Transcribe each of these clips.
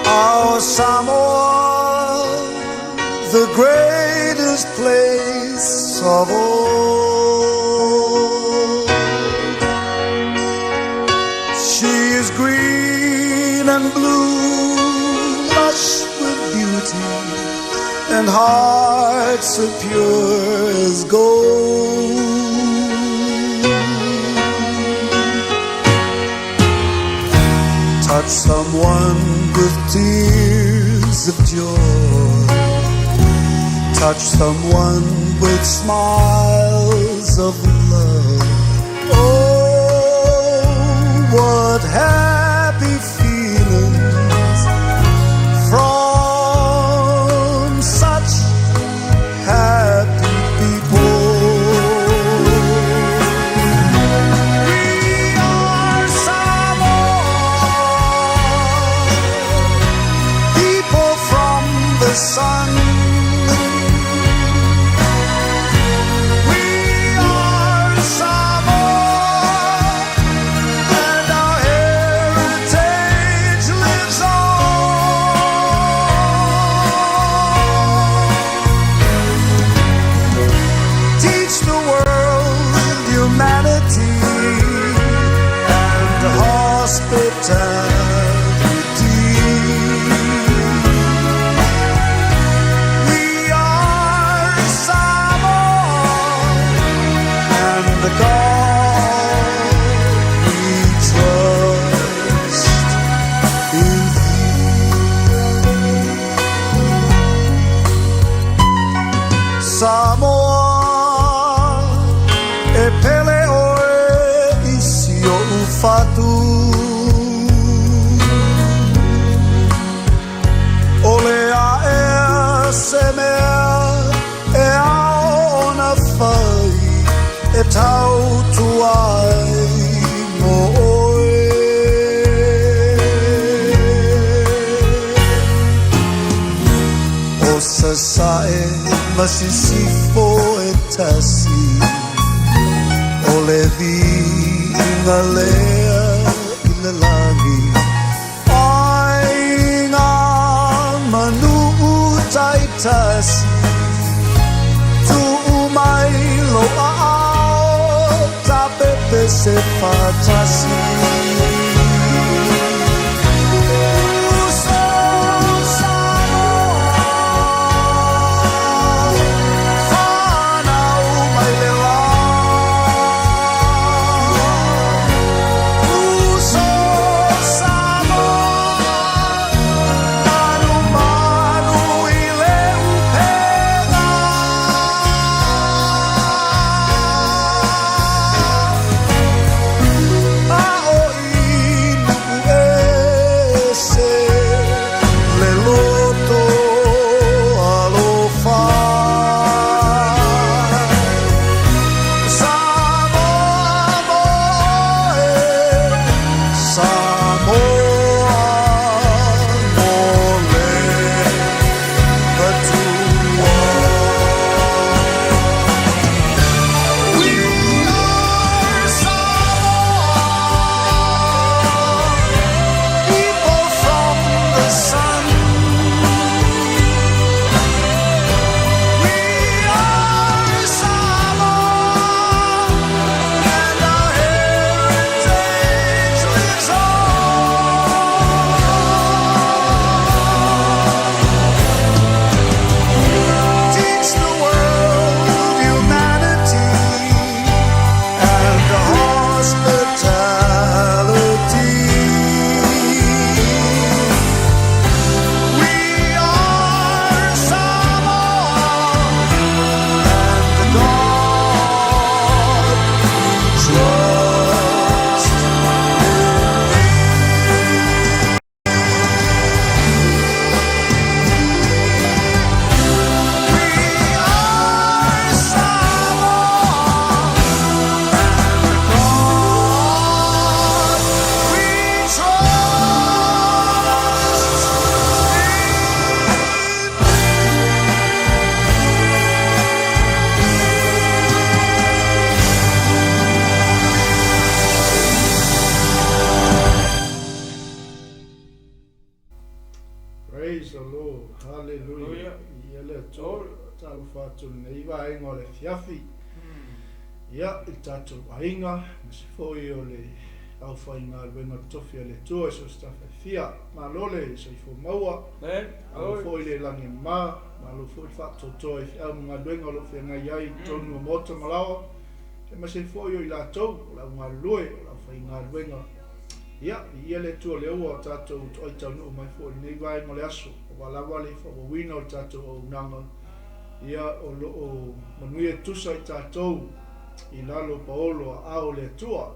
Our Samoa, the greatest place of all. She is green and blue, lush with beauty, and hearts are pure as gold. Touch someone with tears of joy. Touch someone with smiles of love. Oh, what happy feelings from such happy people. We are Samoa, people from the sun. We are Samoa, and our heritage lives on. Teach the world humanity and hospitality. We are Samoa, and the God we trust in thee. Samoa, e pele oe i si o ufatu. O le aea se mea e ao ona fai e tautua ai mo oe. O Sasae ma Sisifo e tasi, o le viiga lea i le lagi. Ai ngā manu taitasi, tuu mai lo aao, ta pepe se fatasi. Uso Samoa, whanau mai le la. Uso Samoa, manu manu i le upega. A o le Atua. Talofa atu i lenei vaega o le afiafi. Ia, i le tatou aiga, aemaise foi o le aufaigaluega totofi a le Atua i so o se tafa e fia. Malo le soifua maua, malo foi le lagi e mama, malo foi le faatoatoa i feau ma galuega o lo o feagai ai i totonu o maota ma laoa, aemaise foi o i latou o le au galulue, o le aufaigaluega. Ia, viia le Atua o lea ua tatou toai taunuu mai foi i lenei vaega o le aso, aua lava le faaauauina o le tatou auaunaga, ia o lo o manuia e tusa i tatou i lalo paolo aao o le Atua.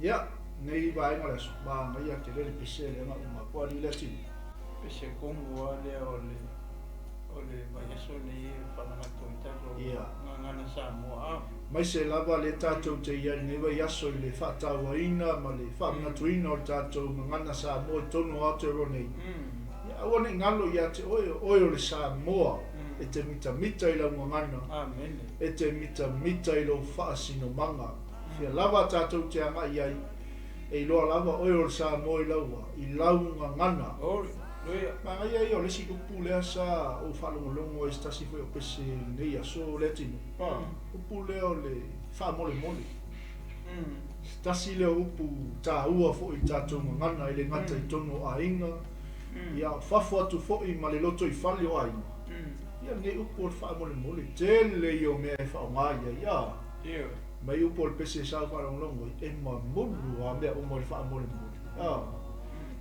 Ia, lenei vaega o le aso, manaia tele le pese lea na uma atu alii le atinu. Pese tonu lava lea o le o le vaiaso lenei e faamanatu ai tatou gagana Samoa a. Maise lava lea tatou te i ai i lenei vaiaso i le faatauaina ma le faamanatuina o le tatou gagana Samoa i totonu o Aotearoa nei. Ia aua ne i galo ia te oe, o oe o le Samoa, e te mitamita i lau gagana, e te mitamita i lou faasinomaga. Fia lava tatou te agai ai, e iloa lava oe o le Samoa i lau a, i lau gagana. Manaia ia o le isi upu lea sa ou faalogologo ai i se tasi foi o pese i lenei aso Leatinuu, upu lea o le faamolemole. Se tasi lea o upu taua foi i le tatou gagana e le gata i totonu o aiga, ia a o fafo atu foi ma le lotoifale o aiga. Ia lenei upu o le faamolemole, tele ia o mea e faaaoga i ai, a. Mai upu o le pese sa ou faalogologo ai, e mamulu lava mea uma i le faamolemole. A.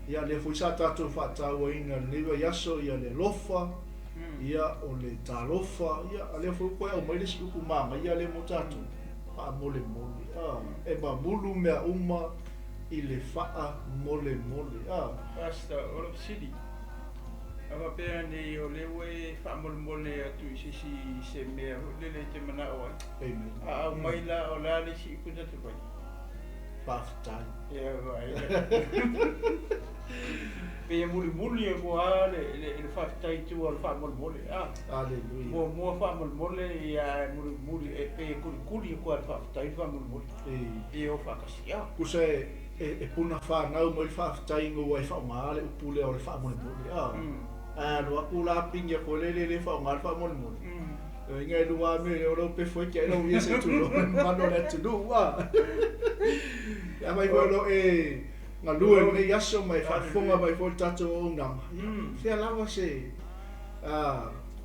Ia lea foi sa tatou faatauaina i lenei vaiaso ia le alofa, ia o le talofa, ia a lea foi ua toe aumai le isi upu manaia lea mo tatou, faamolemole. A. E mamulu mea uma i le faamolemole. A. Pastor, o lau fesili, a faapea nei o lea ua e faamolemole atu i se isi i se mea foi lele e te manao ai, Amen. a aumai la o le a le isi upu ta te fai? Faafetai. Ia vaai. Pei e mulimuli atu lava le, le, le faafetai i tua o le faamolemole. A. Aleluia. Muamua faamolemole, ia ae mulimuli, e pei e kulikuli atu lava i le faafetai le faamolemole. E. E o faatasi. A. Tusa e, e, e puna fanau mai le faafetai ina ua e faaaoga le upu lea o le faamolemole. A. Ae alu atu la pigi atu ai le le faaaoga le faamolemole. Lona uiga e lua lava mea lea o lau pefu ai tiai lau ia se tulou le mamalu o le atunuu a. Ia afai foi o lo o e galue i lenei aso ma e faafofoga mai foi i le tatou auaunaga, ia fea lava se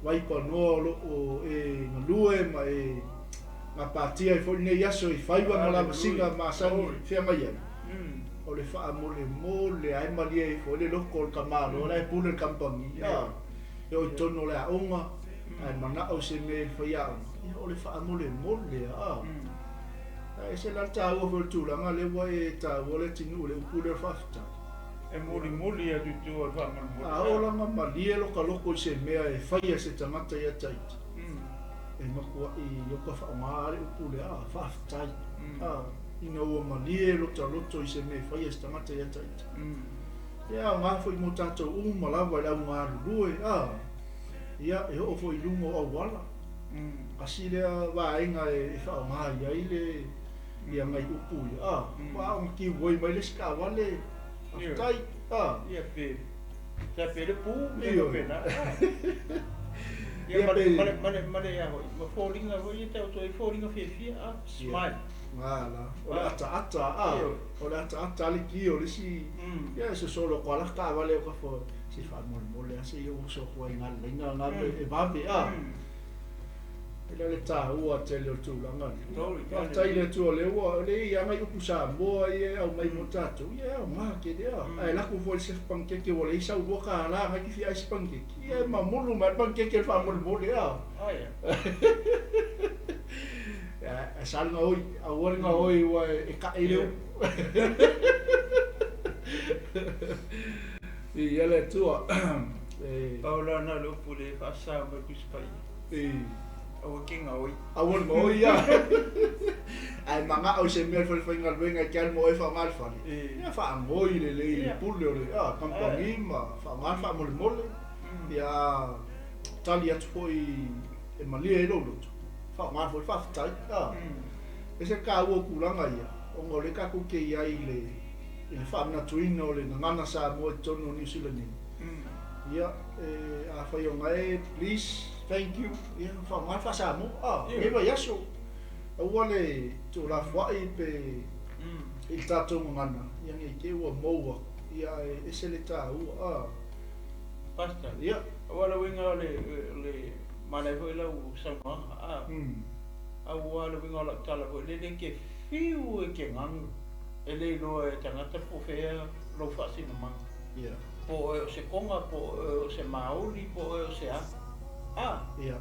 vaipanoa o lo o e galue ma e gapatia ai foi lenei aso i faiva ma lavasiga masani e feagai ai, o le faamolemole lava e malie ai foi le loto o le tamaloa la e pule le kamupani, a, e oo i totonu o le aoga, ae manao i se mea i le faiaoga, ia o le faamolemole lava, a. Ae ese la le taua foi o le tulaga lea ua e taua le atinuu i le upu lea o le faafetai. E mulimuli atu i tua o le faamolemole. A oo la na malie lota loto i se mea e faia e se tagata ia Tahiti, e matuai ota faaaoga lava le upu lea, a, faafetai, a, ina ua malie lota loto i se mea e faia e se tagata ia Tahiti. E aoga foi mo tatou uma lava i le au galulue, a, ia, e oo foi i luga o auala. Tasi lea vaega e faaaoga i ai le ia nai upu ia, a, ua ao ona give way mai le isi taavale, faafetai, a. Ia pe, sa pe le pu, mea faapena, a. Ia ma le, ma le, ma le, ma le, a foi, ma foliga foi ia taoto ai foliga fiafia, a, smile. Gala, o le ataata, a, o le ataata a le ki o le isi, ia e sosolo atu lava la taavale o ka se faamolemole lava se i ou oso atu ai i nai laina na e vave, a. E le o le taua tele o le tulaga lea. Faafetai i le Atua o lea ua, o lea e i ai nai upu Samoa ia e aumai mo tatou, ia e aoga tele a. Ae lako foi i le sefe panikeke ua leai sau $2 na e te fia ai se panikeke, ia e mamulu mai lava le panikeke i le faamolemole a. Ae sa le gaoi, aua le gaoi aua e tae le upu. Viia le Atua. Pau la na o le upu lea e faasa mai Tusi Paia. Aua ke gaoi. Aua le gaoi ia. Ae manao i se mea i le fale faigaluega e te alu ma oe e faaaoga le fale, ia faagoi lelei i le pule o le kamupani ma faaaoga le faamolemole. Ia tali atu foi e malie ai lou loto, faaaoga foi le faafetai. E ese le taua o tulaga ia, ona o lea tatou te i ai i le i le faamanatuina o le gagana Samoa i totonu o Niu Sila nei. Ia, e, afai o gae, please, Thank you, ia, faaaoga le faa-Samoa, a, lenei vaiaso, aua le tuulafoai pe i le tatou gagana, ia ne i te i ua mou atu, ia ae ese le taua, a. Pastor, Ia. Aua le uiga o le, o le manaia foi lau saunoaga, a, aua le uiga o lau tala foi lele e te fiu e te ganu, e le iloa e tagata po o fea lou faasinomaga. Ia. Po o oe o se Koga, po o oe o se Maoli, po o oe o se a. A. Ia.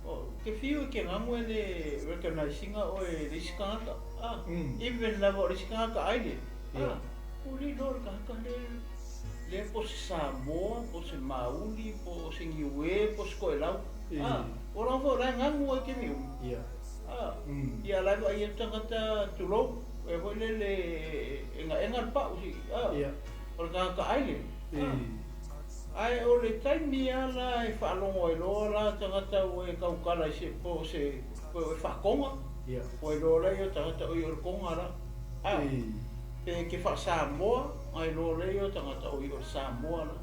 O te fiu e te ganu e le recognise ina oe e le isi tagata. A. Even lava o le isi tagata aile. A. Ia. Ua le iloa e le tagata le, lea po o se Samoa, po o se Maoli, po o se Niue, po o se Toelau. A. O lona foi o la e ganu ai taimi uma. Ia. A. Ia la e vaai atu tagata tulou, e foi lele e egaega le pau si, a. Ia. O le tagata aile. Ae o le taimi lava la e faalogo ai loa la tagata ua e tautala i se po o se po o e faa-Toga, ua iloa lea o tagata oi o le Toga la. A, pe e te faa-Samoa, na iloa lea o tagata oi o le Samoa la.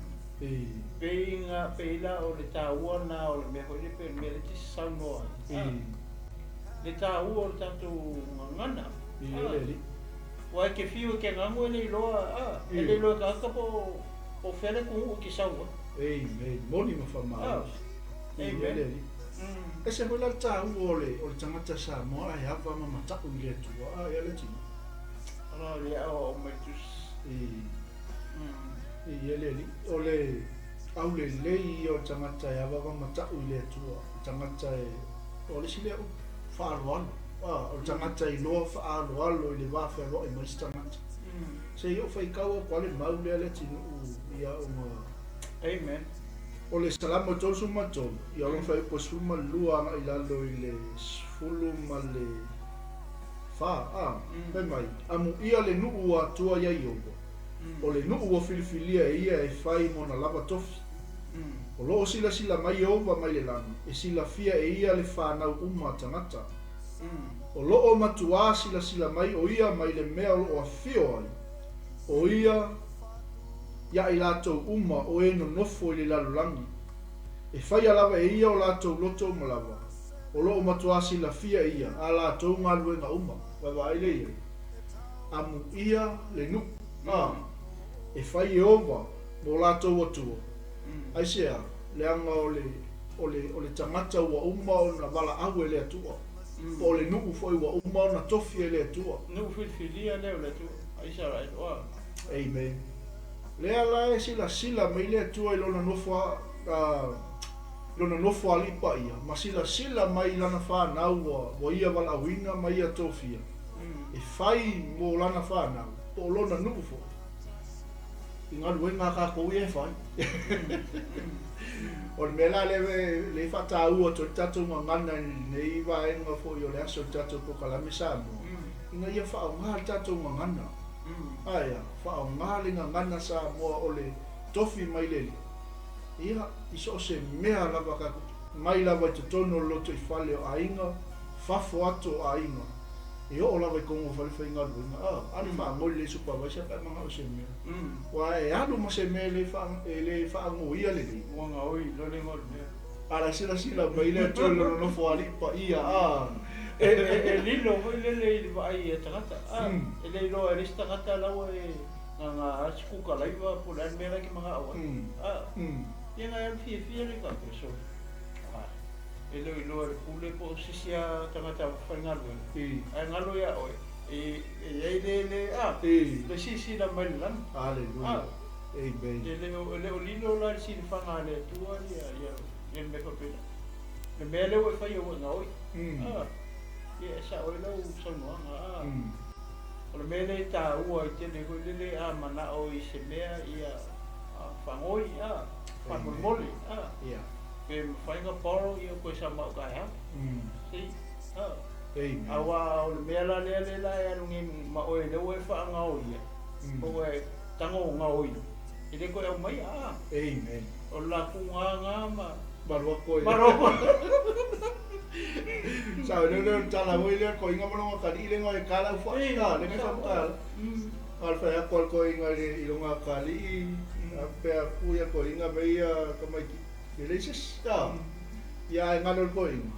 Pei na pei la o le taua lena o le mea foi lea pei o le mea lea e te saunoa ai. A, le taua o le tatou gagana. A. Ua e te fiu e te ganu e le iloa a, e le iloa e tagata po o fea le atunuu e te sau ai. Amen. Moni ma faamalosi. Amen. Le Alii. Ese foi la le taua o le o le tagata Samoa ae ava ma mata'u i le Atua a ea le atinuu. Ala le aoao mai tusi. E i e le Alii. O le aulelei ia o le tagata e ava ma mata'u i le Atua. O le tagata e o le isi lea upu, faaaloalo. A, o le tagata e iloa faaaloalo i le va fealoai ma isi tagata. Se i ou faitau atu lava le mau lea Leatinuu ia ona. Amen. O le Salamo 33, ia lona fuaiupu e 12 agai i lalo i le 14, a, fai mai, Amuia le nuu ua atua ia Ieova, o le nuu ua filifilia e ia e fai mona lava tofi. O lo o silasila mai Ieova mai le lagi, e silafia e ia le fanau uma a tagata. O lo o matuā silasila mai o ia mai le mea o lo o afio ai, o ia iā i latou uma o e nonofo i le lalolagi. E faia lava e ia o latou loto uma lava, o lo o matuā silafia e ia a latou galuega uma. Vaavaai lea i ai. Amuia le nuu, a, e fai Ieova mo latou Atua. Aisea? Leaga o le, o le, o le tagata ua uma ona valaau e le Atua, po o le nuu foi ua uma ona tofi e le Atua. Nuu filifilia lea o le Atua a Isaraelu, a. Amen. Lea la e silasila mai le Atua i Lona nofo a, a, Lona nofoalii paia, ma silasila mai i Lana fanau ua, ua Ia valaauina ma Ia tofia, e fai mo Lana fanau, po o Lona nuu foi. I galuega a tatou ia e fai. O le mea la lea e faataua atu ai le tatou gagana i lenei vaega foi o le aso i le tatou polokalame Samoa, ina ia faaaoga le tatou gagana. Ae a? Faaaoga le gagana Samoa o le tofi mai le Alii, ia, i so o se mea lava tatou, mai lava i totonu o le lotoifale o aiga, fafo atu o aiga, E oo lava i tonu o fale faigaluega, a, alu faagoi lelei supervisor pe a manao i se mea. Aua e alu ma se mea e le faagaoia lelei. Ua gaoi loa le igoa o le mea. A la e silasila mai le Atua i lona nofoalii paia, a. E lilo foi lele i le vaai a tagata, a, e le iloa e le isi tagata la ua e gaga se kukalaiva po o le a le mea la e te manao ai, a. Ia na e alu fiafia le faapea, sole. E le o iloa e le pule po o se isi a tagata faigaluega, ae galo ia oe, e i ai le, le, a, le silasila mai le lagi. Aleluia. Amen. E le o, e le o lilo la i le silafaga a le Atua ia, ia, ia le mea faapena. Le mea lea ua e faia ua e gaoi. A, ia e sao ai lau saunoaga, a. O le mea lea e taua ai tele foi lele a manao i se mea ia faagoi, a, faamolemole, a. Pe mafai ona borrow ia koe sa mau taeao. See? Ha. Amen. Aua o le mea la lea lea la e alu nei ma oe lea ua e faagaoia, po ua e tago gaoi, e le toe aumaia, a. Amen. O le la tugāgā ma. Malu atu ai. Malu atu ai. Sa lea lea o le tala foi lea koiga ma lona atalii le igoa e tala au fai, a, le igoa e faamutala. A o le fai atu a le toeaina i lona atalii, a faapea atu ia toeaina mea ia tamaiti, e leai se isi, a. Ia ae galo le toeaina,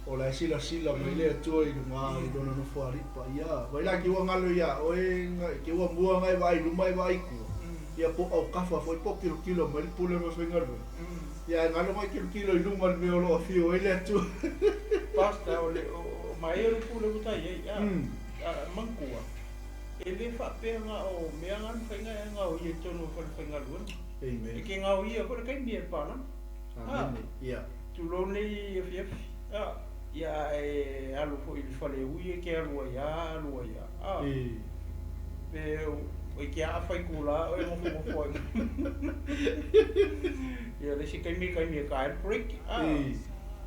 o la e silasila mai le Atua i luga i lona nofoalii paia. Vai la ke ua galo iā oe ke ua mua na e vaai i luma e vaai i tua, ia po o aukafa foi po o kilokilo mai le pule ma le faigaluega. Ia ae galo na e kilokilo i luma i le mea o lo o afio ai le Atua. Pastor, o le o mai o le pule ua ta i ai, a, manatua, e le faapea na o mea na na faiga e gaoia i totonu o le falefaigaluega. Amen. E ke gaoia foi le taimi e le palagi. Amene. Ia. Tulou nei afiafi, a, ia a e alu foi i le faleui e ke alu ai a alu ai a, a. Pe e ke aa faitulā oe nofonofo ai. Ia le isi taimi taimi e tae ai le break, a.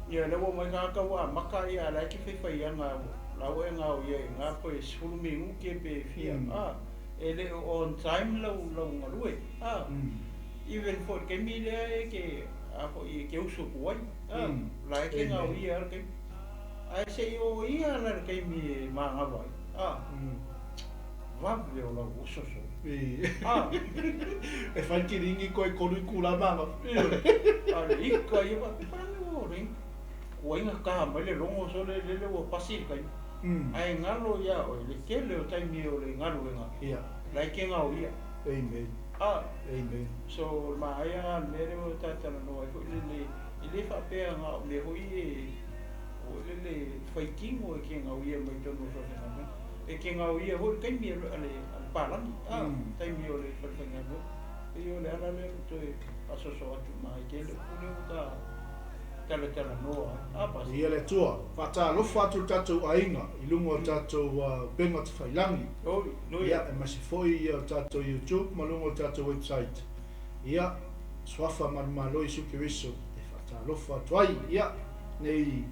Ia lea ua omai tagata ua amata ia a la e te faifai ana la ua e gaoia i ina pe 10 minute pe fia, a. E le o on time lau lau galue, a. Even foi i le taimi lea e te, a foi e te usu atu ai, a, la e te gaoia lava le taimi. Ae se i o ia la i le taimi e manava ai, a, vave o lau ososo. A. E fai le kiligi koe 3 itula manava. Ioe. A le ika ia faapea, palagi ua le ua igata mai le logo sole lele ua pasi le taimi. Ae galo ia oe le tele o taimi o le galuega, la e te gaoia. Amen. A. Amen. So, o le manaia lena o le mea lea ua ta talanoa ai foi lele, e le faapea na o mea foi e foi lele fai tino e te gauia mai totonu o le falefaigaluega. E te gauia foi le taimi a le palagi, a, taimi o le falefaigaluega. Pei o le ala lea o le toe faasoasoa atu ma ai tele upu lea ua ta talatalanoa ai. A, Pastor? Ia le Atua, faatalofa atu le tatou aiga i luga o tatou upega tafailagi. Oi, nui. Ia, aemaise foi ia o tatou YouTube ma luga o tatou website. Ia, Suafa ma le Malo Iesu Keriso e faatalofa atu ai. Ia, nei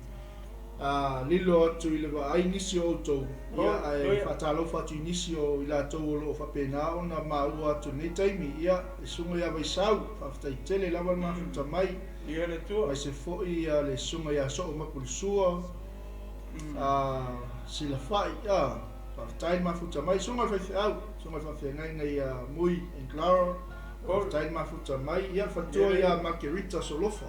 a, lilo atu i le vaai nisi o outou, ia, ae faatalofa atu i nisi o i latou o lo o faapena ona maua atu i lenei taimi. Ia, le Susuga ia Vaisau, faafetai tele lava le mafuta mai. Ia le Atua. Aemaise foi ia le Susuga ia Soo Mapulisua, a, Silafai, a, faafetai le mafuta mai. Susuga i le faifeau, Susuga i le faafeagaiga ia Mui and Clara, faafetai le mafuta mai. Ia, le faletua ia Margarita Solofa,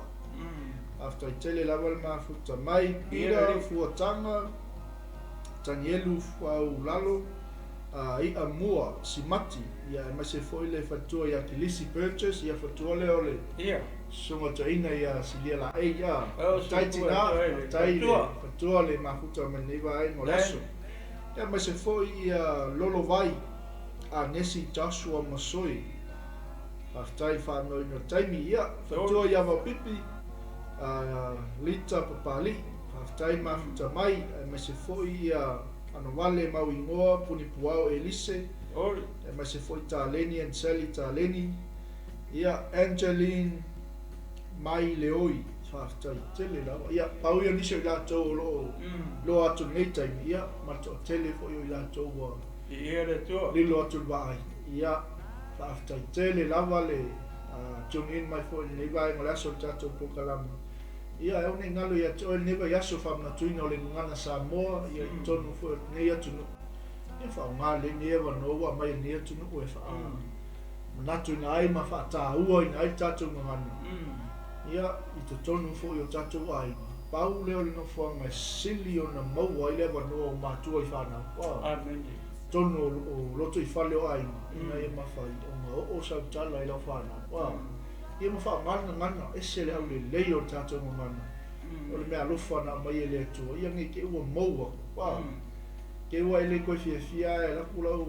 faafetai tele lava le mafuta mai. Peter Fuataga, Tanielu Fuaulalo, a, I'a Mua Simati, ia, aemaise foi le faletua ia Kilisi Burgess, ia, faletua lea o le Susuga Toeaina ia Silia Laei, a, faafetai tina, faafetai le faletua le mafuta mai lenei vaega o le aso. Ia, aemaise foi ia Lolovai, Anesi Joshua Masoe, faafetai le faanoina o le taimi. Ia, faletua ia Vaopipi, a, Lita Papali'i, faafetai le mafuta mai, aemaise foi ia Anavale mau igoa, Punipuao Elise, aemaise foi Taleni and Sally Taleni, ia, Angeline Mai Leoi, faafetai tele lava. Ia, pau ia o nisi o i latou o lo o loa atu i lenei taimi, ia, ma le toatele foi o i latou ua lilo atu i le vaai. Ia, faafetai tele lava le tune in mai foi i lenei vaega o le aso o le tatou polokalame. Ia, e ao nei galo ia te oe lenei vaiaso faamanatuina o le gagana Samoa, ia, i totonu foi o lenei atunuu. Ia, faaaoga lelei lenei avanoa ua aumai e lenei atunuu e faa manatuina ai ma faatauaina ai le tatou gagana, ia, i totonu foi o tatou aiga. Pau lea o le nofoaga e sili ona maua ai le avanoa o matua i fanau. Amene. Totonu o lotoifale o aiga, ina ia mafai ona oo sau tala i lau fanau. Ia ma faaaoga le gagana, ese le aulelei o le tatou gagana. O le meaalofa na aumai e le Atua, ia nei te i ua maua atu. Te ua e le toe fiafia ae alu atu lau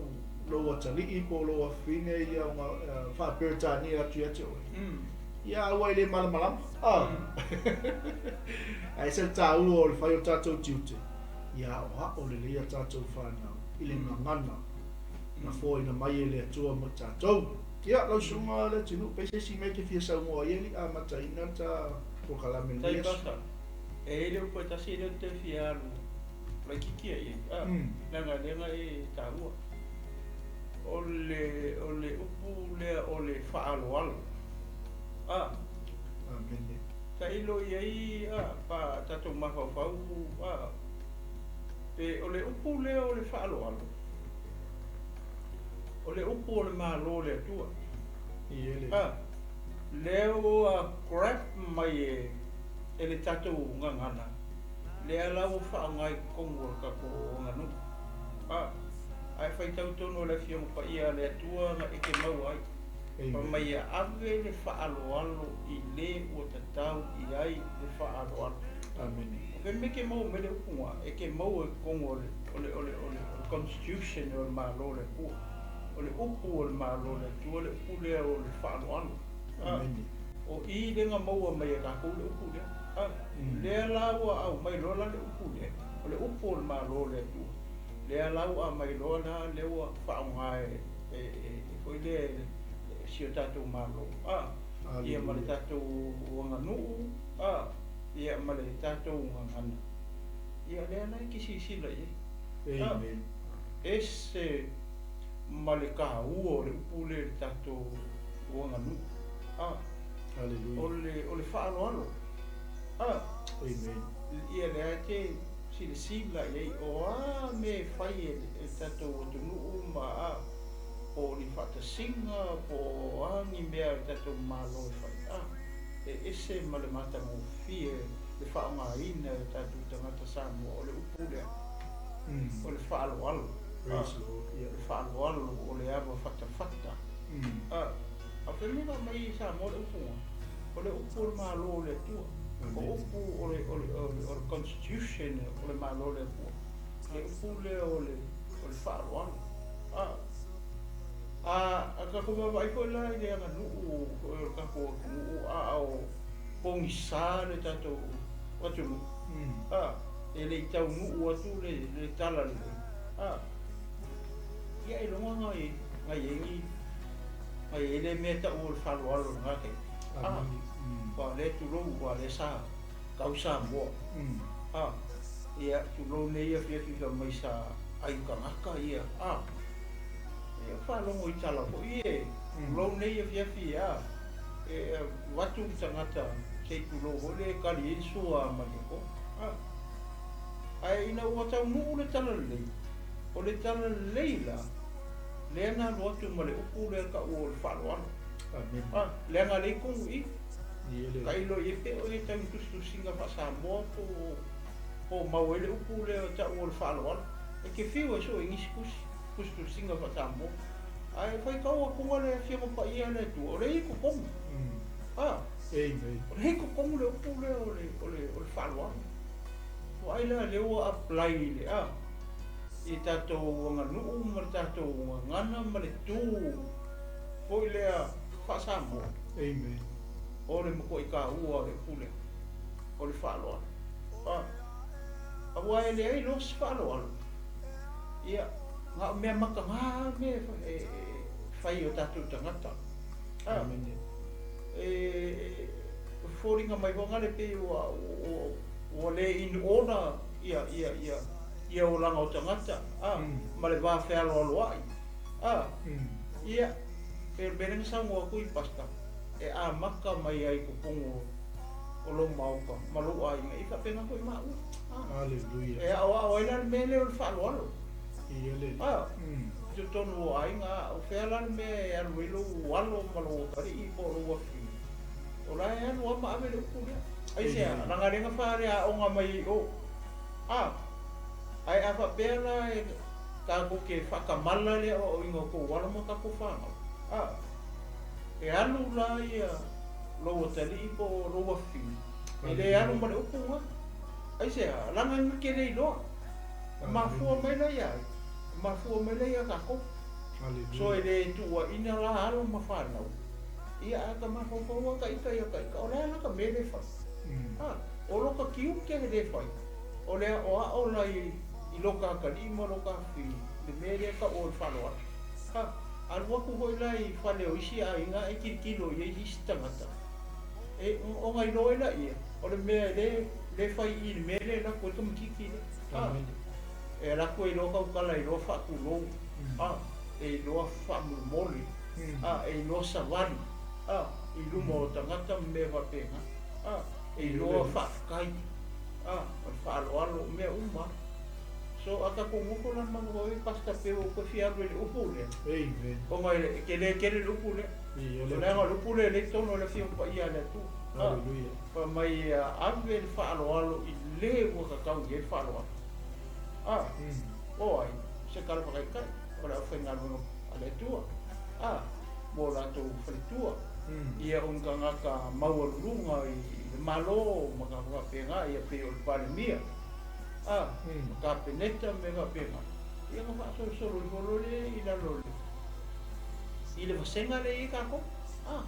lou atalii po o lou afafine ia ona faa-Peretania atu ia te oe. Ia a ua e le malamalama. Ae ese le taua o le fai o tatou tiute, ia aoao lelei a tatou fanau i le gagana na foaina mai e le Atua mo i tatou. Ia, lau susuga Leatinuu, pe i se isi mea e te fia saunoa ai e le i amataina le ta polokalame i lenei aso. Tai Pastor, e i ai le upu e tasi lea ou te fia alu laitiiti ai i ai, a, leaga lea na e taua. O le, o le upu lea o le faaaloalo. A. Amene. Tailo i ai, a, pa tatou mafaufau, a, pe o le upu lea o le faaaloalo, o le upu o le Malo o le Atua. Iele. A, lea ua grab mai e e le tatou gagana, lea la ua faaaoga i totonu o le tatou aganuu. A, ae faitau tonu e le Afioga Paia a le Atua na e te maua ai. Fai mai ia ave le faaaloalo i le ua tatau i ai le faaaloalo. Amene. O fea mea e te maua mai le upu na? E te maua i totonu o le, o le, o le, o le, o le Constitution o le Malo o le Atua. O le upu o le Malo o le Atua le upu lea o le faaaloalo. Amene. O i lea na maua mai e tatou le upu lea. A, lea la ua aumai loa la le upu lea, o le upu o le Malo o le Atua. Lea la ua aumai loa la lea ua faaaoga e, e, e foi lea e si o tatou Malo. A, ia ma le tatou aganuu, a, ia ma le tatou gagana. Ia lea la e te silasila i ai. A, ese ma le taua o le upu lea i le tatou aganuu. A, o le faaaloalo. A, ia lea e te silasila i ai, o a mea e fai e le tatou atunuu ma a, po o ni faatasiga, po o a ni mea a le tatou Malo e fai, a, e ese ma le matagofie le faaaogaina e o tatou tagata Samoa o le upu lea, o le faaaloalo, a, o le faaaloalo o le ava fatafata. A, a o fea mea na aumai i Samoa le upu na? O le upu o le Malo o le Atua. O upu o le, o le, o le, o le Constitution o le Malo o le Atua. Le upu lea o le, o le faaaloalo. A, a, a tatou vaavaai foi la i le aganuu o le tatou atunuu, a o pogisa le tatou atunuu. A, e le i taunuu atu le, le tala lelei. A, ia ailoga na i ai ni, na i ai le mea tau o le faaaloalo i lena taimi. A, ua lea tulou, ua lea sa tau Samoa. A, ia tulou nei afiafi fai mai sa ai tagata ia. A, ia faalogo i tala foi e, tulou nei afiafi a, e avatu le tagata se i tulou foi lea e tali ai le sua a Malietoa. A, ae ina ua taunuu le talalelei, o le talalelei la, lea na alu atu ma le upu lea taua o le faaaloalo. A, leaga lea i tonu i i, tailo i ai pe o e tau i tusitusiga faa-Samoa po o mau ai le upu lea taua o le faaaloalo. E te fiu e sue i nisi tusi, tusitusiga faa-Samoa. Ae faitau atuga le Afioga Paia a le Atua, o lea e i totonu. A, o lea e i totonu le upu lea o le, o le, o le faaaloalo. Vaai la lea ua apply i le, a, i tatou aganuu ma le tatou gagana ma le tu foi lea faa-Samoa. Amen. O le matuai taua o le upu lea, o le faaaloalo. A, aua e leai loa se faaaloalo, ia, na o mea mataga lava mea e fai e o tatou tagata. A, Amen. e foliga mai foi gale pei ua, ua, ua le in order ia, ia, ia, ia olaga o tagata, a, ma le va fealoaloai. A, ia, pei o le mea lea na saunoa atu i Pastor, e amata mai ai i totonu o lou maota ma lou aiga, e faapena foi maua. A, Hallelujah. e aoao ai la le mea lea o le faaaloalo. Ia le. A, i totonu o aiga, a o fea la le mea e alu ai lou alo ma lou atalii po o lou afafine, o la e alu lava ma ave le upu lea. Aisea, leaga lea na faaleaoga mai ai i o. A, ae a faapea la e tatou te faatamala le aoaoina o tou alo ma tatou fanau, a, e alu la ia lou atalii po o lou afafine, e le alu ma le upu lena. Aisea, leaga na te le iloa. E mafua mai la ia ai? E mafua mai la ia tatou. So e le tuuaina la alo ma fanau, ia a ta mafaufau lava ta ita ia ta ita, o le a la ka mea lea e fai? A, o lota tiute lea e fai, o le aoao la i lota atalii ma lota afafine, le mea lea e tau o le faaaloalo. A, alu atu foi la i fale o isi aiga e tilotilo i ai isi tagata, e, ona iloa ai laia, o le mea e le fai i i le mea lea e alu atu ai le tamaitiiti lea. A, e alu atu e iloa tautala, e iloa faatulou, a, e iloa faamolemole, a, e iloa savali, a, i luma o tagata ma mea faapena, a, e iloa faafetai, a, o le faaaloalo, o mea uma lava. So, a tatou nofo la ma nofo Pastor pe ua ou toe fia alu i le upu lea, Amen. ona e tele tele le upu lea. Ia le. Leaga o le upu lea e le i totonu o le Afioga Paia a le Atua. Hallelujah. Fai mai e ave le faaaloalo i le ua tatau i ai le faaaloalo. A, o ai se tala faataitai o le aufaigaluega a le Atua, a, mo latou faletua, ia o ni tagata maualuluga i le Malo ma tagata faapena, ia pei o le Palemia, a, ma Kapeneta ma mea faapena, ia ona faasolosolo ifo loa lea i lalo o le, i le vasega lea e i ai tatou. A,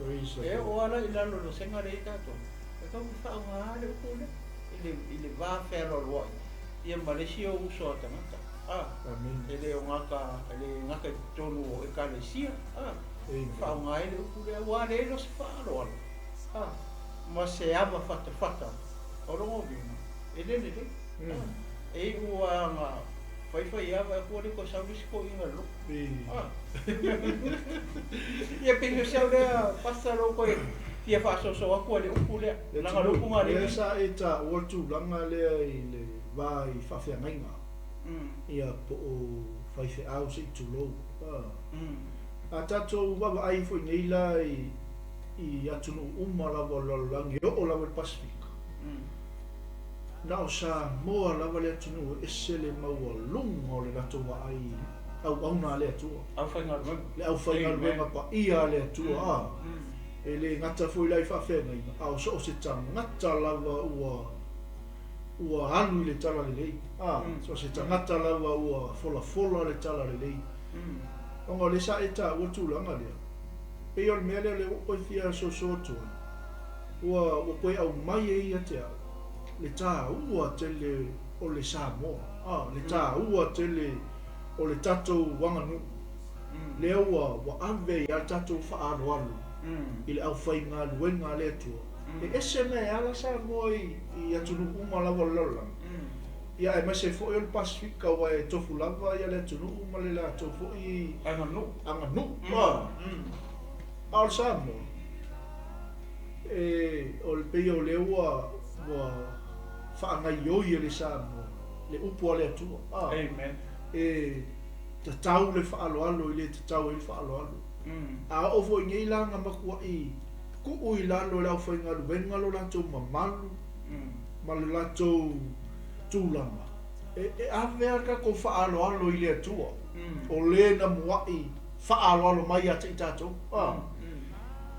e oo lava la i lalo o le vasega lea e i ai tatou, e tatau ona faaaoga le upu lea i le, i le va fealoaloai ia ma le isi ou uso a tagata. A, e le o gata, e le gata i totonu o Ekalesia, a, e faaaoga ai le upu lea, aua e leai loa se faaaloalo, a, ma se ava fatafata o lona uiga, e le lelei. A, e iu lava ina faifai ava e atua le toe sau le isi toeaina i le lotu. A, ia pei o si au lea Pastor o lo o toe fia faasoasoa atu ai i le upu lea, leaga o le upu lena lea. Lea sa e taua le tulaga lea i le va i faafeagaiga. Ia po o faifeau se i tulou. A tatou vaavaai foi nei la i atunuu uma lava o le lalolagi e oo lava i le Pasefika, na o Samoa lava le atunuu e ese le maualuga o le latou vaai auauna a le Atua. Le aufaigaluega paia a le Atua. E le gata foi la i faafeagaiga, a o so o se tagata lava ua ua alu i le talalelei, a, so o se tagata lava ua folafola le talalelei. Ona o lea sa e taua tulaga lea, pei o le mea lea o lea ua ou toe fia soso atu ai, ua, ua toe aumai ai ia te au le taua tele o le Samoa, a, le taua tele o le tatou aganuu, lea ua, ua ave ai lava le tatou faaaloalo i le aufaigaluega a le Atua. E ese mea e ala Samoa i atunuu uma lava o le lalolagi, ia aemaise foi o le Pasefika aua e tofu lava ia le atunuu ma le latou foi aganuu. Aganuu. A o le Samoa, e, o le pei o lea ua, ua faagaioi e le Samoa le upu a le Atua. Amen. E tatau le faaaloalo i le tatau ai le faaaloalo. A oo foi nei la na matuai tuu i lalo e le aufaigaluega lo latou mamalu ma le latou tulaga, e ave lava le tatou faaaloalo i le Atua, o le na mua'i faaaloalo mai ia te i tatou,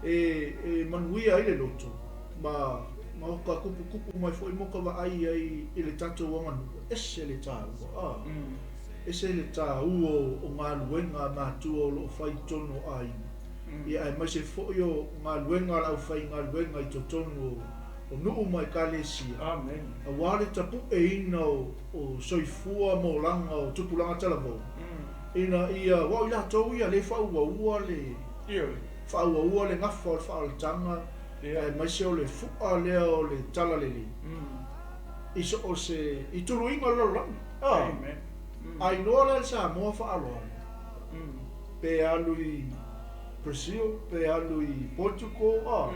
e manuia ai le loto ma oka tuputupu mai foi mo ka vaai ai i le tatou aganuu, e ese le taua, ese le taua o galuega a matua o lo o fai i totonu o aiga. Ia aemaise foi o galuega a le aufaigaluega i totonu o nuu ma ekalesia, aua le tapueina o soifua ma olaga o tupulaga talavou, ina ia, aua o i latou ia lea e faaauaua le, faaauaua le gafa o le faaolataga, aemaise o le fua lea o le talalelei i so o se, i tuluiga o le lalolagi. A iloa la e le Samoa faaaloalo, pe alu i Brazil, pe alu i Portugal, a,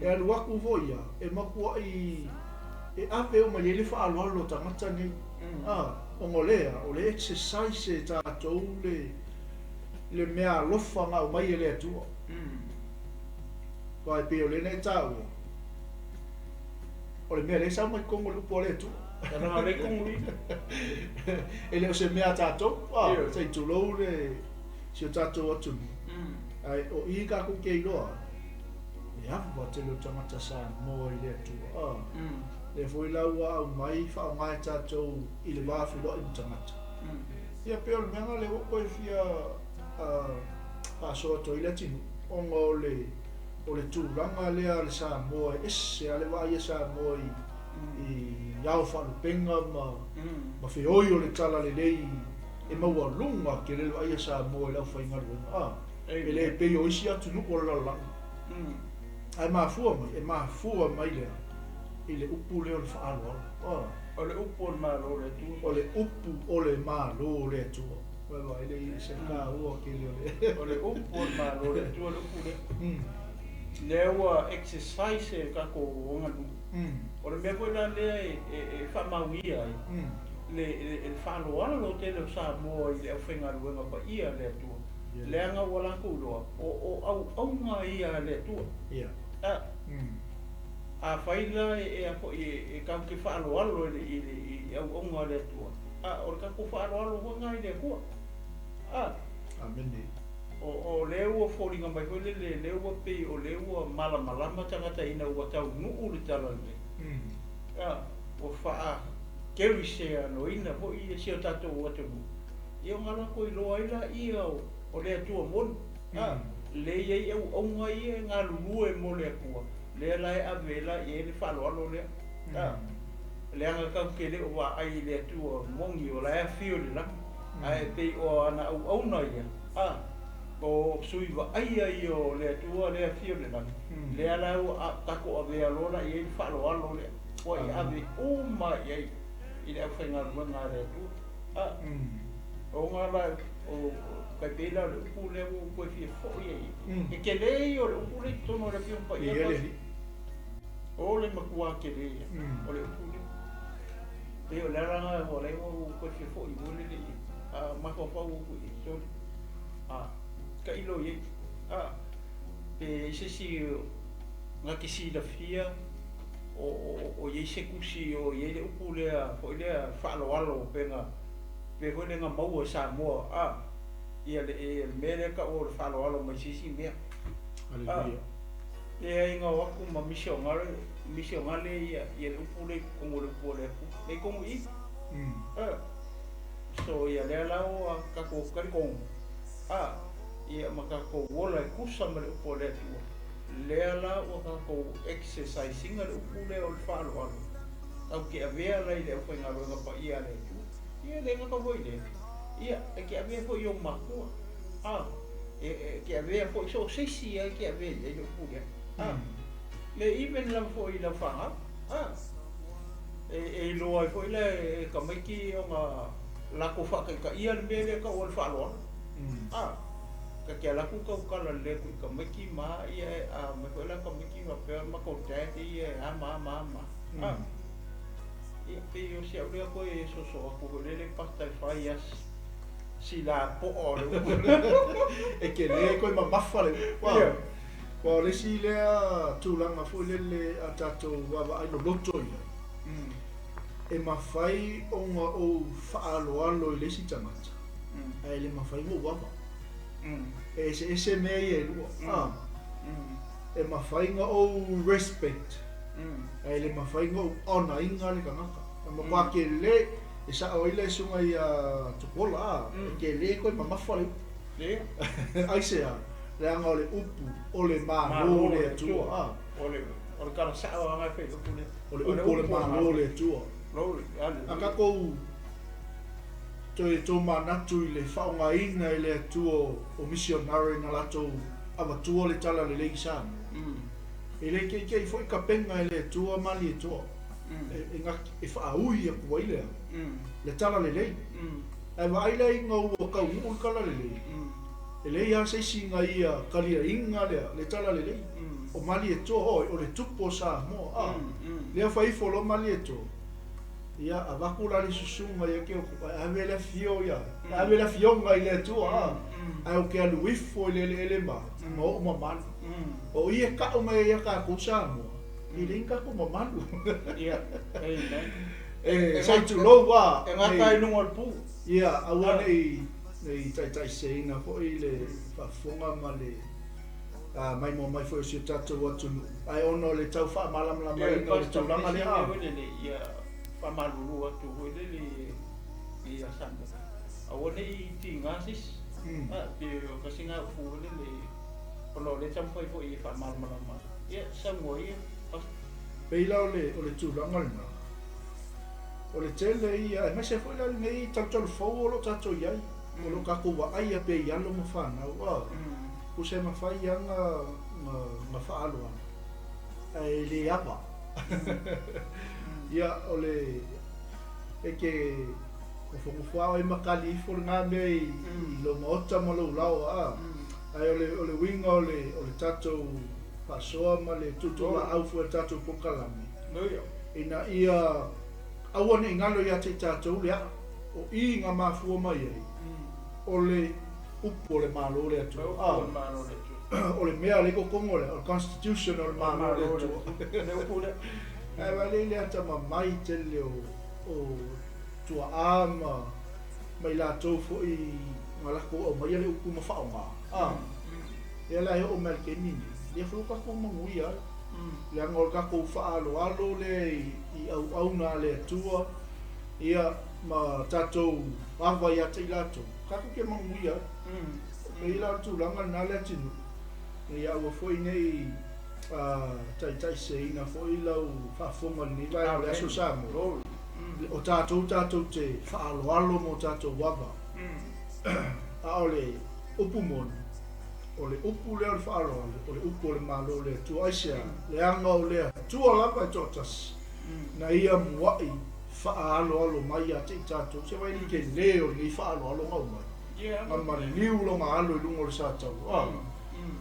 e alu atu foi ia, e matuai e ave uma i ai le faaaloalo o tagata nei, a, ona o lea, o le exercise e tatou le, le mea alofa na aumai e le Atua. Aua e pei o lea na e taua, o le mea lea e sau mai totonu o le upu a le Atua. E le o se mea a tatou, a, se i tulou le, si o tatou atunuu, ae o i tatou te iloa ai le ava tele o tagata Samoa i le Atua. A, lea foi la ua aumai faaaoga e tatou i le va feiloai ma tagata. Ia pei o le mea lena lea ua ou toe fia faasoa atu ai le atinuu, ona o le o le tulaga lea a le Samoa e ese lava le vaai a Samoa i i ao faalupega ma ma feoi o le talalelei e maualuga tele le vaai a Samoa i le aufaigaluega, a, e le pei o isi atunuu o le lalolagi. Ae mafua mai, e mafua mai le a? I le upu lea o le faaaloalo, a. O le upu o le Malo o le Atua. O le upu o le Malo o le Atua. Vaai, e le i se taua tele o le. O le upu o le Malo o le Atua le upu lea. Lea ua exercise e le tatou aganuu. O le mea foi la lea e faamauia ai le faaaloalo tele o Samoa i le aufaigaluega paia a le Atua, leaga ua latou iloa o auauna ia a le Atua. Afai la e a foi e tatou te faaaloalo i le i auauna a le Atua, a o le tatou faaaloalo foi lena i le Atua. A. Amene. O lea ua foliga mai foi lele, lea ua pei o lea ua malamalama tagata ina ua taunuu le talalelei. A, ua faakerisianoina foi si o tatou atunuu, ia ona latou iloa ai laia o le Atua moni. A, lea e i ai auauna ia e galulue mo le Atua, lea la e ave ai la i ai le faaaloalo lea. A, leaga tatou te le o vaai i le Atua moni o la e afio i le lagi, ae pei o ana auauna ia, a, o sui vaaia ia o le Atua lea e afio i le lagi, lea la ua tatou avea loa la i ai le faaaloalo lea, ua i ave uma i ai i le aufaigaluega a le Atua. A, ona la o tai pei la o le upu lea ua ou toe fia foi ai, e tele ia o le upu lea i totonu o le Afioga Paia, o le matua tele ia o le upu lea. Pei o le ala lena ua ala ai ona ou toe fia foi foi lele i ai, mafaufau atu i ai, sole, a, tailo i ai, a, pe i ai se isi na te silafia o i ai se tusi o i ai le upu lea foi lea faaaloalo pe na pe foi lea na maua e Samoa, a, ia le mea lea taua o le faaaloalo mai se isi mea. Aleluia. Leai na o atu ma misionare, misionare ia le upu lea i totonu o le upu a le Atua. Lea i totonu i i. So ia lea la ua tatou talitonu, a, ia ma tatou ola e tusa ma le upu a le Atua, lea la ua tatou exercise ina le upu lea o le faaaloalo, tatou te avea la i le aufaigaluega paia a le Atua. Ia le gata foi i lea, ia e te avea foi i ou matua, a, e te avea foi so o se isi lava e te avea i ai le upu lea, a, le even lava foi i lau fanau, a, e iloa ai foi la e tamaiti ona latou faataitaia le mea lea e tau o le faaaloalo, a, ta te alu atu tautala lelei atu i tamaiti ma ia, a omai foi la tamaiti faapea matou dad ia e a ma a ma a ma a, ia pei o si au lea toe soso atu foi lele pasta e fai a sila po'a o le upu. E tele koe mamafa le upu. Ia. Aua o le isi lea tulaga foi lele a tatou vaavaai loloto i ai, e mafai ona ou faaaloalo i le isi tagata, ae le mafai ona ou ava. E eseese mea ia e lua. E mafai ona ou respect, ae le mafai ona ou honour ina le tagata. E matua tele, e sao ai le susuga ia Tupuola, e tele koe mamafa le upu. Aisea? Leaga o le upu o le Malo o le Atua, a. O le o le tala sao lava e fai i le upu lea. O le upu o le Malo o le Atua. A tatou toe tomanatu i le faaaogaina e le Atua o misionare na latou avatua le tala lelei i Samoa, e le keikei foi tapena e le Atua Malietoa e faaui atu ai le le tala lelei. Ae vaai la ina ua taunuu le tala lelei, E leai lava se isi na ia taliaina lea le talalelei o Malietoa oi o le tupu o Samoa a lea fai ifo loa Malietoa ia avatu la le susuga ia te outou ae ave le afio ia ave le afioga i le Atua a ae ou te alu ifo i le eleele ma ma ou mamalu o i e tau mai ai ia tatou Samoa e leai ni tatou mamalu ia amen e sai tulou a e gata ai luga o le pu ia aua nei Ne i taitaiseseina foi le faafofoga ma le maimoa mai foi o si o tatou atunuu, ae ona o le tau faamalamalamaina o le tulaga lea. Ia faamalulu atu foi lele ia Samoa, aua ne i tiga se isi, pe o tasi lena upu foi lele, ona o lea e taumafai foi e faamalamalama atu. Ia saunoa ia Pastor. Pei la o le tulaga lena. O le tele ia, aemaise foi la lenei talutalu fou o lo o tatou i ai, o lo o tatou vaaia pea i alo ma fanau, a, tusa e mafai lava ona faaaloalo, ae le ava. Ia, o le, e te nofonofo lava oe ma kali ifo lena mea i lou maota ma lou laoa, a, ae o le uiga o le tatou faasoa ma le tuutuulaau foi o le tatou polokalame, ina ia aua ne i galo ia te i tatou le a'a o i na mafua mai ai o le upu o le Malo o le Atua. O le mea le kokogo lea, o le constitution o le Malo o le Atua. Le upu lea. Ae vaai lea i le atamamai tele o tuaa ma i latou foi na latou aumaia le upu ma faaaoga. Lea la e oo mai i le taimi lenei, lea foi ua tatou manuia ai. Leaga o le tatou faaaloalo lea i auauna a le Atua, ia, ma tatou ava ia te i latou, tatou te manuia ai. E pei la o le tulaga lena le atunuu, ina ia aua foi ne i taitaiseseina foi lau faafofoga i lenei vaega o le aso Samoa. O tatou tatou te faaaloalo ma o tatou ava, a o le upu moni, o le upu lea o le faaaloalo, o le upu o le Malo o le Atua. Aisea? Leaga o le Atua lava e toatasi, na ia muai faaaloalo mai ia te i tatou. Se vaai i le tele o lenei faaaloalo na aumai, na maliu lona alo i luga o le sataua,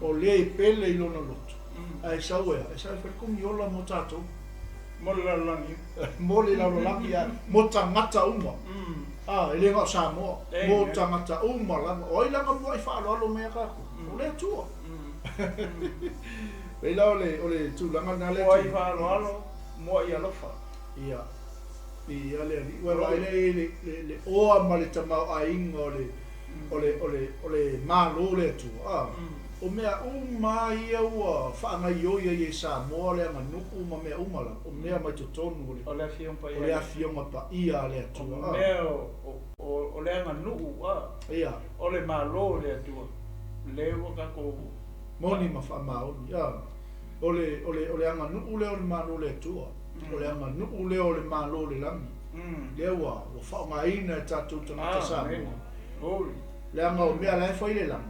o le e pele i lona loto, ae sau e a? E sau e fai le komiola mo tatou. Mo le lalolagi. Mo le lalolagi, ia, mo tagata uma. E le na o Samoa, mo tagata uma lava. O ai la na muai faaaloalo mai ia tatou? O le Atua. Pei la o le tulaga lena le Muai faaaloalo, muai alofa. Ia, ia le Alii. Ua vaai lea i le oa ma le tamaoaiga o le Malo o le Atua. O mea uma ia ua faagaioi ai e Samoa le aganuu ma mea uma lava, o mea mai totonu o le Afioga Paia a le Atua. O mea o le aganuu, ia, o le Malo o le Atua. Lea ua tatou moni ma faamaoni. O le aganuu lea o le Malo o le Atua. O le aganuu lea o le Malo o le Lagi. Lea ua faaaogaina e tatou tagata Samoa. Leaga o mea la e fai le lagi,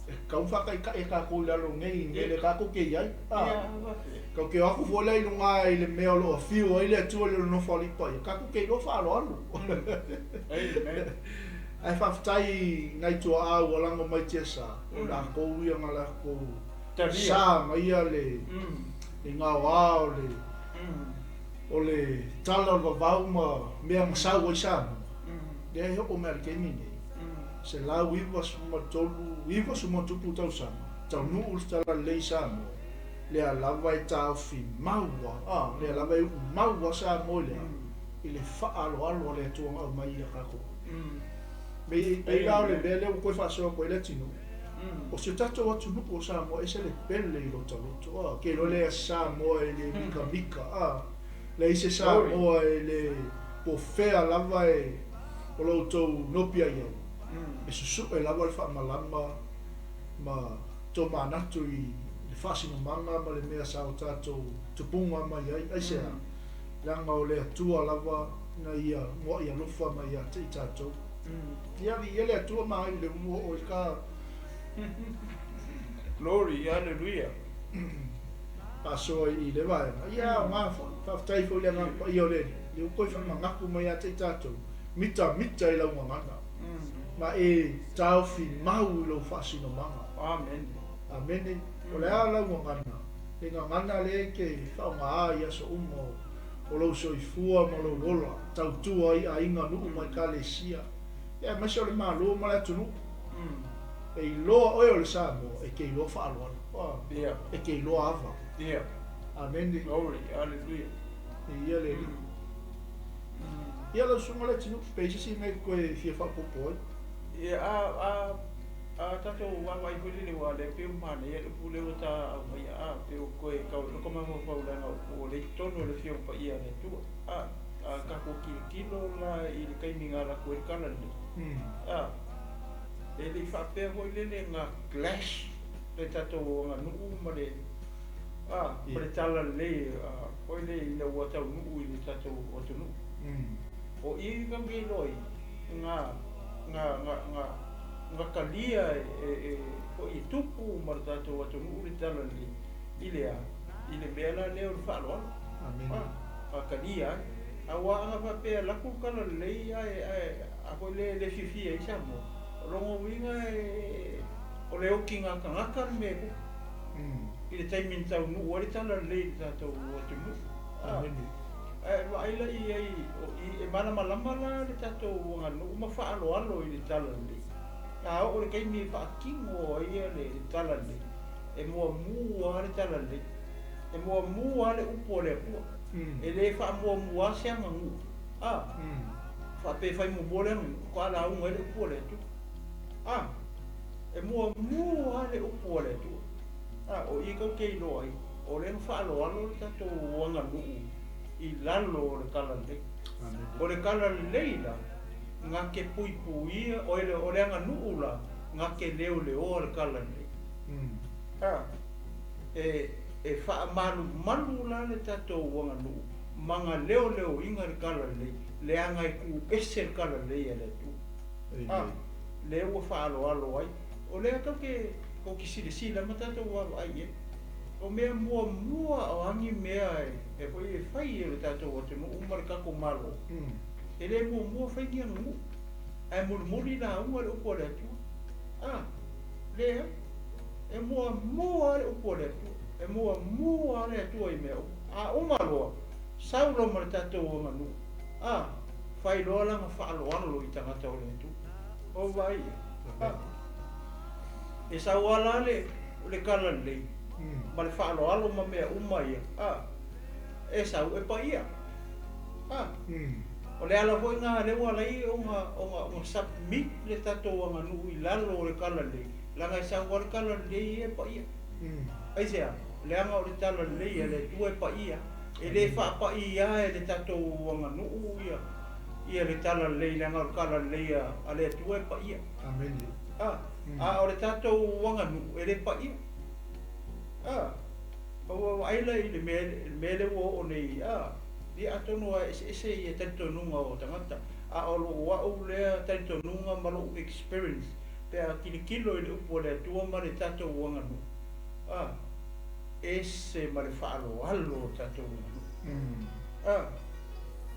e tatau faataitai e tatou i lalo nei i mea lea tatou te i ai. Tatou te o atu foi la i luga i le mea o lo o afio ai le Atua i le nofo a Alii Paia, tatou te iloa faaaloalo. Ae faafetai nai tuaa ua lago mai tiasa, o latou ia na latou sa mai le gaoa o le tala o le vavau ma mea na sau ai Samoa. Lea e oo mai i le taimi nei, 193, 90 tausaga, taunuu le tala lelei i Samoa, lea lava e taofi maua, lea lava e uu maua Samoa i le i le faaaloalo a le Atua na aumai ia tatou. Pei la o le mea lea ua toe faasoa atu ai le atunuu, o si o tatou atunuu o Samoa ese le pele i lota loto. Ke iloa lea Samoa e le mikamika, leai se Samoa e le pofea lava e o lo outou nopi ai ai, e susue lava le faamalama ma tomanatu i le faasinomaga ma le mea sa o tatou tupuga mai ai. Aisea? Leaga o le Atua lava na ia muai alofa mai ia te i tatou. Ia viia le Atua ma ai le ua o i ka. Glory, hallelujah. Faasoa i le vaega. Ia o ngā foi, faafetai foi le agaga paia o le Alii, le ua toe faamanatu mai ia te i tatou, mita mita i lau gagana, ma e taofi mau i lou faasinomaga. Amen. Amene. O le a lau gagana, le gagana lea e te faaaogaa i aso uma o lou soifua ma lou ola, tautua ai aiga, nuu ma ekalesia, ia aemaise o le Malo ma le atunuu. E iloa oe o le Samoa, e te iloa faaaloalo, e te iloa ava. Amene. Glory, hallelujah. Ia le Alii. Ia lau susuga le atunuu, pe i se isi mea e toe fia faaopoopo ai. Ia, a tatou vaavaai foi lele ua lea pei ua manaia le upu lea ua ta aumaia, pei ua toe tau loko mafaufau leaga ua le i totonu o le Afioga Paia a le Atua. A tatou tilotilo la i le taimi na alu atu ai le tala lenei, e le i faapea foi lele na clash le tatou aganuu ma le ma le tala lelei foi lele ina ua taunuu i le tatou atunuu. O i tatou te iloa ai na talia e foi e tupu ma le tatou atunuu le tala lelei i le a i le mea la lea o le faaaloalo. Na talia ai. Aua ana faapea alu atu le tala lelei ae a foi le le fiafia ai Samoa, o lona uiga o le okiga tagata le mea e tupu i le taimi na taunuu ai le tala lelei i le tatou atunuu. Ae vaai la i ai e malamalama la le tatou aganuu ma faaaloalo i le tala lelei. A oo i le taimi e faatino ai le tala lelei, E muamua lava le talalelei. E muamua lava le upu a le Atua. E le faamuamua lava se aganuu. A. Faapea e fai muamua le aganuu faatoa lauga ai le upu a le Atua. A. E muamua lava le upu a le Atua. A, o i tatou te iloa ai, o lea na faaaloalo le tatou aganuu i lalo o le talalelei. O le talalelei la, na te puipuia, o le aganuu la, na te leoleoa le talalelei. A, e, e faamalumalu la le tatou aganuu ma na leoleoina le talalelei, leaga e tu ese le talalelei a le Atua. A, lea ua faaaloalo ai. O lea tou te, tou te silasila ma tatou vaavaai i ai. O mea muamua o a ni mea e, foi e fai e le tatou atunuu ma le tatou Malo, e le muamua fai ni aganuu, ae mulimuli lauga le upu a le Atua. A, leai. E muamua lava le upu a le Atua. E muamua lava le Atua i mea uma. A uma loa, sau loa ma le tatou aganuu, a, fai loa lana faaaloalo i tagata o le Atua. O vaai i ai. A, e sau lava la le, le talalelei ma le faaaloalo ma mea uma ia, a, e sau e paia. A, o le ala foi lena lea ua ala ai ona, ona, ona submit le tatou aganuu i lalo o le talalelei, leaga e sau lava le talalelei ia e paia. Aisea? Leaga o le talalelei a le Atua e paia. E le faapaia e le tatou aganuu ia, ia le talalelei leaga o le talalelei a le Atua e paia. Amene. A, a o le tatou aganuu e le paia. A, ua vaai la i le mea, le mea lea ua oo nei, a, ia atonu lava e eseese ia talitonuga o tagata, a o lou au lea talitonuga ma lou experience pe a tilotilo i le upu a le Atua ma le tatou aganuu, a, ese ma le faaaloalo o tatou aganuu. A,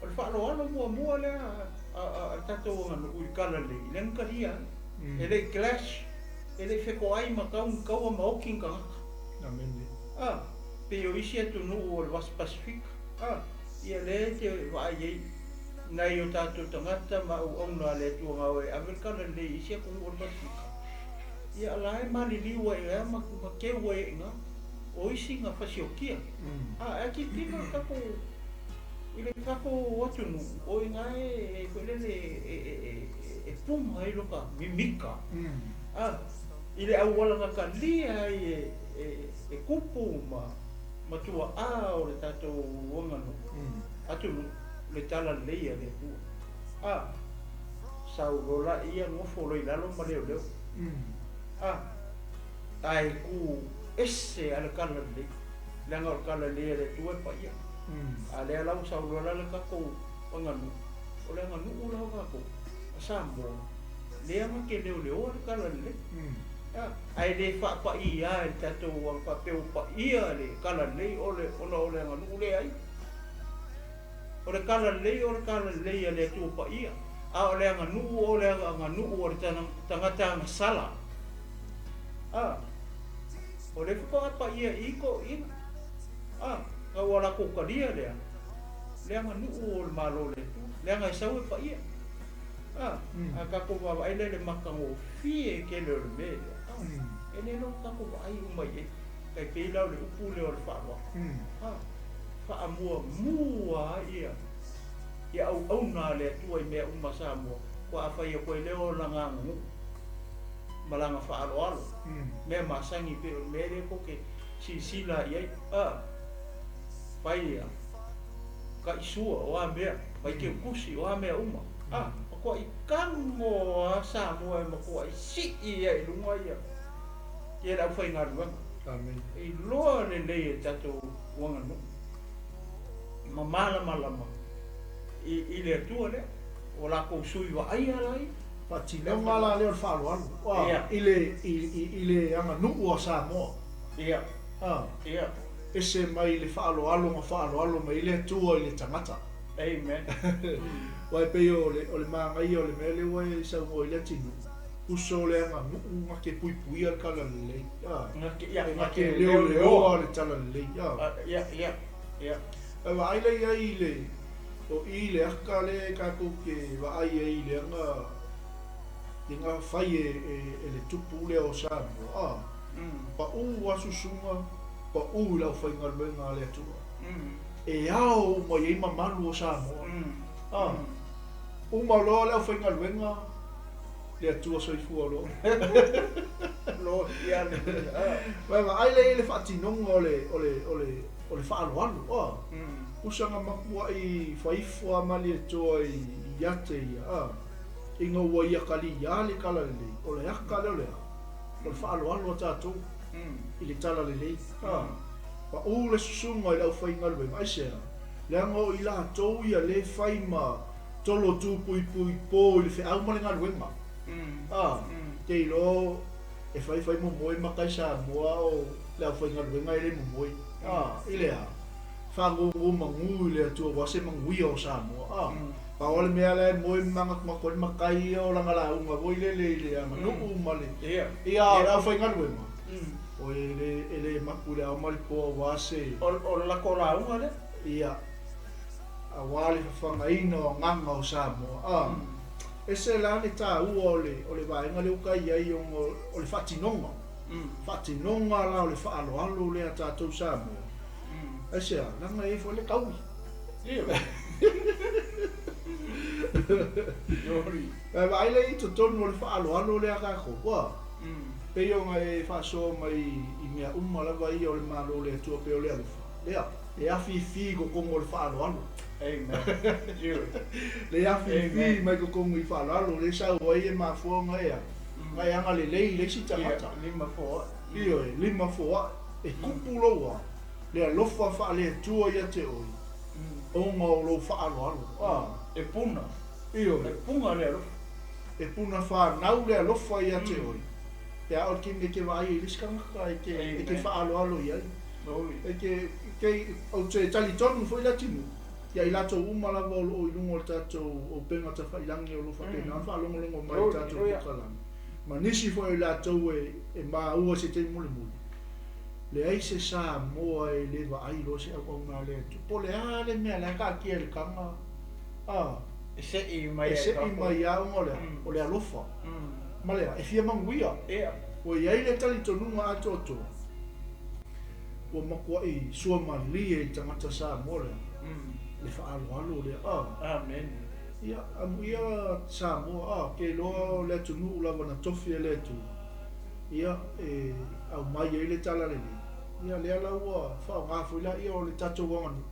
o le faaaloalo muamua lea a le tatou aganuu i le talalelei, lea na talia ai. E le i clash, e le i fetoai ma tau ni taua ma oti ni tagata. Amene. A, pei o isi atunuu o le Vasa Pasifika, a, ia lea e te vaai ai nai o tatou tagata ma auauna a le Atua na o e ave le talalelei i isi atunuu o le Pasifika. Ia la e maliliu ai ea ma, ma keu ai i ina o isi na fasiokia. A, e tilotilo le tatou, i le tatou atunuu, o ina e, e foi lele e, e, e, e puma ai lota mimika. A, i le auala na talia ai e, e, e kupu ma, ma tuaa o le tatou aganuu, atunuu, le talalelei a le Atua. A, sau loa laia nofo loa i lalo ma leoleo. A, ae ku ese a le talalelei, leaga o le talalelei a le Atua e paia. A lea la ua sau loa la le tatou aganuu, o le aganuu la o tatou, a Samoa, lea na te leoleoa le talalelei. A, ae le faapaia e le tatou aga faapea ua paia le talalelei o le, ona o le aganuu leai. O le talalelei o le talalelei a le Atua paia, a o le aganuu o le aganuu o le tagata agasala. A, o lea faatoa paia i toeaiina. A, na ua latou talia lea, le aganuu o le Malo o le Atua, leaga e sau e paia. A, a tatou vaavaai lea i le matagofie tele o le mea lea, a, e le iloa tatou vaai uma i ai. Tai pei la o le upu lea o le faaaloalo. A, faamuamua ai ia, ia auauna a le Atua i mea uma a Samoa, faatoa fai atu ai lea o lana aganuu ma lana faaaloalo, mea masani pei o le mea lea tou te silasila i ai. A, fai ia taisua o a mea, fai teutusi o a mea uma. A, matuai tago lava Samoa e matuai sii ai i luga ia, ia le aufaigaluega. Amene. E iloa lelei e tatou aganuu ma malamalama i, i le Atua lea, o latou sui vaaia la ia. Faatinoga la lea o le faaaloalo, a, Ia. i le, i, i, i le aganuu a Samoa. Ia. A, Ia. ese mai le faaaloalo na faaaloalo mai ai le Atua i le tagata. Amen. Aua e pei o le, o le manaia o le mea lea ua e saunoa ai le atunuu, uso le aganuu na te puipuia le talalelei, a, Na te, ia, na na te te leoleoa le talalelei, a. A, ia, ia, ia. Ae vaai la i ai i le, o i le aka lea tatou te vaai ai i le aga, i ga fai e, e, e le tupu lea o Samoa, a. Paʻū a susuga, paʻū i le aufaigaluega a le Atua. E ao uma i ai mamalu o Samoa. A, uma loa le aufaigaluega, le Atua soifua loa. Aua e vaai lea i le faatinoga o le, o le, o le, o le faaaloalo. A, pusa na matuai faifo a Malietoa i iate ia, a, ina ua ia kaliia le talalelei, o le aka lea o le a? O le faaaloalo a tatou i le talalelei. A, paʻū le susuga i le aufaigaluega, aisea? Leaga o i latou ia lē fai ma tolo tu puipui po i le feau ma le galuega. A, te iloa e fai fai momoe matai Samoa o le aufaigaluega e le momoe. A, i le a? Fagogo manu i le Atua aua se manuia o Samoa. A, pau lava le mea la e moe ma manatunatu ai le matai ia o lana lauga foi lele i le aganuu ma le, ia, o le aufaigaluega, o e le, e le mapu i le ao ma le po aua se. O le latou lauga lea. Ia, aua le fafagaina o agaga o Samoa. A, ese la le taua o le, o le vaega lea ua ta i ai ona o le faatinoga. Faatinoga la o le faaaloalo lea a tatou Samoa. Aisea, leaga e i ai foi le taui. Ae vaai lea i totonu o le faaaloalo lea a tatou, ua pei ona e faasoa mai i mea uma lava ia o le Malo o le Atua pei o le alofa, lea, e afifi i totonu o le faaaloalo. Le afifi mai totonu i faaaloalo, lea e sau ai e mafua ona e a, ona e agalelei i le isi tagata. Ioe, lima foai. E kupu lou a, le alofa faale-Atua ia te oe, ona o lou faaaloalo. A. E puna. Ioe. E puna le alofa. E puna fanau le alofa ia te oe, pe a o le kini e te vaai ai i le isi tagata e te, e te faaaloalo i ai. E te, te, ou te talitonu foi Leatinuu, ia i latou uma lava o loo i luga o le tatou upega tafailangi o lo o faapena ona faalogologo mai i le tatou polokalame, ma nisi foi o i latou e, e maua i se taimi mulimuli. Leai se Samoa e le vaai loa se auauna a le Atua. Po o le a le mea la e taatia i le taga, a, E seʻi mai e seʻi mai lava ona o le a? O le alofa. Ma le a? E fia manuia. Ua i ai le talitonuga atoatoa, ua matuai suamalie i le tagata Samoa le a? Le faaaloalo lea, a. Amene. Ia, amuia Samoa, a, ke iloa o le atunuu lava na tofi e le Atua. Ia, e aumai ai le talalelei, ia lea la ua faaaoga foi laia o le tatou aganuu.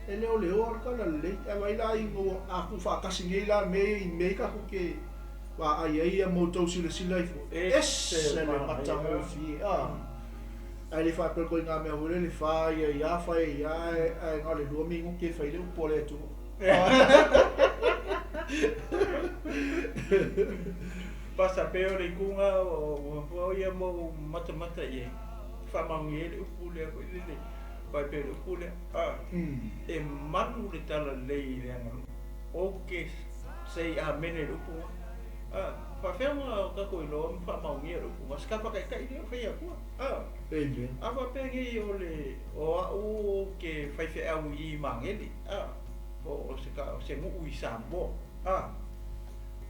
E leoleoa le talalelei, ae vaai la ina ua a tuufaatasi nei la mea ia i mea ia tatou te vaai ai ia ma outou silasila ai foi, ese le matagofie, a. Ae le faapea ituaiga mea foi lele fai ai a fai ai a ae na o le lua minute e fai ai le upu a le Atua. Pasa pei o le ituga o ia ma ou matamata i ai, faamaonia ai le upu lea foi lele, vaai pea i le upu lea, a, e malu le talalelei i le aganuu. Ou te say amene i le upu lena. A, faafefea ona tatou iloa ma faamaonia le upu lena, se tapataitai lea o fai atua. A, Amen. a faapea nei o le, o au ou te faifeau i i Magele, a, o se, o se nuu i Samoa, a.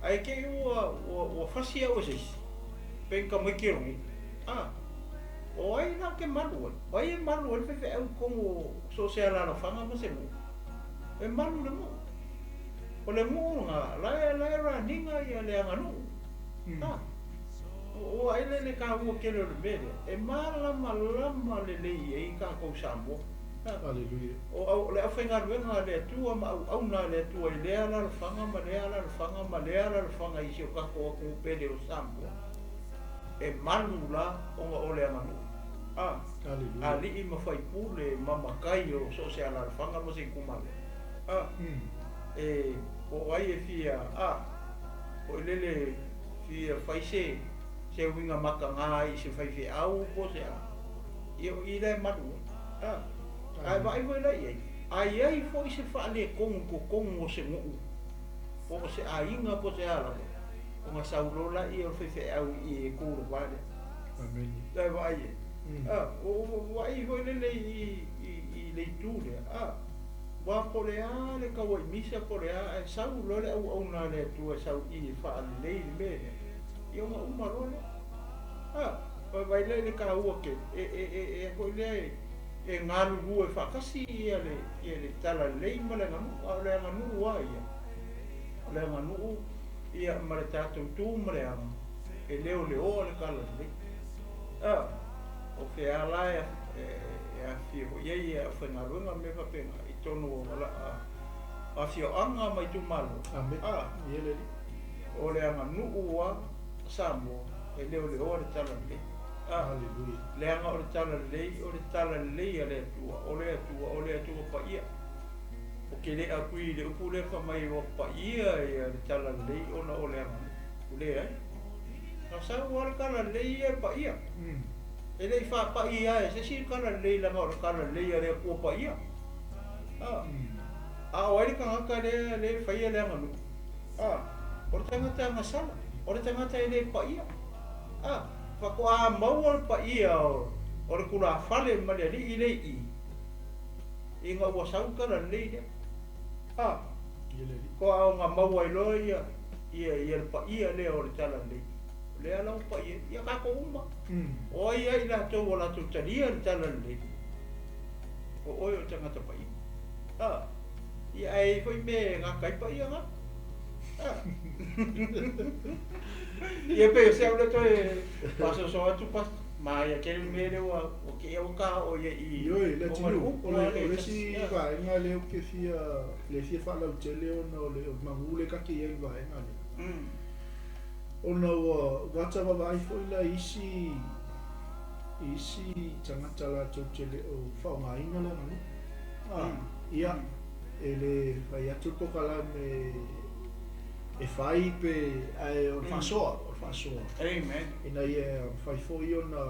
Ae te i ua, ua, ua fasi au e se isi, pe ni tamaiti o le nuu. A, o ai la ou te malu ai? O ai e malu ai le faifeau i totonu o so o se alaalafaga ma se nuu? E malu le nuu. O le nuu lena, la e, la e raniga ia le aganuu. A, ua ai le, le taua tele o le mea lea, e malamalama lelei ai tatou Samoa. Aleluia. O le aufaigaluega a le Atua ma auauna a le Atua i lea alalafaga ma lea alalafaga ma lea alalafaga i si o tatou atunuu pele o Samoa, e malu la ona o le aganuu. A, alii ma faipule ma matai o so o se alalafaga ma se itumalo. A, e, po o ai e fia, a, foi lele fia fai se, se uiga mataga i se faifeau po o se a, ia o i la e malu ai. A, ae vaai foi la i ai, a i ai foi se faaletonu i totonu o se nuu, po o se aiga po o se a lava, ona sau loa laia o le faifeau i i e tu i le va lea. Amene. E vaai i ai. A, ua vaai foi lele i, i, i le itu lea, a, aua po o le a le tau ai misa po o le a, ae sau loa le auauna a le Atua e sau i i e faalelei le mea lea, ia ona uma loa lea. A. Ua vaai lea i le taua tele, e, e, e, e foi lea e, e galulue faatasi ia le, ia le talalelei ma le aganuu, a o le aganuu lava ia. O le aganuu ia ma le tatou tu ma le aga, e leoleoa le talalelei. A, o fea la e, e, e afifio foi ai le aufaigaluega ma mea faapena i tonu o la, a, afioaga ma itumalo. Amene. A, Ia le Alii. O le aganuu a Samoa e leoleoa le talalelei. A, Haleluia. Leaga o le talalelei, o le talalelei a le Atua, o le Atua, o le Atua paia. Ou te le agree i le upu lea fai mai ua paia ia le talalelei ona o le aganuu. Leai. Na sau lava le talalelei ia e paia. E le i faapaia e se isi le talalelei leaga o le talalelei a le Atua paia. A, a o ai le tagata lea lea e faia le aganuu? A, o le tagata agasala, o le tagata e le paia. A, faatoa maua le paia o, o le tulafale ma le alii le i i, ina ua sau le talalelei lea. A, Ia le Alii. faatoa ona maua ai loa ia, ia, ia le paia lea o le talalelei. O lea la ua paia ai ia tatou uma. O ai lava i latou ua latou talia le talalelei, o oe o le tagata paia. A, ia ae i ai foi mea e gata ai paia na. A. Ia pei o se au lea toe faasoasoa atu Pastor. Manaia tele le mea lea ua ua te ua ta oo ai i Ioe, i ona o le Leatinuu, upu o le, a o le le tasi. isi A. vaega lea ou te fia, le fia faalautele ona o le, o le magu lea ta te i ai i le vaega lea. Ona ua, ua ata vaavaai foi la i isi, i isi tagata latou te le o faaaogaina le aganuu. A, ia, e le fai atu le polokalame e fai pe, ae o le faasoa, o le faasoa. Amen. Ina ia mafai foi ona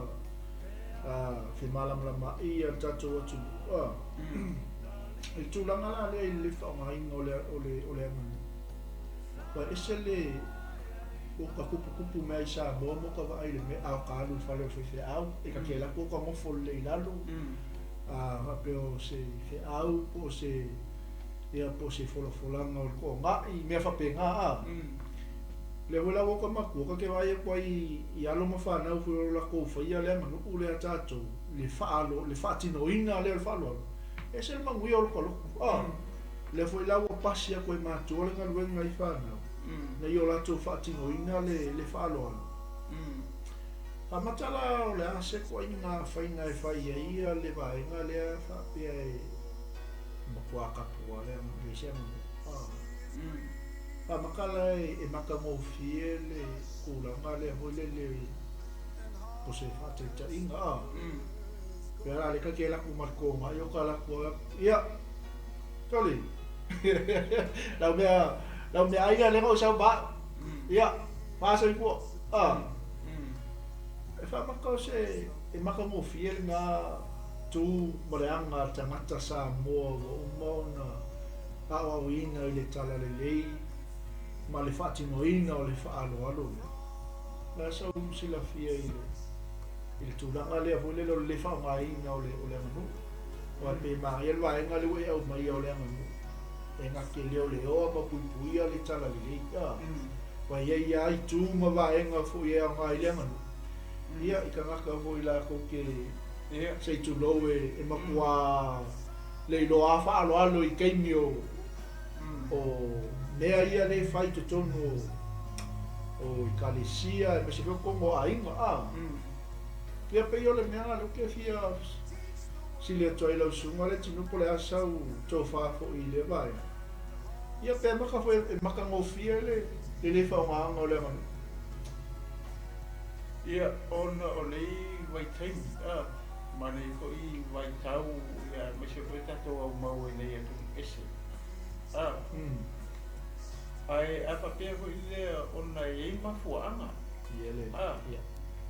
femalamalamaai le tatou atunuu. A, i le tulaga la lea i le faaaogaina o le, o le, o le aganuu. Ua ese le ua ka tuputupu mea i Samoa ma ka vaai i le mea a o ka alu i le fale o le faifeau, e ta te alu atu o ka nofo lelei i lalo, a faapea o se feau po o se, ia po o se folafolaga o le toagai, mea faapena a. Lea foi la ua ka matua, ta te vaai atu ai i alo ma fanau foi o latou faia le aganuu lea a tatou, le faalo, le faatinoina lea o le faaaloalo, e ese le manuia o lota loto. A, lea foi la ua pasi atu e matua le galuega i fanau, ina ia o latou faatinoina le, le faaaloalo. Faamata la o le a se ituaiga faiga e fai ai ia le vaega lea faapea e matua tapu lava le aganuu, leai se aganuu. A, faamata la e matagofie le tulaga lea foi lele po o se faataitaiga a. Pei la lea ta te alu atu ma le togai o ta alu atu lava, ia, sole, lau mea, lau meaai lea lea na ou sau ma au. Ia, fa soifua. A, e faamata o se, e matagofie lena tu ma le aga a le tagata Samoa ua uma ona aoaoina i le talalelei ma le faatinoina o le faaaloalo lea. O le a sau silafia i le, i le tulaga lea foi lele o le le faaaogaina o le, o le aganuu. Aua e pei e manaia le vaega lea ua e aumaia o le aganuu e na te leoleoa ma puipuia le talalelei. A, aua e i ai lava itu ma vaega foi e aoga ai le aganuu, ia, i tagata foi latou te se i tulou e, e matua le iloa lava faaaloalo i taimi o, o mea ia lea e fai i totonu o, o ekalesia aemaise foi o totonu o aiga. A, ia pei o le mea lena lea ou te fia sili atu ai i lau susuga Leatinuu po o le a sau tofa foi i lea vaega. Ia pe maka foi e matagofie le le le faaaogaina o le aganuu. Ia, ona o nei vaitaimi, a, ma nei foi vaitau, ia, aemaise foi tatou aumau e nei atunuu ese, a, ae a faapea foi lea ona e i ai mafuaaga, Ia le, a, ia.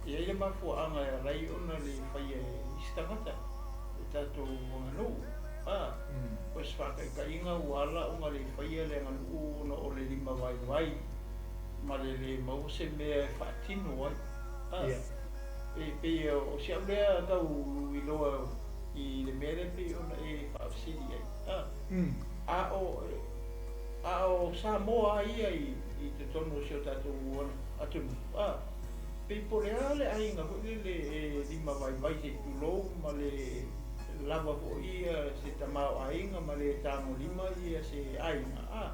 e i ai le mafuaaga e ala ai ona le faia e isi tagata le tatou aganuu, a, o se faataitaiga ua ala ona le faia le aganuu ona o le limavaivai ma le le maua se mea e faatino ai. A, Ia. e pei o si au lea tau iloa i le mea lea pei ona e faafesili ai. A, a o, a o Samoa lava ia i, i totonu o si o tatou atunuu. A, Pei po o le a le aiga foi lele e limavaivai se i tulou ma le lava foi se tamaoaiga ma le tagolima se aiga, a,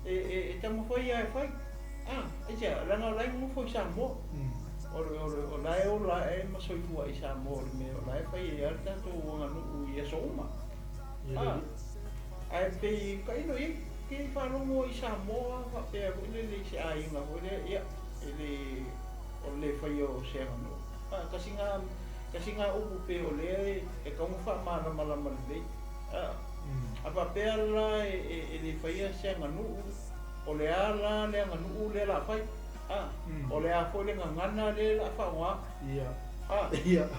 e, e, e taumafai lava e fai. A, aisea? Leaga o la e nonofo i Samoa. O le, o le, o la e ola ae ma soifua i Samoa o le mea o la e fai ai lava le tatou aganuu i aso uma. A, ae pei tailo i ai, ke faalogo i Samoa faapea foi lele i se aiga foi lea, ia, e le, o le le faia o se aganuu. A, tasi na, tasi na upu pei o lea e, e tatau ona faamalamalama lelei. A, a faapea la e, e, e le faia se aganuu, o le a la le aganuu lea o le a fai? A, o le a foi le gagana lea o le a faaaoga? A,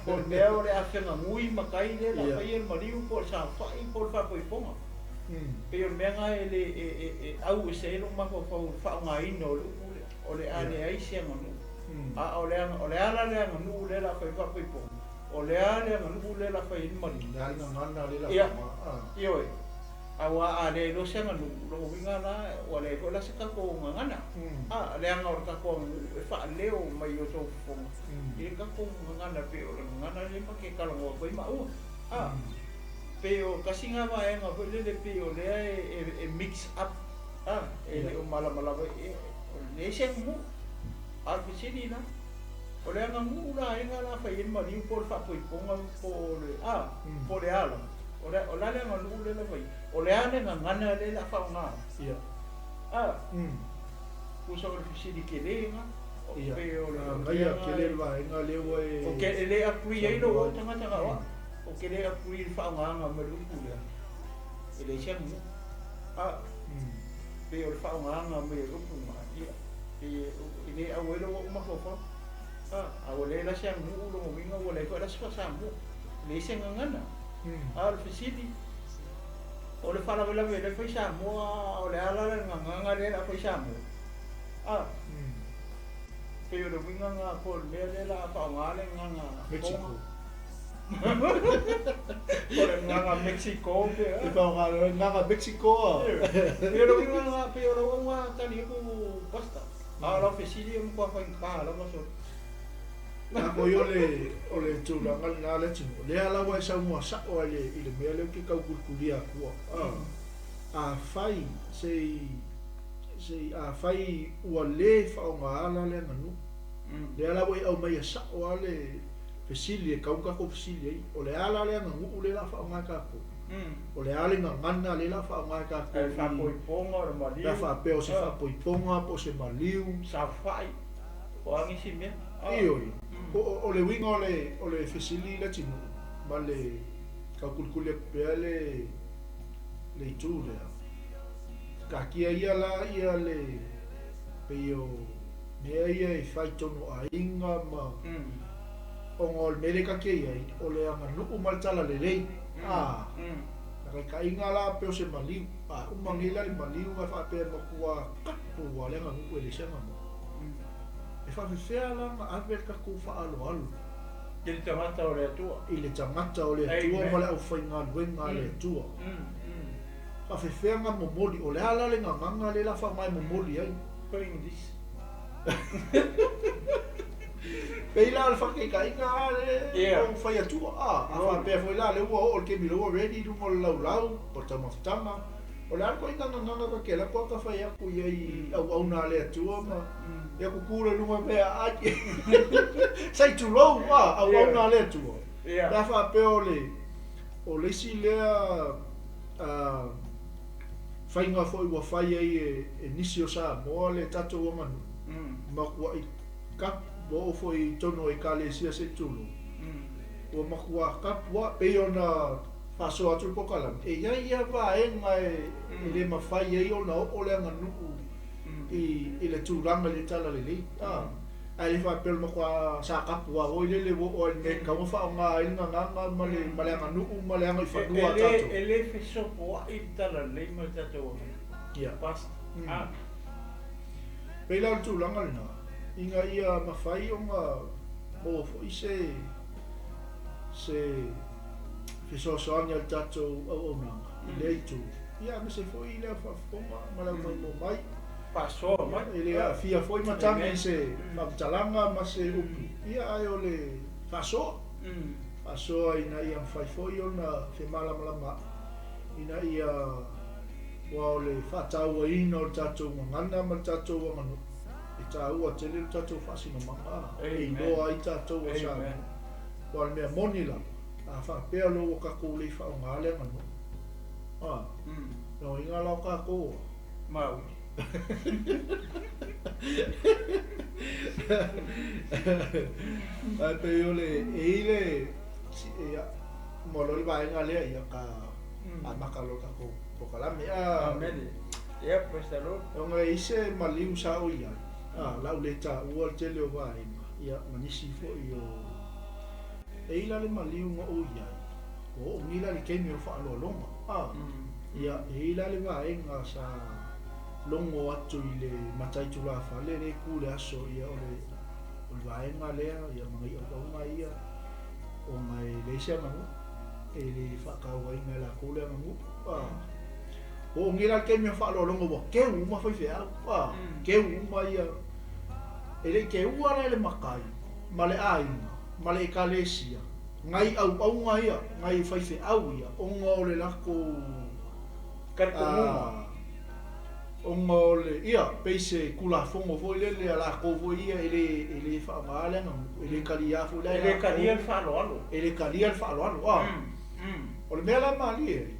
po o le mea o le a feganui matai lea o le a faia le maliu po o le saofai po o le faapoipoga. Pei o le mea lena e le e au ese ai lou mafaufau i le faaaogaina o le upu lea, o le a leai se aganuu. A o le o le a la le aganuu lea o le a fai ai le faapoipoga? O le a le aganuu lea o le a fai ai le maliu? O le a le gagana lea o le a faaaoga? Ioe. Aua a leai loa se aganuu, o lona uiga la, ua leai foi la se tatou gagana. A, leaga o le tatou aganuu e faaleo mai i outou fofoga i le tatou gagana pei o le gagana lea ma te talanoa atu ai maua. A, pei o tasi lena vaega foi lele pei o lea e mix up, a, e le o malamalama, e leai se aganuu. A o le fesili la, o le aganuu la ai lena o le a fai ai le maliu po o le faapoipoga po o le a, po o le a lava? O le, o le a le aganuu lea lava ia? O le a le gagana lea o le a faaaoga ai? Ia. A? Tusa o le fesili tele lena. Ia. Pei o le, Manaia tele le vaega lea ua e. Ou te le agree ai lou au tagata na o au. Ou te le agree i le faaaogaina mai o le upu lea. E leai se aganuu. A? Pei o le faaaogaina mai o le upu lena, ia, pei e le au ai lou au mafaufau. A? A ua leai la se aganuu lona uiga ua leai foi la se faa-Samoa. E leai se gagana. A o le fesili, o le faalavelave o lea e fai Samoa, o le a la le gagana lea o le a fai Samoa? A, pei o le uiga lena po o le mea lea o le a faaaoga le gagana Mexico. Po o le gagana Mexico pe a. E faaaoga le gagana Mexico a. Pei o le uiga lena, pei o lau auga tali atu Pastor. A o lau fesili e matua faigata lava sole. A oi o le o le tulaga lena le atunuu, lea la ua e saunoa sa'o ai i le mea lea ou te tau kulikulia atua. Afai se i se i afai ua le faaaogaala le aganuu, lea la ua e aumaia sa'o lava le fesili e tatau ona tatou fesili ai, o le a la le aganuu lea o le a faaaoga e tatou? O le a le gagana lea o le a faaaoga e tatou i faapoipoga o le maliu, pe a faapea o se faapoipoga po o se maliu, saofai. O a nisi mea? Ioe. O le uiga o le fesili Leatinuu ma le taukulikuli atu pea le itu lea, taatia ia la ia le pei o mea ia e fai tonu o aiga ma ona o le mea lea ta te i ai, o le aganuu ma le talalelei. A, na taitaiga la pei o se maliu, a uma nei la le maliu ae faapea e matua kapu lava le aganuu e leai se aganuu. E faafefea la ona ave le tatou faaaloalo. I le tagata o le Atua. I le tagata o le Atua ma le aufaigaluega a le Atua. Faafefea ona momoli, o le a la le gagana lea la faaaoga e momoli ai? Ko English. Pei la o le faataitaiga lava lea o fai atua. A faapea foi la lea ua oo i le taimi lea ua ready i luga o le laulau o le taumafataga. O le a le ituaiga gagana ta te alu atu ta fai atu i ai i auauna a le Atua ma ia tutu le luga mea ai sai tulou a auauna a le Atua. Pe a faapea o le o le isi lea faiga foi ua fai ai e nisi o Samoa le tatou aganuu matuai kapu ua oo foi i totonu o Ekalesia se i tulou ua matua kapu lava pei ona faasoa atu le polokalame, e i ai lava vaega e le mafai ai ona oo le aganuu i le tulaga i le talalelei. Ae le faapea o le matua sakapu lava foi lele ua oo ai i le mea e tatau ona faaaoga ai le gagana ma le aganuu ma le agaifanua a tatou. E le fesopoai le talalelei ma le tatou aganuu. Ia. Pastor. Pei la o le tulaga lena, ina ia mafai ona maua foi se se fesoasoani a le tatou auaunaga i lea itu, ia aemaise foi le au faafofoga ma le au maimoa mai. Faasoa mai. E le aafia foi matagi i se faamatalaga ma se upu, ia ae o le faasoa. Faasoa ina ia mafai foi ona femalamalamaai, ina ia, aua o le faatauaina o le tatou gagana ma le tatou aganuu, e taua tele le tatou faasinomaga e iloa ai tatou o Samoa. Aua o le mea moni lava, a faapea loa ua tatou le faaaoga le aganuu, a, lona uiga la o tatou a. Maui. Ae pei o le, e i le, ia, uma loa le vaega lea, ia ka amata loa le tatou polokalame. Amene. Ia, praise the Lord. Ona e i se maliu sa ou i ai, a, o le a ou le taua le tele o vaega, ia, ma nisi foi o... E i la le maliu na ou i ai, ua oo nei la i le taimi o faaaloaloga, a, ia, e i la le vaega sa logo atu i le matai tulafale lea e tu i le aso, ia, o le, o le vaega lea, ia, ma nai auauna ia, ona e leai se aganuu, e le faatauaina e latou le aganuu, a. Ua oo nei la le taimi o faaaloaloga ua keu uma faifeau, a, keu uma ia. E le i keua la e le matai ma le aiga ma le ekalesia nai auauna ia, nai faifeau ia, ona o le latou talitonuga, ona o le, ia, pei se Tulafono foi lele a latou foi ia e le, e le faaaogaina le aganuu, e le talia foi la e latou. E le talia le faaaloalo. E le talia le faaaloalo, a. O le mea la malie ai,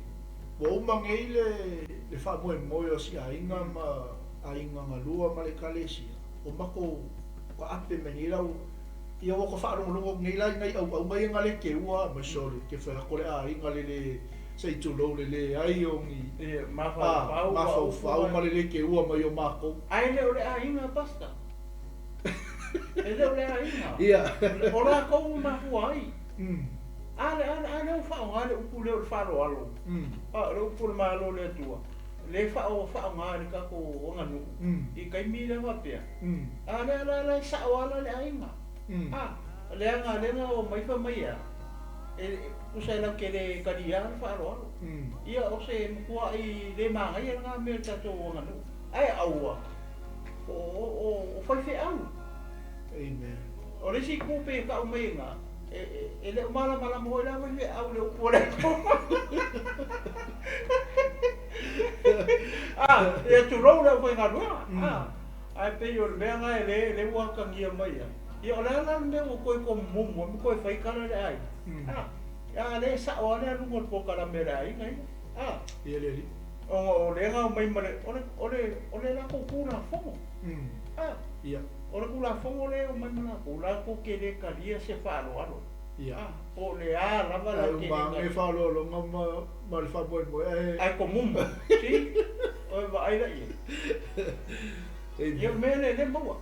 Ua uma nei le faamoemoe o si aiga ma aiga galua ma le Ekalesia, ua matou taape mai nei la, ia ua ta faalogologo atu nei la i nai auauna ia na le keua mai sole, ke fai atu le aiga le le se i tulou le leai o ni mafaufau ma le le keua mai o matou. Ae le o le aiga Pastor. E le o le aiga. Ia. O latou ua mafua ai. A lea, a lea ua faaaoga le upu lea o le faaaloalo, a o le upu o le Malo o le Atua, lea e faaaoga e le tatou aganuu i taimi lea faapea, a lea la la e sao lava la le aiga. A, leaga lea na omai fai mai e a, e tusa e latou te le talia le faaaloalo. Ia o se matuai le manaia lena mea i le tatou aganuu. Ae aua, o faifeau. Amen. O le isi itu pei e tau mai i ina, E le o malamalama foi la faifeau i le upu a le Atua. A, ia tulou le aufaigaluega. A, ae pei o le mea lena e le, le ua atagia mai ai. Ia o le a la le mea ua toe tomumu ai ma toe fai tala le aiga? A, a lea e sao lava le aluga o le polokalame a le aiga ia. A, Ia le alii. Ona o lea na omai ma le, o le, o le, o le latou Tulafono. A. Ia. O le Tulafono lea e omai ma latou, latou te le talia se faaaloalo. Ia. A, po o le a lava Ae latou te le uma ane talia. faaaloaloga ma, ma le faamoemoe ae. Ae komumu. Si, oe vaai la i ai. Amen. Ia o le mea lea lea e maua.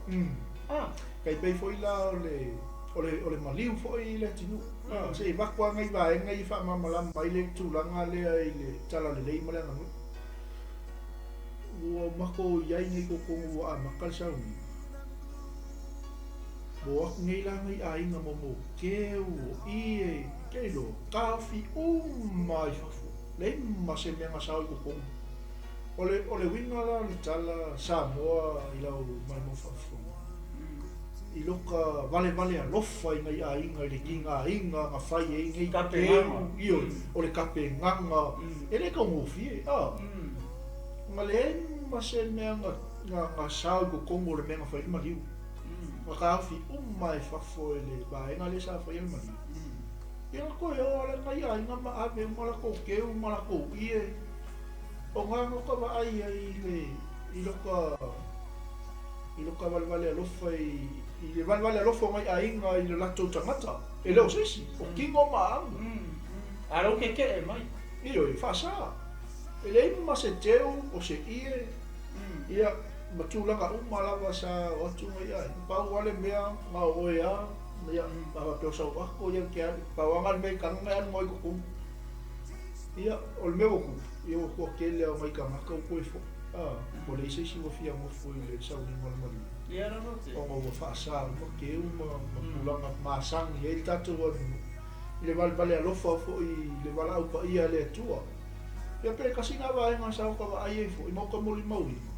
A. Tai pei foi la o le, o le, o le maliu foi i le atunuu. A, se i avatu lava nai vaega ia e faamalamalama ai le tulaga lea i le talalelei ma le aganuu. Ua matou i ai nei totonu ua amata le sauniga. Ua o atu nei la nai aiga mo keu o ie, ke iloa, taofi uma i fafo, leai ma se mea na sao i totonu. O le, o le uiga la o le tala Samoa i lau maimoa faafofoga, i loka valevale alofa i nai aiga i le tigaina na fai ai nei keu, ioe, o le tapenaga, e le taugofie, a. Na leai ma se mea na, na, na sao i totonu o le mea na fai ai le maliu. Na taofi uma i fafo e le vaega lea sa faia le maliu. Ia na toe o lava nai aiga ma ave uma latou keu ma latou ie. O na no ka vaai ai i le, i loka, i loka valevale alofa i, i le valevale alofa o nai aiga i lo latou tagata. E le o se isi, o kino ma amu. A lea ua keke'e mai. Ioe, faasa. E leai ma se teu o se ie, ia, ma tulaga uma lava sa o atu nai aiga. Pau lava le mea, na o oe lava, ia, a faapea o sau ako, ia, ke alu, pau lava le mea i tagata e alu mai i totonu. Ia, o le mea ua tupu, ia ua toatele lava o nai tagata ua toe foi, a, ua leai se isi ua fia nofo i le sauniga o le maliu, ona ua faasa uma teu ma tulaga masani ai le tatou atunuu i le valevale alofa foi i le valaau paia a le Atua. Ia pe tasi lena vaega sa ota vaai ai foi ma ota molimauina.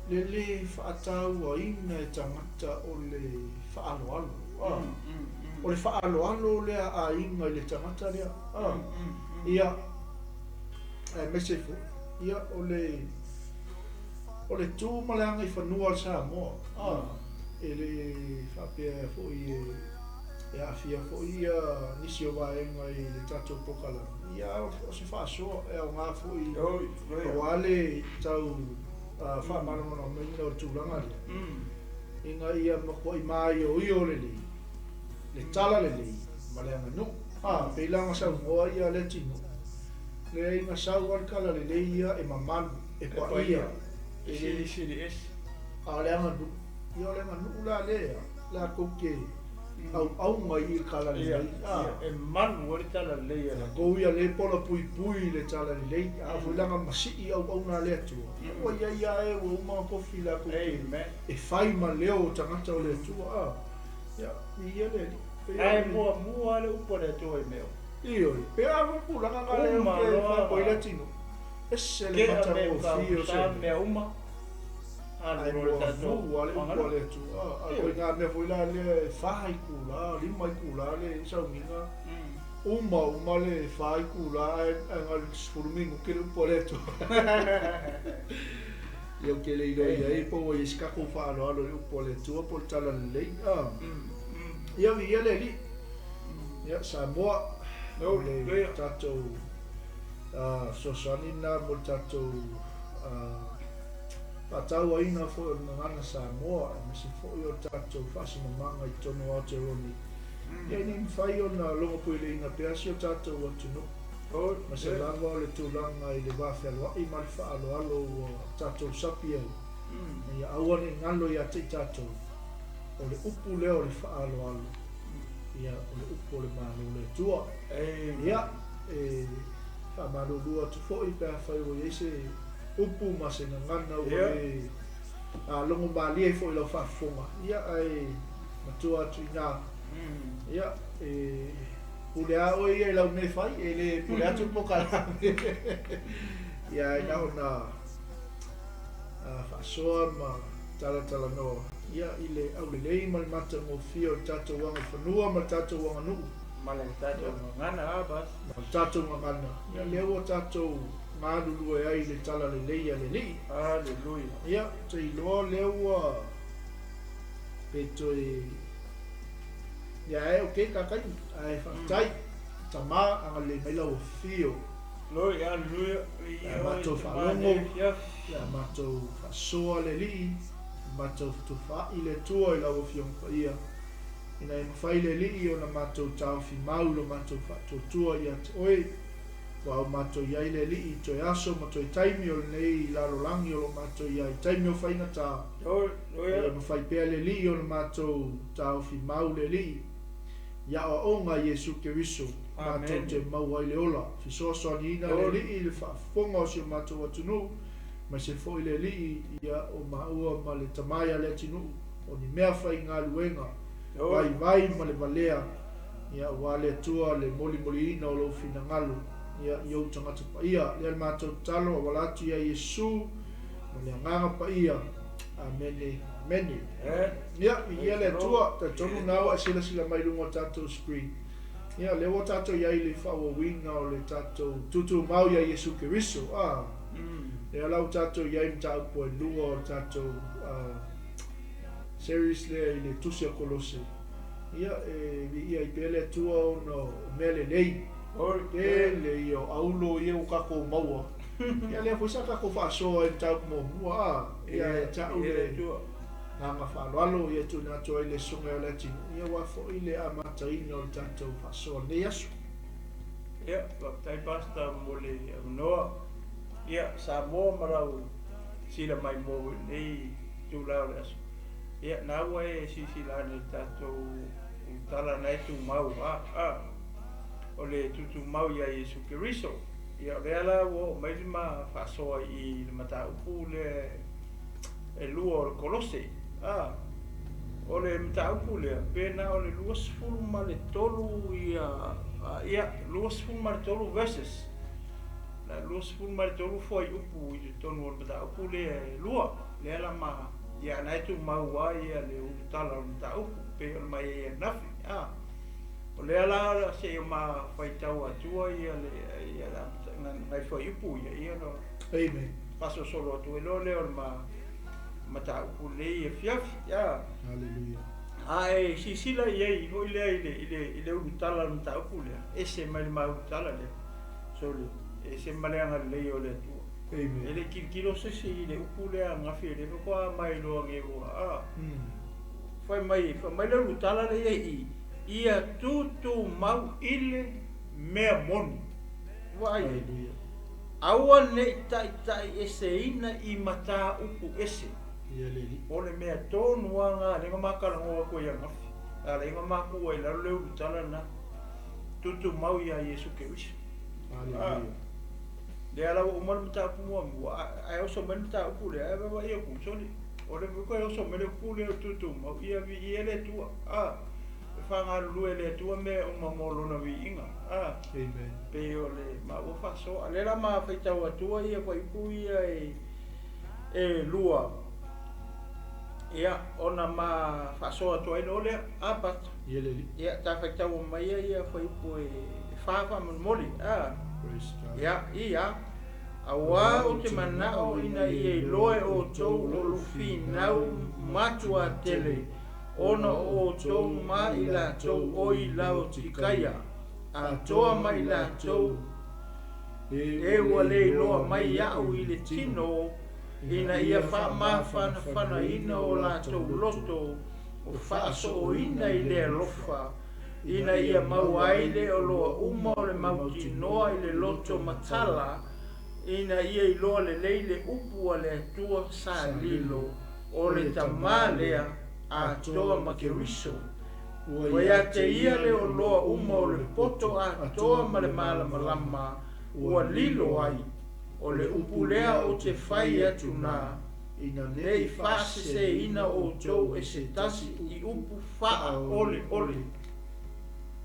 Le lē faatauaina e tagata o le faaaloalo, a. O le faaaloalo lea a aiga i le tagata lea, a. Ia, aemaise foi, ia, o le, o le tu ma le agaifanua a le Samoa, a. E le faapea foi e, e aafia foi ia nisi o vaega i le tatou polokalame, ia, o se faasoa e aoga foi aua le tau faamalamalamaina o le tulaga lea, ina ia matuai maioio lelei le tala lelei ma le aganuu. A, pei la ona saunoa ia Leatinuu, leai na sau lava le tala lelei ia e mamalu, e paia, e silisili ese. A o le aganuu, ia o le aganuu la lea latou te auauna i le tala lelei. E malu ai le tala lelei a le Latou ia lea e pola puipui i le tala lelei, a foi la na masii auauna a le Atua, ia ua i ai lava e ua uma ona tofi latou te e fai ma leo o tagata o le Atua. A, ia, viia le Alii. Pei Ae muamua lava le upu a le Atua i mea uma. Ioe, pei a foi le tulaga na lea ou te faafoe ai le atinuu. Ese le matagofie o se mea uma. Ae muamua le upu a le Atua. A o ituaiga mea foi la lea e fa itula, lima itula le sauniga. Uma uma le fa itula ae na o le 10 minute le upu a le Atua. Ia ou te le iloa i ai po ua i ai se tatou faaaloalo i le upu a le Atua po o le tala lelei. Ia viia le Alii. Ia Samoa, o le tatou fesoasoani lena mo le tatou faatauaina foi o le gagana Samoa aemaise foi o le tatou faasimamaga i totonu o Aotearoa nei. Ia ina ia mafai ona logopueleina pea si o tatou atunuu, aemaise lava o le tulaga i le va fealoai ma le faaaloalo ua tatou sapi ai, ina ia aua ne i galo ia te i tatou, o le upu lea o le faaaloalo, ia o le upu o le Malo o le Atua. Ia, e faamalulu atu foi pe afai ua i ai se upu ma se gagana ua le logo malie foi i lau faafofoga, ia ae matua atu i ina, ia e pule lava oe ia i lau mea e fai, e le pule atu le polokalame. Ia ae na ona faasoa ma talatalanoa ia i le aulelei ma le matagofie o le tatou agaifanua ma le tatou aganuu. Ma le tatou gagana a bas. Ma le tatou gagana, ia lea ua tatou galulue ai i le talalelei a le Alii. Aleluia. Ia, ou te iloa lea ua pe toe ia e okay ka taimi, ae faafetai Tama agalelei mai lau afio. Glory, aleluia. Ia matou faalogo, ia matou faasoa le Alii, matou fetufaai le Atua i lau Afioga Paia, ina ia mafai le Alii ona matou taofi mau i lo matou faatuatua ia te Oe. Ua au matou i ai le Alii i toe aso ma toe taimi o lenei lalolagi o lo o matou i ai, taimi o faigata. Ina ia mafai pea le Alii ona matou taofi mau le Alii i aoaoga a Iesu Keriso, matou te maua ai le ola, fesoasoaniina le Alii i le faafofoga o si o matou atunuu, aemaise foi le Alii ia o maua ma le Tama ia Leatinuu, o ni mea faigaluega vaivai ma le valea, ia aua le Atua le molimoliina o lou finagalo ia i ou tagata paia. Lea le matou tatalo auala atu ia Iesu ma le Agaga Paia. Amene. Amene. Ia, viia le Atua, talitonu na ua e silasila mai i luga o tatou screen. Ia, lea ua tatou i ai i le faaauauina o le tatou tutumau ia Iesu Keriso. Ah. Lea la ua tatou i ai i mataupu e lua o le tatou series lea i le Tusi a Kolose. Ia, e viia ai pea le Atua ona o mea lelei. Tele ia o aulo ia ua tatou maua. Ia lea foi sa tatou faasoa ai i le mataupu muamua, a. Ia, ia te au le agaga faaaloalo ia e tuuina atu ai i le Susuga ia Leatinuu, ia aua foi le amataina o le tatou faasoa i lenei aso. Ia, faafetai Pastor mo le avanoa. Ia, Samoa ma lau sila maimoa foi i lenei itula o le aso. Ia, na ua e silasila ane i le tatou tala na e tumau, a, a, o le tutumau ia Iesu Keriso. Ia, o lea la ua oo mai le ma faasoa i le mataupu lea e lua o le Kolose. A, o le mataupu lea, pe na o le 23 ia, a, ia, 23 verses. Na 23 fuaiupu i totonu o le mataupu lea e lua. Lea la ma ia na e tumau lava le ulutala o le mataupu pei ona ma i ai ananafi. O lea la seia ma faitau atua le nai fuaiupu ia, ia ona Amen. faasolosolo atu ai loa lea o le mataupu lenei afiafi. Hallelujah. A e silasila i ai foi lea i le ulutala o le mataupu lea, ese mai le ma ulutala lea, sole, ese ma le agalelei o le Atua. Amen. E le tilotilo se isi i le upu lea ananafi e le faatoa mai loa nei ua, fai mai le ulutala lea i i, ia tutumau i le mea moni. Vaai. Hallelujah. Aua nei taitaieseina i mataupu ese. Ia le alii. O le mea tonu lava lena lea na matalanoa atu ai ananafi. A lea na matua i lalo le ulutala lena. Tutumau ia Iesu Keriso. Hallelujah. Lea la ua uma le mataupu muamua, ae oso mai le mataupu lea, ae vaavaai atu, sole. O le mea oso mai le upu lea o tutumau, ia viia le Atua. E faagalulue le Atua mea uma mo lona viiga. Amen. Pei o le maua faasoa. Lea la ma faitau atua ia fuaiupu ia e lua. Ia, ona ma faasoa atu ai loa lea. Pasta. Ia le alii. Ia, ta faitau mai ia fuaiupu e fa faamolemole. Praise God. Ia, ia. Auā ou te manao ina ia iloa e outou o lou finau matuatele, ona o outou ma i latou o i Laotikaia, atoa ma i latou e ua le iloa mai iaʻu i le tino, ina ia faamafanafanaina o latou loto, o faasooina i le alofa, ina ia maua ai le oloa uma o le mautinoa i le loto matala, ina ia iloa lelei le upu a le Atua sa lilo, o le Tamā lea atoa ma Keriso. Ua ia te ia le oloa uma o le poto atoa ma le malamalama, ua lilo ai, o le upu lea ou te fai atu na, Ina nei faaseseina outou e se tasi i upu faaoleole.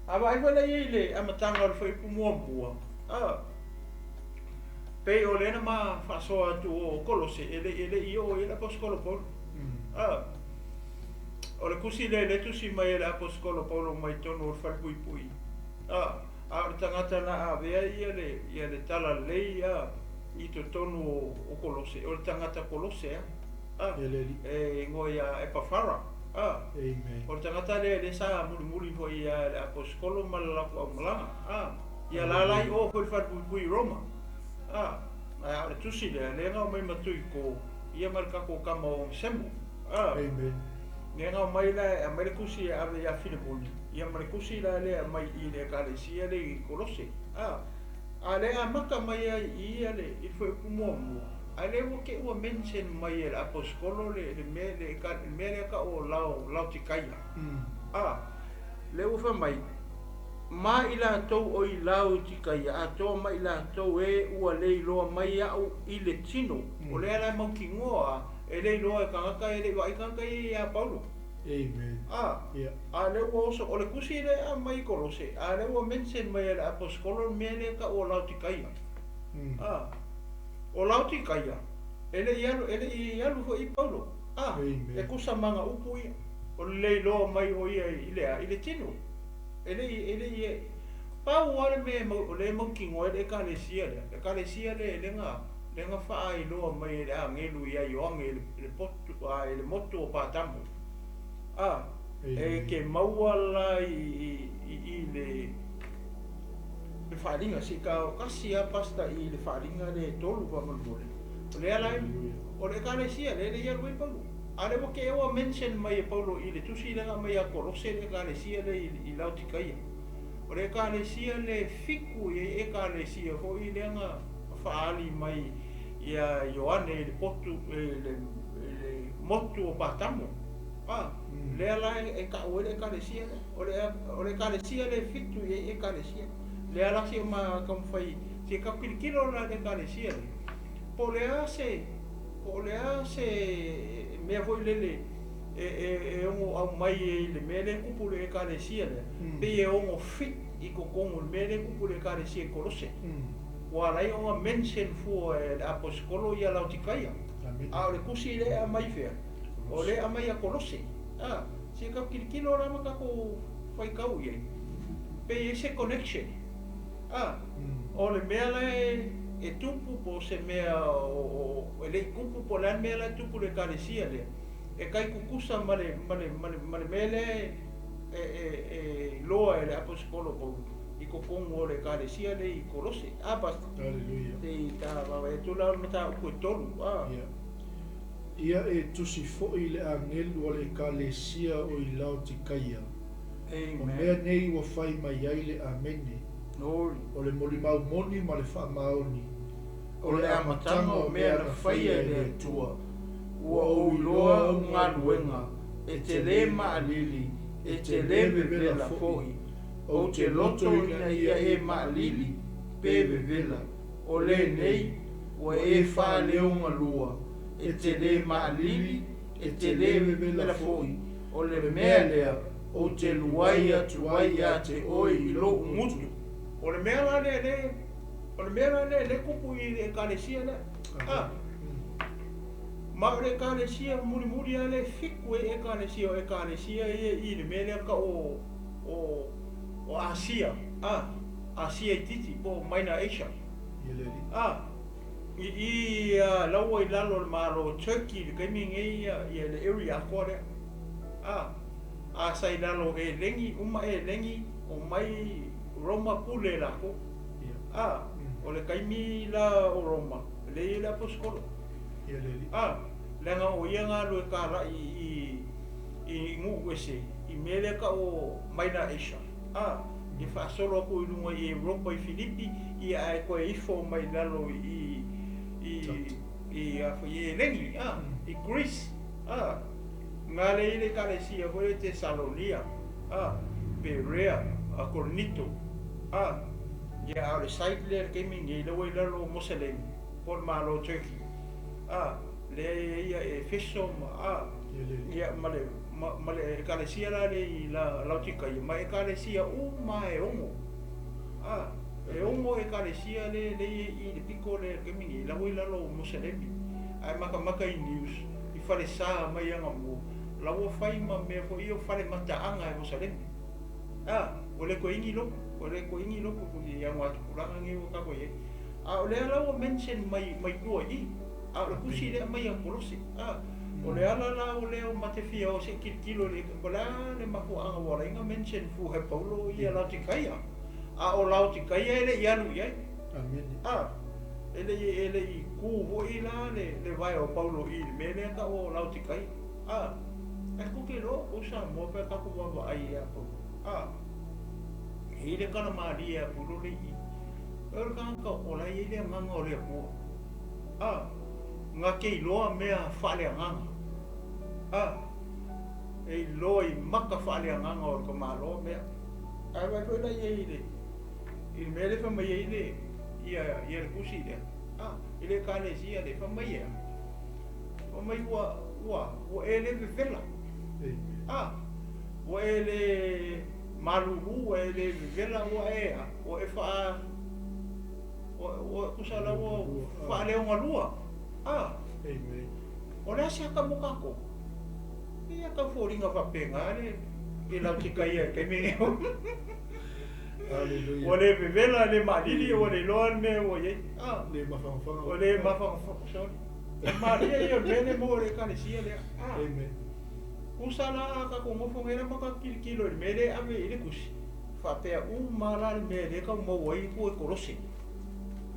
A vaai foi la ia i le amataga o le fuaiupu muamua, pei o lea na ma faasoa atu o Kolose, e le i oo i ai le aposetolo Paulo. O le tusi lea le tusi mai e le aposetolo Paulo mai totonu o le falepuipui. A o le tagata na avea ia le talalelei i totonu o Kolose, o le tagata Kolose Ia le alii. E igoa ia Epafara. Amen. O le tagata lea lea sa mulimuli foi ia le aposetolo ma le latou aumalaga. Ia la i o foi le falepuipui i Roma. A o le tusi lea, lea na aumai ma Tuiko, ia ma le tatou tama o Onesemo. Amen. Lea na aumai la, aumai le tusi e ave ia Filemoni, ia ma le tusi la lea aumai i le ekalesia le i Kolose. A lea amata mai ai i ia le i le fuaiupu muamua, a lea ua te ua mention mai e le aposetolo le mea le mea lea tau o Laotikaia. Lea ua fai mai, ma i latou o i Laotikaia, atoa ma i latou e ua le iloa mai iaʻu i le tino. O lea la e mautinoa e le iloa e tagata e le i vaai tagata ia ia Paulo. Amen. Ia. A lea ua oso, o le tusi lea aumai i Kolose, a lea ua mention mai e le aposetolo le mea lea tau o Laotikaia. O Laotikaia, e le i alu foi i Paulo. Amen. E tusa ma ana upu ia. O le le iloa mai o ia i le a, i le tino. E le i, pau lava le mea o lea e mautinoa ai le ekalesia lea. Le ekalesia lea lea na faailoa mai e le agelu ia Ioane i le potu, i le motu o Patamo. E ke maua la i le faaaliga, se ka o tasi lava pasta i le faaaliga le e tolu faamolemole. O lea la o le ekalesia lea le i alu ai Paulo. A lea ua te ua mention mai e Paulo i le tusi lea na aumai ia Kolose le ekalesia lea i Laotikaia. O le ekalesia le fitu i ai ekalesia foi lea na faali mai ia Ioane i le potu i le motu o Patamo. Lea la e tau ai le ekalesia lea. O le ekalesia le fitu i ai ekalesia. Lea la se ma taumafai se tau tilotilo la le ekalesia lea. Po o le a se mea foi lele e ono aumai e le mea lea tupu le ekalesia lea. Pei e ono fit i totonu o le mea lea tupu le ekalesia i Kolose. Ua ala ai ona mention fua e le aposetolo ia Laotikaia. A o le tusi lea e aumai fea? O lea e aumai ia Kolose. A, se i tau tilotilo la ma tatou faitau i ai, pe i ai se connection. A, o le mea la e tupu po o se mea o, e le i tupu po o le a le mea la e tupu i le Ekalesia lea, e tai tutusa ma le, ma le, ma le, ma le mea lea e, e, e iloa e le Aposetolo Paulo i totonu o le Ekalesia lea i Kolose. A, Pastor? Hallelujah. Se i ta vaavaai atu la o le mataupu e tolu. A. Ia. Ia e tusi foi le agelu a le Ekalesia o i Laotikaia. O mea nei ua fai mai ai le Amene, o le molimau moni ma le faamaoni, o le amataga o mea na faia e le Atua. Ua ou iloa au galuega, e te lē maʻalili, e te lē vevela foi. Ou te loto ina ia e maʻalili pe vevela. O lenei, ua e faaleogalua, e te lē maʻalili, e te lē vevela foi. O le mea lea ou te luai atu ai iā te oe i loʻu gutu. O le mea la lea lē, o le mea la lea lē tupu i le Ekalesia lea. A, ma o le Ekalesia mulimuli lava lea e fitu ai Ekalesia, o Ekalesia ia i le mea lea tau o, o, o Asia, a, Asia itiiti po o Minor Asia. A, i i a laua i lalo o le Malo o Turkey i le taimi lenei ia, ia le area atoa lea. A, a sa i lalo o Eleni, uma Eleni, omai Roma pule lakou. A, o le taimi la o Roma, lea e i ai le Aposetolo. A, leaga o ia na alu e talai i, i nuu ese, i mea lea tau o Minor Asia. A, e faasolo atu i luga i Europa i Filipi, ia ae toe ifo mai lalo i, i, i, a foi, i Eleni, a, i Greece. A, na lea i le Ekalesia foi lea Tesalonia, a, Perea, a Korinito, a, ia a o le site lea i le taimi lenei lea ua i lalo o Moselemi po o le Malo o Turkey, a, lea e i ai ia Efeso ma, a, ia ma le, ma, ma le Ekalesia la lea i la, Laotikaia, ma Ekalesia uma e ono, a, e ono Ekalesia lea, lea i ai i le pito lea i le taimi lenei la ua i lalo o Moselemi. Ae matamata i news i falesa mai anamua, la ua fai ma mea foi ia o fale mataaga e Moselemi. A, ua le toe igi lotu, ua le toe igi lotu i aga tupulaga nei ua tatou i ai. A o lea la ua mention mai mai tua i i, a o le tusi lea aumai ia Kolose. A, o le ala la o lea o mate fia o se i tilotilo i le, po o le a le mafuaaga ua ala ai ona mention fua e Paulo ia Laotikaia, a o Laotikaia e le i alu i ai. A, e le i, e le i kū foi la le, le vae o Paulo i le mea lea e tau o Laotikaia. A, ae tou te iloa outou Samoa pe a tatou vaavaai ia Paulo. A, e i ai le tala malie a Paulo le i i. O le tagata o la e i ai le agaga o le Atua. A, na te iloa mea faaleagaga. A, e iloa i maka faaleagaga o le tamaloa mea. Ae vaai foi la i ai i le I le mea lea fai mai ai le, ia, ia le tusi lea, a, i le Ekalesia lea, fai mai e a? Fai mai ua, ua, ua e le vevela. A, ua e le malulu, ua e le vevela, ua e a, ua e faa, ua, ua tusa la ua faaleogalua. A, o le a se aka mo tatou? Ia tau foliga faapena le, i Laotikaia i le taimi lenei. Hallelujah. Ua le vevela, le maalili, ua le iloa le mea ua i ai. Ah. Le mafanafana. Ua le mafanafana, sorry. O malie ia o le mea lea e maua i le Ekalesia lea. Ah. Amen. Tusa la a tatou nofo nei la ma tatou tilotilo i le mea lea e ave i le tusi, faapea uma la le mea lea e tau maua ai tua i Kolose.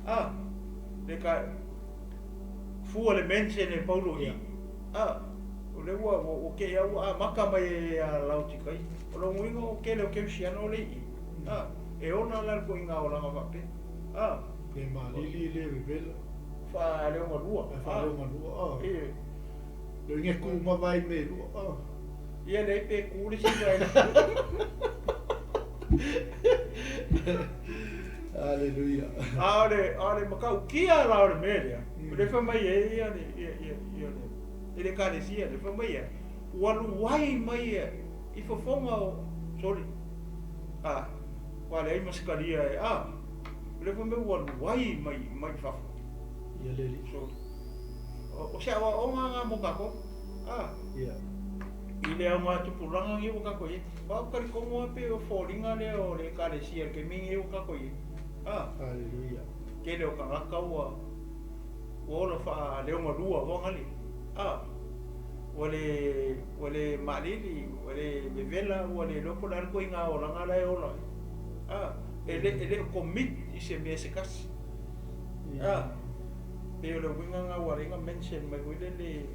Ah. Le ka fua le mention e Paulo i. Ah. O lea ua, ua, ua kei au ua amata mai e a Laotikaia. O lona uiga o tele o Kerisiano le i. A, e ola la le koiga olaga faapea. A. Le malili le vevela. Faaleogalua. A faaleogalua. A. E. Le uiga e ku uma vai me lua. A. Ia leai pe ku le isi vaega. Hallelujah. A o le, a o le matautia la o le mea lea, o lea fai mai ai ia le, ia, ia, ia le, i le Ekalesia lea, fai mai e a, ua luai mai e i fofoga o, sorry, a, ua leai ma se kalia e, a, o lea fai mai ua luai mai, mai fafo. Ia le alii. Sorry. O se aoaoga lena mo tatou. A. I le augatupulaga lenei ua tatou i ai. Aua ou te talitonu lava pei o foliga lea o le Ekalesia i le taimi lenei ua tatou i ai. A. Haleluia. Tele o tagata ua ua ola faaleogalua foi nale. A. Ua le ua le maalili, ua le vevela, ua le iloa po o le a le ituaiga olaga la e ola ai. A. E le e le o commit i se mea se tasi. A. Pei o le uiga lena ua ala ai ona mention mai foi lele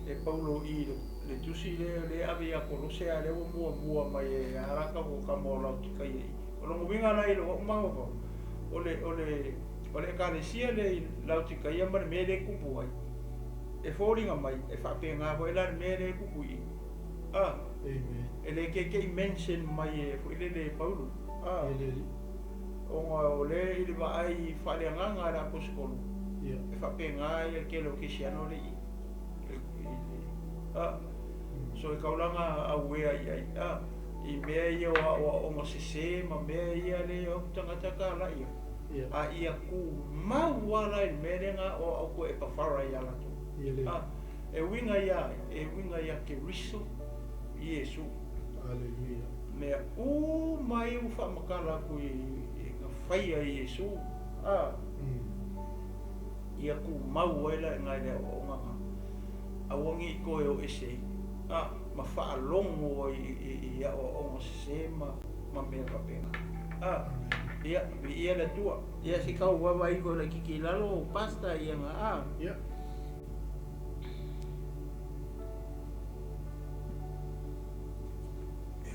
e Paulo i le tusi lea e ave ia Kolose a o lea ua muamua mai e a la tatou tama o Laotikaia i i. O lona uiga la i lou au mafaufau, o le, o le, o le Ekalesia lea i Laotikaia ma le mea lea e tupu ai, e foliga mai e faapena foi la le mea lea e tupu i i. A, Amen. e le teitei mention mai e foi lele e Paulo. A, E le. ona o lea i le vaai faaleagaga a le Aposetolo, e faapena ai le tele o kerisiano lea i i. A, so e taulaga auea i ai, a, i mea ia o aoaoga sese ma mea ia le o atu tagata talai ai, a ia tumau lava la i le mea lea na aoao atu e Epafara ia latou. A, e uiga ia ai? E uiga ia Keriso Iesu. Aleluia. Mea uma ia ua faamatala atu i na faia e Iesu, a, ia tumau ai la i ina i le aoaoga na, aua ne i toe o ese ai, a, ma faalogo ai i aoaoga sese ma mea faapena. A, ia, viia le Atua. Ia, se i tau vaavaai ifo laitiiti i lalo, Pastor, ia na, a. Ia.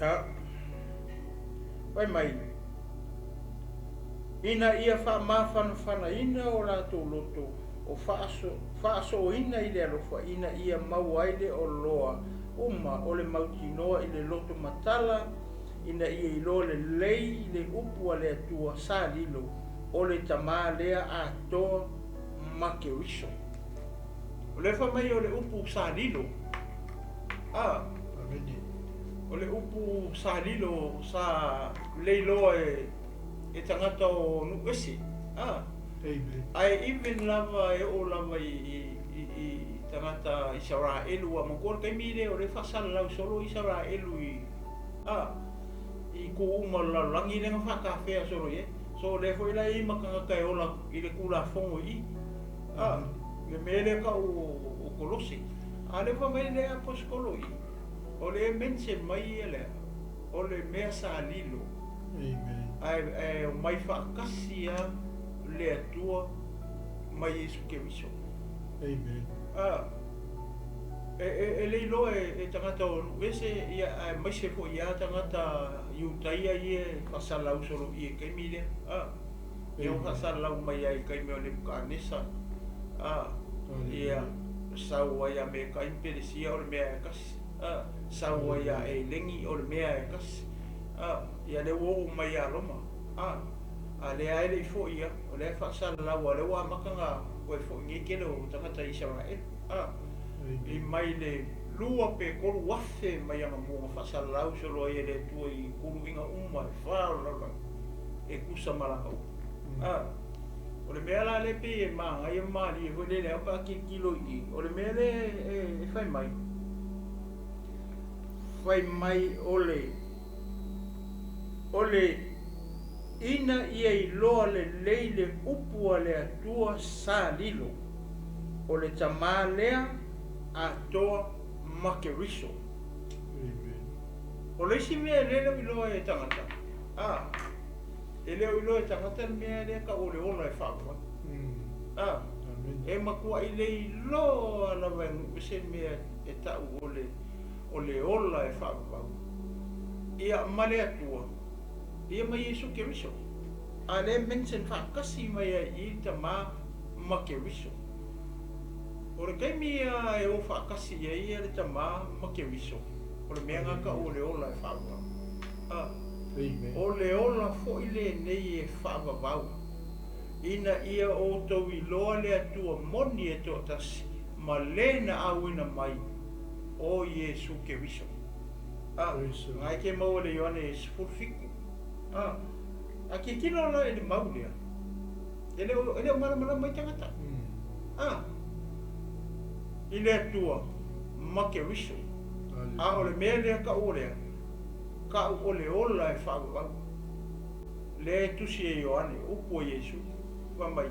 Ia, fai mai, ina ia faamafanafanaina o latou loto o faasooina i le alofa, ina ia maua ai le oloa uma o le mautinoa i le loto matala, ina ia iloa lelei le upu a le Atua sa lilo, o le Tama lea atoa ma Keriso. O lea fai mai o le upu sa lilo, a. Amene. O le upu sa lilo sa leiloa e tagata o nuu ese, a. Amen. Ae even lava e oo lava i tagata Isaraelu, ua manatua le taimi lea o lea e faasalalau solo Isaraelu i, a, i itu uma o le lalolagi lea na faatafea solo i ai. So o lea foi la e i ai ma tagata e ola i le Tulafono i i. A, le mea lea tau o Kolose. A o lea fai mai le Aposetolo i i, o lea e mention mai ia lea, o le mea sa lilo. Amen. Ae omai faatasi lava le Atua ma Iesu Keriso. Amen. A, e le iloa e tagata o nuu ese, ia, aemaise foi ia tagata Iutaia ia e faasalalau solo i i taimi lea. A, ia ua faasalalau mai ai i taimi o Nebukanesa. A, ia, sau ai ia Mekai ma Pelesia o le mea e tasi. A, sau ai ia Eleni o le mea e tasi. A, ia lea ua oo mai ia Roma. A, a lea e le i foi ia, o lea e faasalalau, a o lea ua amata ona toe foi nei tele o tagata Isaraelu. A, i mai le 2 pe 3 afe mai anamua na faasalalau solo ai e le Atua i tuluiga uma e fa o le lalolagi e tusa ma lana upu. A, o le mea la lea pei e manaia ma malie foi lele lava pe a tilotilo i i, o le mea lea e fai mai, fai mai o le ina ia iloa lelei le upu a le Atua sa lilo, o le Tama lea atoa ma Keriso. Amen. O le isi mea e le o iloa e tagata, a, e le o iloa e tagata le mea lea tau o le ola e faavavau. A, Amen. e matuai le iloa lava e nuu se mea e tau o le ola e faavavau. Ia ma le Atua, ia ma Iesu Keriso. A lea mention faatasi mai ai i le Tama ma Keriso. O le taimi ia e o faatasi ai ia le Tama ma Keriso, o le mea na tau o le ola e faavavau. A, Amen. o le ola foi lenei e faavavau, ina ia outou iloa le Atua moni e toatasi ma le na auina mai o Iesu Keriso. A, Praise the Lord. na e te maua le Ioane 17. A, a tilotilo la i le mau lea, e le o malamalama ai tagata. A, I le Atua ma Keriso. A o le mea lea taʻu o le a? Taʻu o le ola e faavavau. Lea e tusi e Ioane, upu a Iesu, fai mai,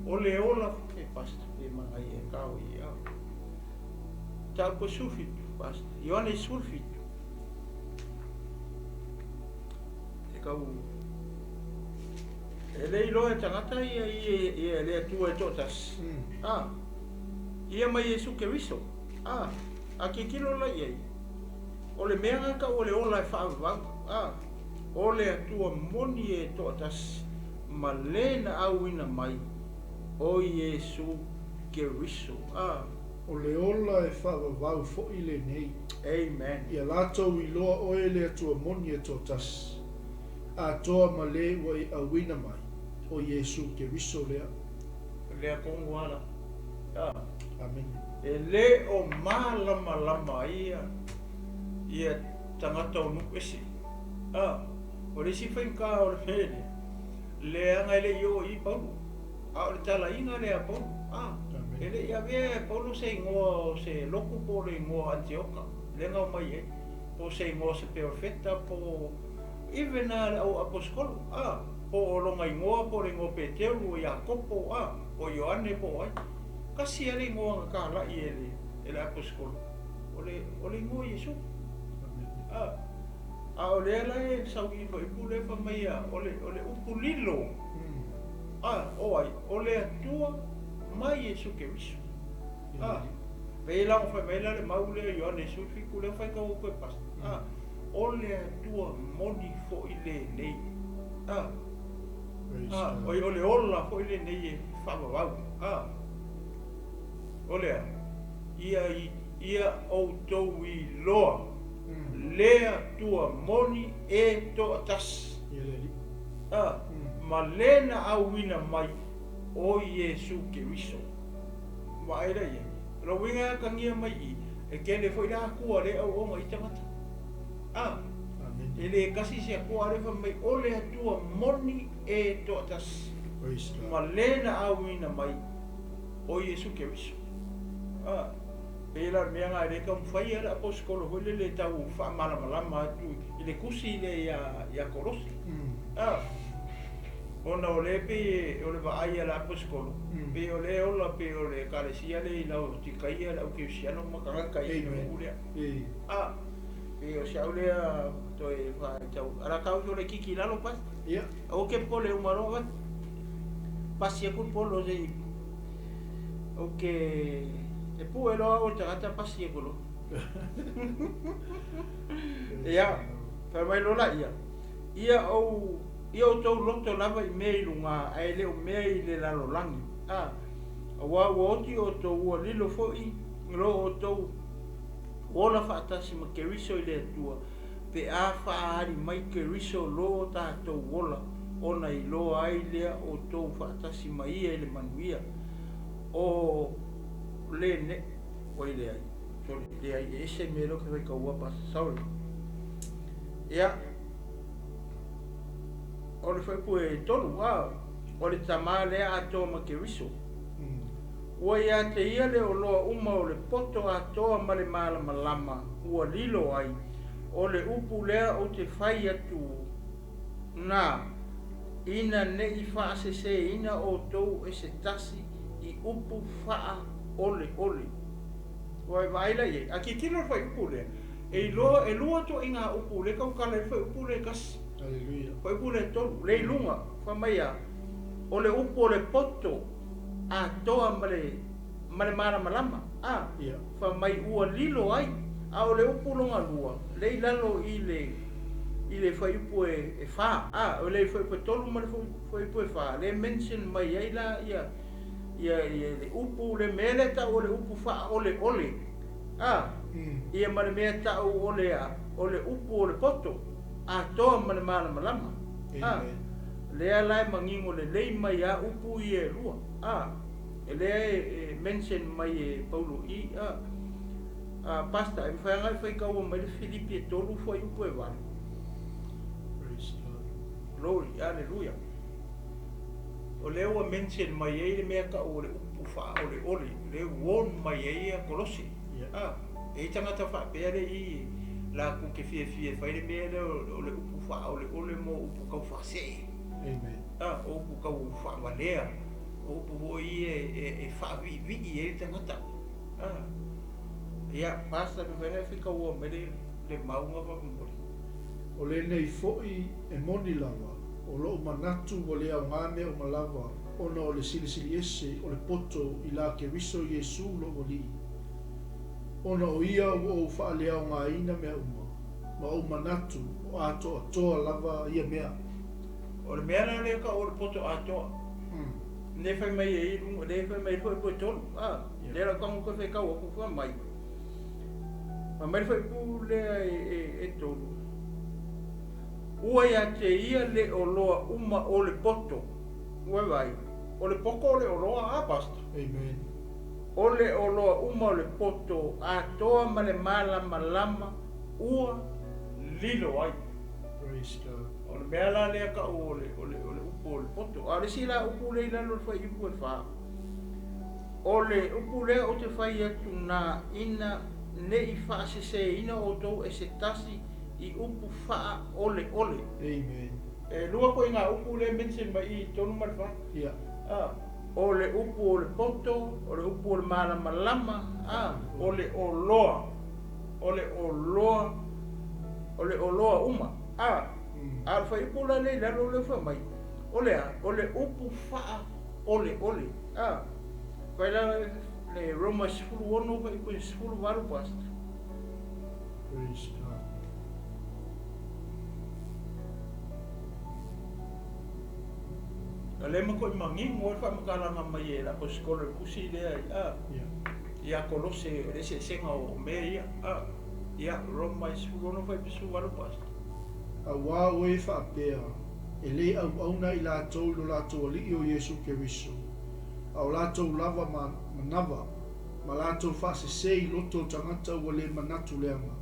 O le ola, e pastor, e manaia e tao i au. Mataupu e 17, pastor. Ioane 17. E kau e le iloa e tagata ia ia ia le Atua e toatasi. Ah, ia ma Iesu Keriso. Ah, a tilotilo la i ai, o le mea lena tau o le ola e faavavau. Ah, o le Atua moni e toatasi ma le na auina mai o Iesu Keriso. Ah. O le ola e faavavau foi lenei. Amen. Ia latou iloa oe le Atua moni e toatasi, atoa ma le ua e auina mai, o Iesu Keriso lea. Lea tonu lava la. Ah. Amene. E le o malamalama ia ia tagata o nuu ese. Ah. O le isi faigata o le mea lea, leaga e le i oo i i Paulo. A o le talaiga lea a Paulo, a, e le i avea e Paulo se igoa o se lotu po o le igoa o Anitioka, lea na omai ai, po o se igoa o se perofeta, po o even a le au aposetolo, a, po o lona igoa, po o le igoa o Peteru, o Iakopo, a, o Ioane, po o ai. Tasi lava le igoa na talai e le, e le aposetolo, o le, o le igoa o Iesu. A, a o lea la e sau i i fuaiupu lea fai mai a, o le, o le upu lilo. A, o ai? O le Atua ma Iesu Keriso. A, pei la ona fai mai la le mau lea Ioane 17 lea faitau atu e pastor. A, o le Atua moni foi lenei. A, a, oi o le ola foi lenei e faavavau. A, o le a? Ia, ia outou iloa le Atua moni e toatasi. A, ma le na auina mai o Iesu Keriso. Vaai la i ai. O lou uiga e atagia mai i i, e tele foi la Atua le auauna i tagata. A, e le tasi se Atua, a le fai mai o le Atua moni e toatasi, ma le na auina mai o Iesu Keriso. A, pei la o le mea lena e le taumafai a le aposetolo foi lele e tau faamalamalama atu i le tusi lea ia Kolosi. A, ona o lea pei o le vaai a le aposetolo, pei o lea e ola pei o le ekalesia lea i Laotikaia le au kerisiano ma tagata i le nuu lea. A, pei o si au lea toe faitau, a la tau ifo laitiiti i lalo pasi. Aua ke popole uma loa avatu. Pasi aku le polo se i Ou te e pue loa au e le tagata pasi aku loa. Ia, fai mai loa laia, ia ou ia outou loto lava i mea i luga, ae le o mea i le lalolagi. A, auā ua oti outou, ua lilo foi lo outou ola faatasi ma Keriso i le Atua, pe a faaali mai Keriso lo tatou ola, ona iloa ai lea outou faatasi ma ia i le manuia. O le ne, oi leai, sorry, leai, e ese mea lea ou te faitaua pastor, sorry. Ia, o le fuaiupu e tolu, a, o le tama lea atoa ma Keriso. Ua ia te ia le oloa uma o le poto atoa ma le malamalama ua lilo ai, o le upu lea ou te fai atu na, ina ne i faaseseina outou e se tasi i upu faaoleole. Ua e vaai la i ai? A tilotilo le fuaiupu lea, e iloa, e lua ituaiga upu lea e tautala ai le fuaiupu lea e tasi. Fuaiupu lea e tolu, lea i luga, fai mai a, o le upu o le poto atoa ma le, ma le malamalama, a, fai mai ua lilo ai, a o le upu lona lua, lea i lalo i le, i le fuaiupu e, e fa, a, o le fuaiupu e tolu ma le fuaiupu e fa, lea e mention mai ai la ia, ia, ia le upu, le mea lea e tau o le upu faaoleole, a, ia ma le mea tau o le a, o le upu o le poto, atoa ma le malamalama, a, lea la e manino lelei mai a upu ia e lua, a, e lea e mention mai e Paulo i, a, a, Pastor, e mafai ona e faitaua mai le Filipi e tolu fuaiupu e valu. Praise God. Glory, hallelujah. O lea ua mention mai ai le mea tau o le upu. upu faaoleole lea ua warn mai ai ia Kolose. A, e i ai tagata faapea le i latou te fiafia e fai le mea lea o le upu faaoleole mo upu tau faasee. Amen. A, o upu tau faavalea, o upu foi ia e faaviivii ai le tagata. A, ia, Pastor, pe mafai ona e faitaua mai le, le mauga faamolemole. O lenei foi e moni lava, o lou manatu ua le aoga mea uma lava ona o le silisili ese o le poto i la Keriso Iesu lou Alii. Ona o ia ua ou faaleaogaina mea uma, ma ou manatu o atoatoa lava ia mea. O le mea la lea tau o le poto atoa. Lea fai mai ai i luga, lea fai mai ai le fuaiupu e 3. A, lea la ou tago toe faitau atu fai mai. Fai mai le fuaiupu lea e 3. Ua ia te ia le oloa uma o le poto. Ua vaai, o le poto o le oloa a, Pastor? Amen. O le oloa uma o le poto atoa ma le malamalama ua lilo ai. Praise God. O le mea la lea tau o le, o le, o le upu o le poto. A o le isi la upu lea i lalo o le fuaiupu e 4, o le upu lea ou te fai atu na ina ne i faaseseina outou e se tasi i upu faaoleole. Amen. E lua koiga upu lea e mention mai i i 3 ma le 4. Ia. A, o le upu o le poto, o le upu o le malamalama, a, o le oloa, o le oloa, o le oloa uma. A, a o le fuaiupu la lea i lalo lea fai mai, o le a? O le upu faaoleole. A, fai la le Roma 16 fuaiupu e 18, Pastor. Praise God. O lea matuai manino ai le faamatalaga mai e le aposetolo i le tusi lea a, ia Kolose o le eseesega o mea ia a, ia Roma e 16 fuaiupu 18, Pastor. Auā o e faapea, e lē auauna i latou i lo latou Alii o Iesu Keriso, a o latou lava ma manava, ma latou faasese i loto o tagata ua le manatu leaga,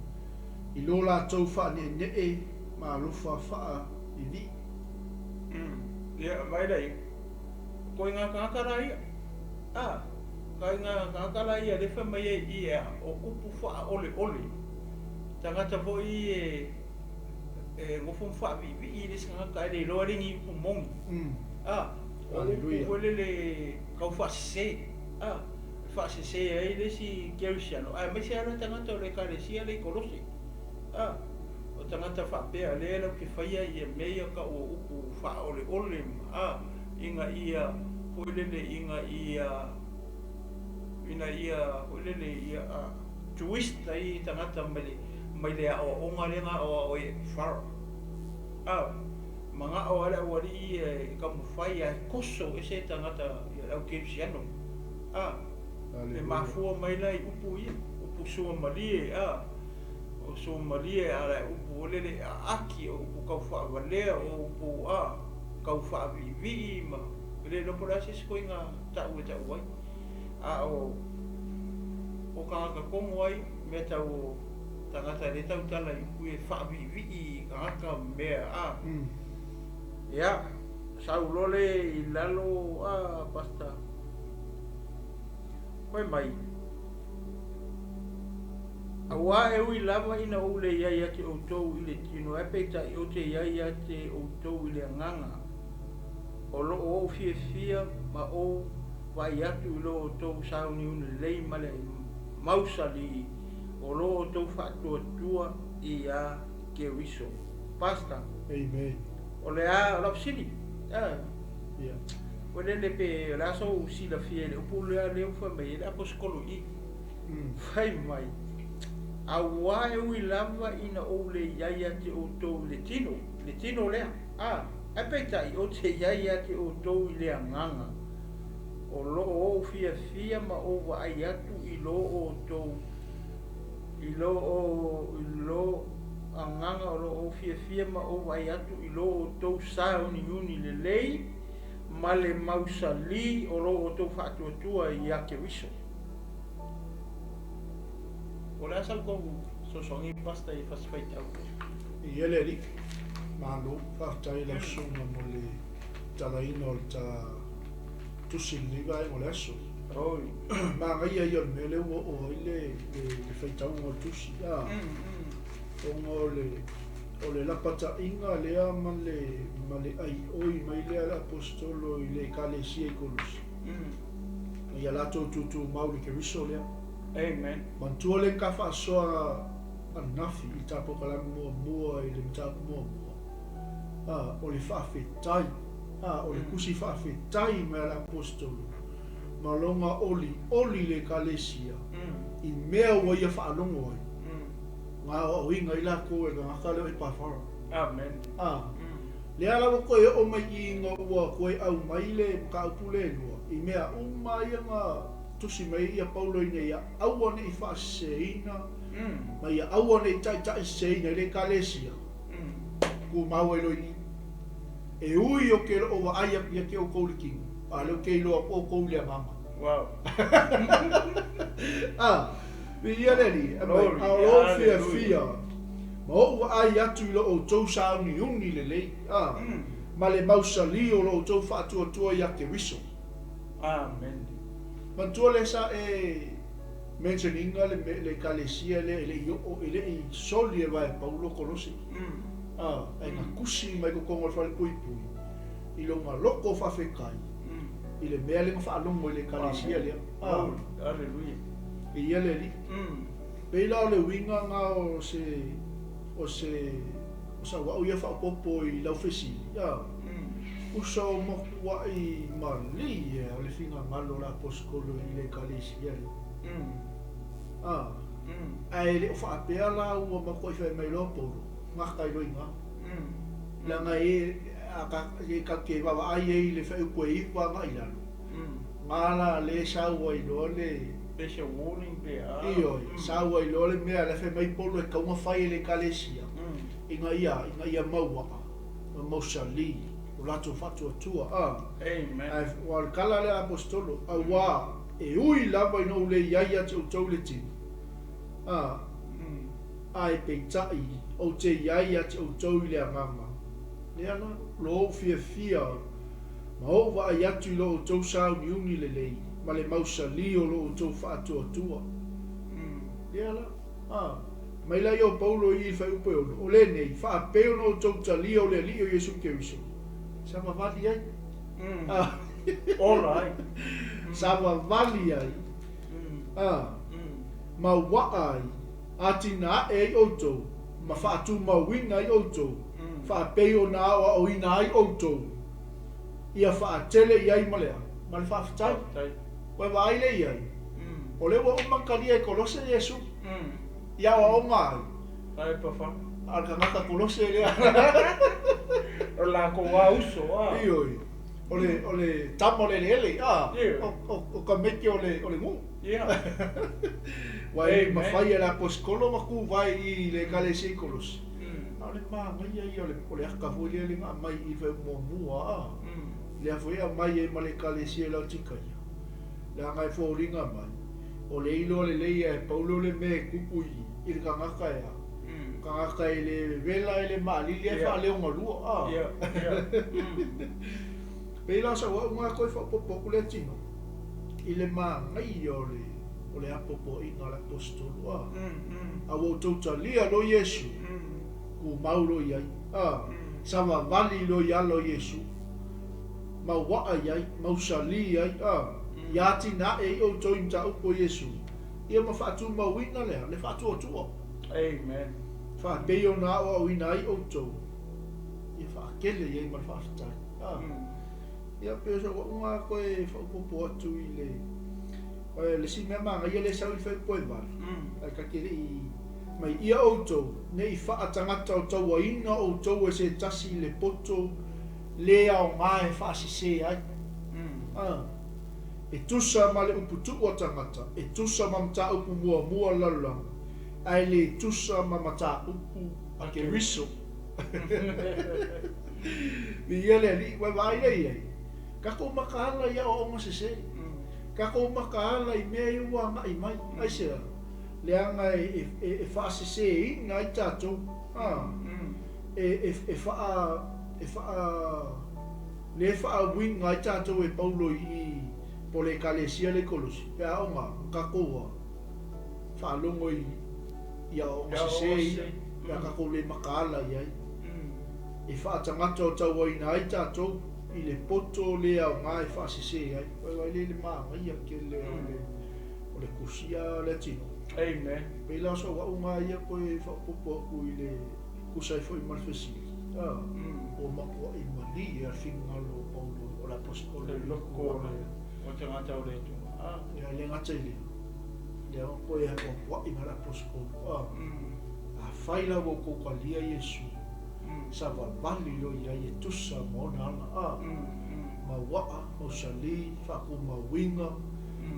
i lo latou faaneenee ma alofa faaviivii. Ia, vaai la ia. Koe ngā tagata la ia. A, kai ngā tagata la ia lea fai mai ai ia o upu faaoleole. Tagata foi e e nofo ma faaviivii le isi tagata ae le iloa le ni upu moni. A, o upu foi lele tau faasese. A, e faasese ai le isi kerisiano aemaise lava le tagata o le ekalesia lea i Kolose. A, o tagata faapea lea latou te faia ia mea ia tau o upu faaoleole ma a, ina ia foi lele ina ia ina ia foi lele ia a twist ai tagata mai le mai le aoaoga lea na aoao ai e Pharaoh. A, manao lava le aualii ia e taumafai ae toso ese tagata ia le au kerisiano. A, e mafua mai la i upu ia, upu suamalie a, o suamalie a le upu o lele e aaki, o upu tau faavalea, o upu a tau faaviivii ma e le iloa po o le a se isi koiga tau e tau ai. A o o tagata tonu ai mea tau o tagata e le tautala i upu ia e faaviivii i tagata ma mea a. Ia, sau loa le i lalo a Pastor. Fai mai, Auā e ui lava ina ou le i ai ia te outou i le tino, ae peitai ou te i ai ia te outou i le agaga, o lo o ou fiafia ma ou vaai atu i lo outou sauniuni lelei ma le mausali o lo outou faatuatua iā Keriso. Pastor. Amen. O le a, o lau fesili, a. Ia. Ua lele pe o le a sou silafia i le upu lea lea ua fai mai ai le aposetolo i i. Fai mai, Auā e ui lava ina ou le i ai ia te outou i le tino, le tino lea, a, ae peitai ou te i ai ia te outou i le agaga, o lo o ou fiafia ma ou vaai atu i lo outou, i lo o, i lo agaga o lo o ou fiafia ma ou vaai atu i lo outou sauniuni lelei ma le mausali o lo outou faatuatua ia Keriso. O le a sau tou fesoasoani Pastor i fasi faitau. Ia le Alii, malo, faafetai i lau susuga mo le talaina o le ta tusi i lenei vaega o le aso. Oi. Manaia ia o le mea lea ua oo ai le le faitauga o le tusi, a. Ona o le o le lapataiga lea ma le ma le aioi mai lea a le Aposetolo i le Ekalesia i Kolosi. Ia latou tutumau i le Keriso lea. Amen. Manatua le ka faasoa ananafi i le ta polokalame muamua i le mataupu muamua, a, o le faafetai, a, o le tusi faafetai mai a le Aposetolo ma lona olioli i le Ekalesia i mea ua ia faalogo ai, na aoaoina ai lakou e le tagata lea o Epafara. Amen. A, lea la ua toe oo mai i ina ua toe aumai le mataupu lea e lua, i mea uma ia na tusi mai ai ia Paulo ina ia aua ne i faaseseina, ma ia aua ne i taitaiseseina i le Ekalesia, tumau ai loa i i. E ui ou te le o vaai atu ia te outou i le tino, a o lea ou te iloa atu outou i le agaga. Wow. A, viia le Alii, e mai, a o lou fiafia ma ou vaai atu i lo outou sauniuni lelei, a, ma le mausali o lo outou faatuatua ia Keriso. Amen. Manatua lea sa e mention ina le le Ekalesia lea e le i oo e le i soli e vae Paulo Kolose. A, ae na tusi mai totonu o le falepuipui i lona loto faafetai i le mea lea na faalogo i le Ekalesia lea. A, Aleluia. Viia le Alii. Pei la o le uiga na o se o se o sau au ia faaopoopo i lau fesili, a, Uso o matuaʻi malie o le finagalo o le Aposetolo i le Ekalesia lea. A, ae le o faapea la ua matuaʻi fai mai loa Paulo, gata ai loa i ina. Leaga e, a ta, e tatou te vaavaai ai i le fuaiupu e 9 agai i lalo, na la lea e sau ai loa le. Pe se warning pe a. Ioe, sau ai loa le mea lea fai mai Paulo e tatau ona fai e le Ekalesia, ina ia, ina ia mauaa. Ma mausali lo latou faatuatua. A. Amen. Ae ua o le tala lea a Aposetolo, auā e ui lava ina ou le i ai ia te outou i le tino, a, ae peitai ou te i ai ia te outou i le agaga, lea la, lo ou fiafia ma ou vaai atu i lo outou sauniuni lelei ma le mausali o lo outou faatuatua. Lea la, a. Mai la ia o Paulo i i fuaiupu e 6, o lenei, faapei ona outou talia o le Alii o Iesu Keriso, savavali ai. Ola ai. Savavali ai. Mauaa ai, atinae ai outou, ma faatumauina ai outou, faapei ona aoaoina ai outou, ia faatele i ai ma le a? Ma le faafetai. Ua e vaai lea i ai? O lea ua uma ona talia e Kolose Iesu. I aoaoga ai. Ai pafa. A o le tagata Kolose lea. O le latou a uso a. Ioe. O le, o le tama o le eleele, a. O tamaiti o le, o le nuu. Ia. Ua e mafai e le aposetolo ona tuvae i le Ekalesia i Kolose. A o le manaia ia o le ata foi lea na aumai i le muamua, a. Lea foi e aumai ai ma le Ekalesia i Laotikaia. Leaga e foliga mai, o le iloa lelei ia e Paulo le mea e tupu i le tagata e a? Tagata e le vevela e le maalili ae faaleogalua a? Pei la o sau au na toe faaopoopo atu lea tino i le manaia o le o le apoapoaiga a le Aposetolo a? A ua outou talia loa Iesu, tumau loa i ai a? Savavali loa i ala o Iesu. Mauaa i ai, mausali ai, a, ia atinae ai outou i mataupu o Iesu, ia ma faatumauina le a? Le faatuatua. Amen. Faapei ona aoaoina ai outou, ia faatele i ai ma le faafetai. A, ia pei o sau auga toe faaopoopo atu i le, le isi mea manaia lea e sau i le fuaiupu e 8, ae ta te le i mai ia outou, ne i faatagata o tauaina outou e se tasi i le poto le aoga e faasese ai. A, e tusa ma le upu tuu a tagata, e tusa ma mataupu muamua a le lalolagi, ae le tusa ma mataupu a Keriso. Viia le Alii, ua e vaai lea i ai? Tatou mataala i aoaoga sese. Tatou mataala i mea ia ua agai mai. Aisea? Leaga e faaseseina ai tatou. A, e faa, e faa, lea e faauiga ai tatou e Paulo i i. Po o le Ekalesia lea i Kolosi, pe a oga o tatou a faalogo i i aoaoga sese ia, pe a tatou le mataala i ai. E faatagata o tauaina ai tatou i le poto le aoga e faasese ai. Vaivai lea i le manaia tele o le o le tusi a le Atinuu. Amen. Pei la o sau auga ia toe faaopoopo atu i le tusa ai foi ma le fesili, a, ua matuai malie a le finagalo o Paulo o le Aposetolo i le loko o le o tagata o le Atua, a. Ia, e le gata i lea, lea ua toe apoapoai ma le Aposetolo, a, afai la ua outou talia Iesu, savavali loa i ai e tusa ma ona ala, a, mauaa, mausali, faatumauina,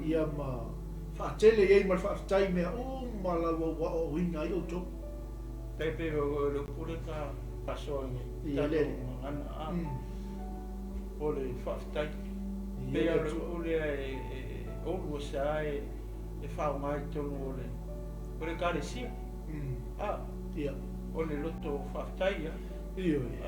ia ma faatele i ai ma le faafetai i mea uma lava ua aoaoina ai outou. Tai pei o le upu lea ta faasoa i tatou gagana, a, o le faafetai. Pei o le upu lea e always lava e faaaoga i totonu o le o le Ekalesia, a, o le loto faafetai a. Ioe.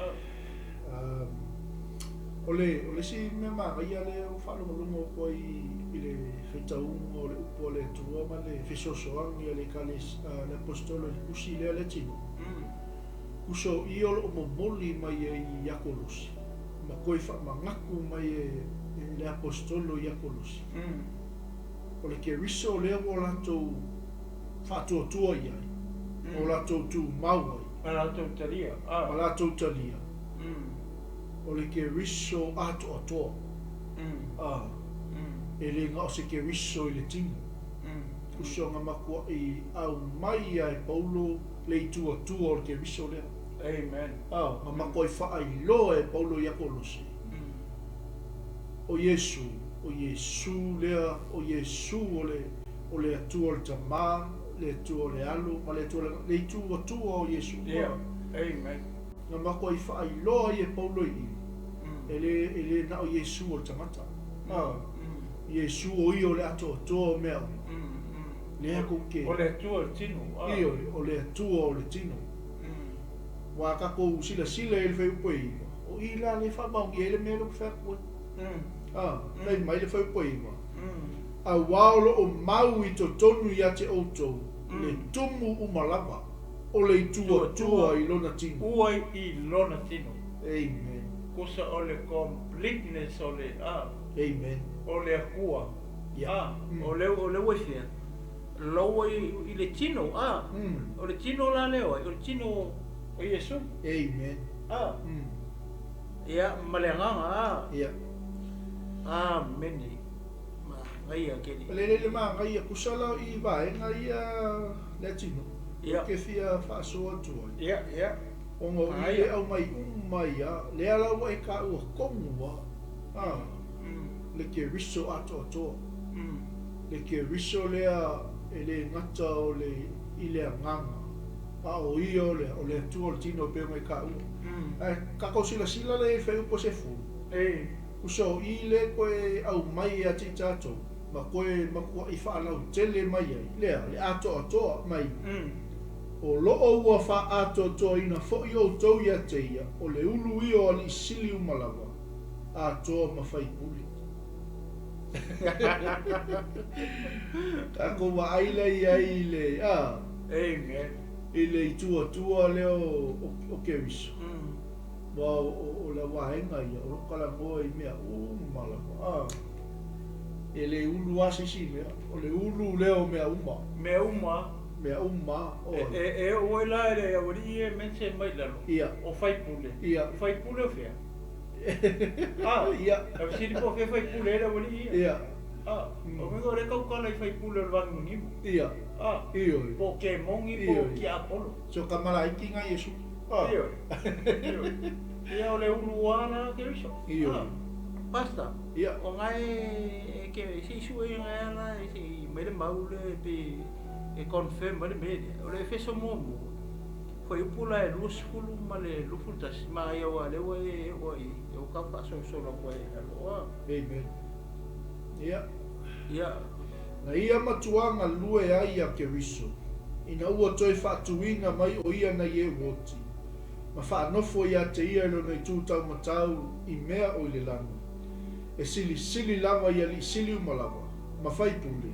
O le o le isi mea manaia lea ua faalogologo atu ai i le faitauga o le upu a le Atua ma le fesoasoani a le Ekalesia, le Aposetolo i le tusi lea a le Atinuu, tusa o i o lo o momoli mai ai ia Kolosi ma toe faamanatu mai e le Aposetolo ia Kolosi, o le Keriso lea ua latou faatuatua i ai, ma o latou tumau ai. Ma latou talia. Ma latou talia. O le Keriso atoatoa. A, e le na o se Keriso i le tino. Tusa na matuai aumai lava e Paulo le ituatua o le Keriso lea. Amen. A, na matuai faailoa e Paulo ia Kolose, o Iesu, o Iesu lea, o Iesu o le, o le Atua o le Tama, le Atua o le Alo, ma le Atua o le Agaga, le ituatua o Iesu. Yeah. Amen. Na matuai faailoa ai e Paulo i i, e le, e le na o Iesu o le tagata, a, Iesu o ia o le atoatoa o mea uma. Lea kou te. O le Atua o le tino, a. Ioe, o le Atua o le tino. Ua a tatou silasila i le fuaiupu e 9, o i la lea e faamaonia ai le mea lea ou te fai atu ai. A, fai mai le fuaiupu e 9, Auā o lo o mau i totonu ia te outou le tumu uma lava o le itu Atua i lona tino. Ua i lona tino. Amen. Kusa o le completeness o le, a. Amen. O le Atua. A, o le, o le ua i fea? Lou i le tino, a. O le tino la lea o ai? O le tino o Iesu. Amen. A. Ia, ma le Agaga, a. Ia. Amene. Manaia tele. Le le manaia tusa la i vaega ia le tino. Ia. Ke fia faasoa atu ai. Ia, ia. Ona o i le aumai uma ia, lea la ua e taua tonu lava, a, le Keriso atoatoa. Le Keriso lea e le gata o le i le agaga, a o ia o le, o le Atua o le tino e pei ona e taua. Ae tatou silasila la i fuaiupu e 10. Tusa o i le toe aumai ia te i tatou, ma toe matuai faalautele mai ai, lea, le atoatoa mai, O lo o ua faaatoatoaina foi outou ia te ia, o le ulu ia o alii sili uma lava, atoa ma faipule. Tatou vaai la i ai i le, a, Amen. i le ituatua lea o Keriso. Aua o le vaega ia, o lo o talanoa i mea uma lava, a. E le ulu lava se isi mea, o le ulu lea o mea uma. Mea uma. Mea uma, oe. E oo ai la i le aualii ia e mention mai i lalo, Ia. o faipule. Ia. O faipule o fea? A, Ia. E fesili po o fea e faipule ai le aualii ia. Ia. A, o uiga o lea e tautala i faipule o le vanimonimo. Ia. A, Ioe. po o kemoni po o tiapolo. So kamalaiti ngai Iesu. Ioe. Ioe. Ia o le ulu a la Keriso. Ioe. Pastor. Ia. O ngai e ke se isu e ngai ala e se i mai le mau le pe e confirm mai le mea lea. O le Efeso muamua. Fuaiupu la e 20 ma le 21 ma ia ua lea ua e ua i e o ka faasolosolo atu ai i lalo. A. Amen. Ia. Ia. Na ia matua galue ai ia Keriso, ina ua toe faatuina mai o ia nai e uoti, ma faanofo ia te ia i lona itu taumatau i mea o i le lani. E silisili lava i alii sili uma lava, ma faipule,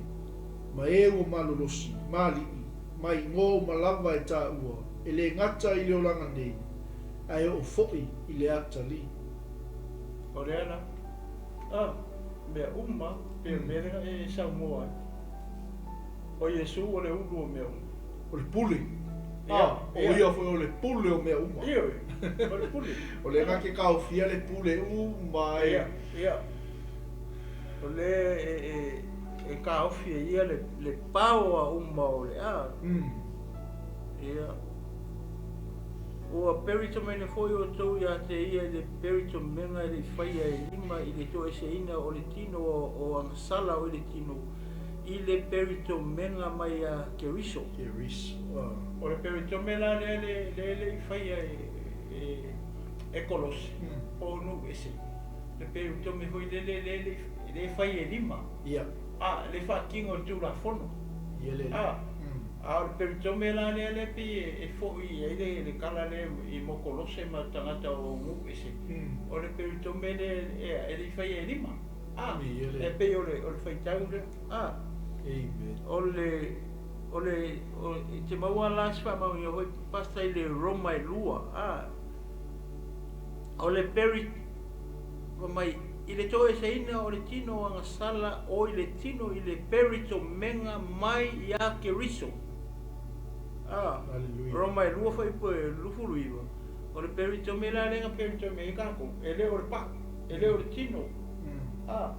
ma e ua malolosi, ma alii, ma igoa uma lava e taua, e le gata i le olaga nei, ae oo foi i le atalii. O le ala, a, mea uma, pei o le mea lea e saunoa ai. O Iesu o le ulu o mea uma. O le pule. A, o ia foi o le pule o mea uma. Ioe, o le pule. O lea na te taofia le pule uma e. Ia, ia. O lea e, e, e taofi e ia le, le paoa uma o le a. Ia. Ua peritomene foi outou ia te ia i le peritomega e le i faia e lima i le toeseina o le tino o agasala o i le tino i le peritomega mai ia Keriso. Keriso. O le peritome la lea le le le i faia e e e Kolose po o nuu ese. Le peritome foi le le le le le fai e lima. Ia. A le faatino e le Tulafono. Ia le. A a o le peritome la lea lea pei e foi i ai le le tala lea i mo Kolose ma tagata o nuu ese. O le peritome lea e le i faia e lima. A e pei o le o le faitau lea. A Amen. O le o le o e te maua la se faamaoniga foi Pastor i le Roma e lua. A o le peri fai mai i le toeseina o le tino o agasala o i le tino i le peritomega mai ia Keriso. A Hallelujah. Roma e lua fuaiupu e 29. O le peritome la lea na peritome ai tatou, e le o le pau, e le o le tino. A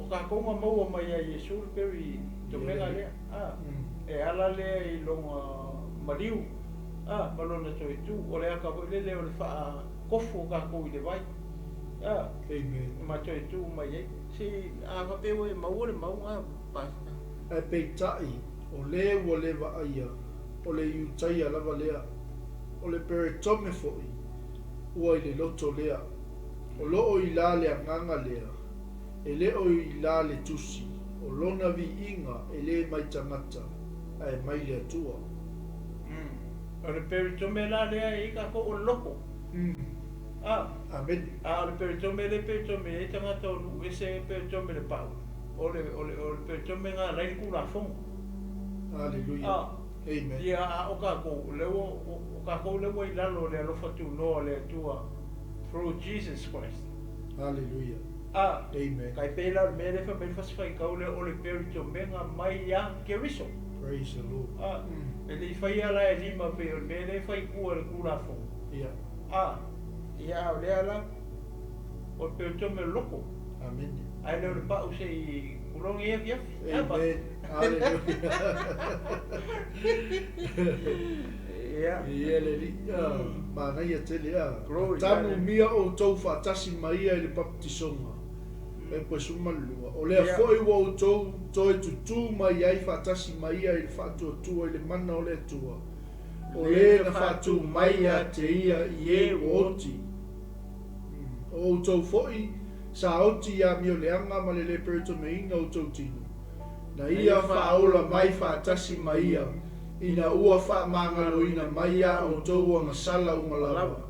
o tatou na maua mai ia Iesu le peritomega lea. A e ala lea i lona maliu, a ma lona toe tu. O le ata foi lele o le faakofu o tatou i le vai. A Amen. ma toe tu mai ai. Se a faapea ua e maua le mau na, Pastor. Ae peitai, o le ua le vaaia, o le Iutaia lava lea, o le peretome foi, ua i le loto lea. O loo i la le agaga lea, e le o i la le tusi, o lona viiga e le mai tagata, ae mai le Atua. O le peritome la lea e i ai tatou o le loto. A. Amene. A o le peritome lea e peritome ai tagata o nuu ese e peritome le pau. O le, o le, o le peritome na ala ai le Tulafono. Hallelujah. A. Amen. Ia, a o tatou, o lea ua, o tatou lea ua i lalo o le alofa tunoa o le Atua through Jesus Christ. Hallelujah. A. Amen. Tai pei la o le mea lea e fai mai le fasi faitau lea o le peritomega mai ia Keriso. Praise the Lord. A. E le i faia la e lima pei o le mea lea e fai i tua i le Tulafono. Ia. A. Ia, a o lea la, o le peritome o le loto. Amene. Ae le o le pau se i tulou nei afiafi. Amen. Hallelujah. Ia. Ia le Alii, a, manaia tele, a. Glory. Tanumia outou faatasi ma ia i le baptisoga, e poe 12. O lea foi ua outou toe tutū mai ai faatasi ma ia i le faatuatua i le mana o le Atua, o le na faatū mai ia te ia i e ua oti. O outou foi sa oti i amioleaga ma le le peritomeina o outou tino, na ia faaola mai faatasi ma ia, ina ua faamagaloina mai a outou agasala uma lava,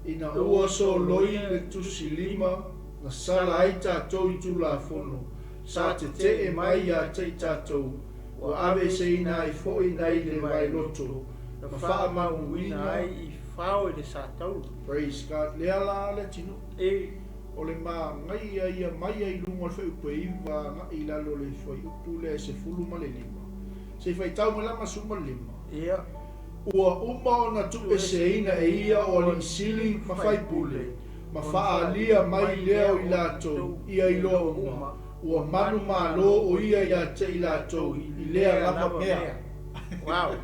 ina ua soloi le tusi lima na sala ai tatou i Tulafono, sa tetee mai ia te i tatou, ua aveeseina ai foi nai le vaeloto, na faamauina ai i fao i le satauro. Praise God. Lea la le atinuu. E. O le magaia ia mai ai i luga o le fuaiupu e iva agai i lalo o le fuaiupu lea e 15. Se i faitau mai la ma 15. Ia. Ua uma ona tuueseina e ia o alii sili ma faipule, ma faaalia mai lea o i latou ia iloa uma, ua manumalo o ia ia te i latou i lea lava mea. Wow.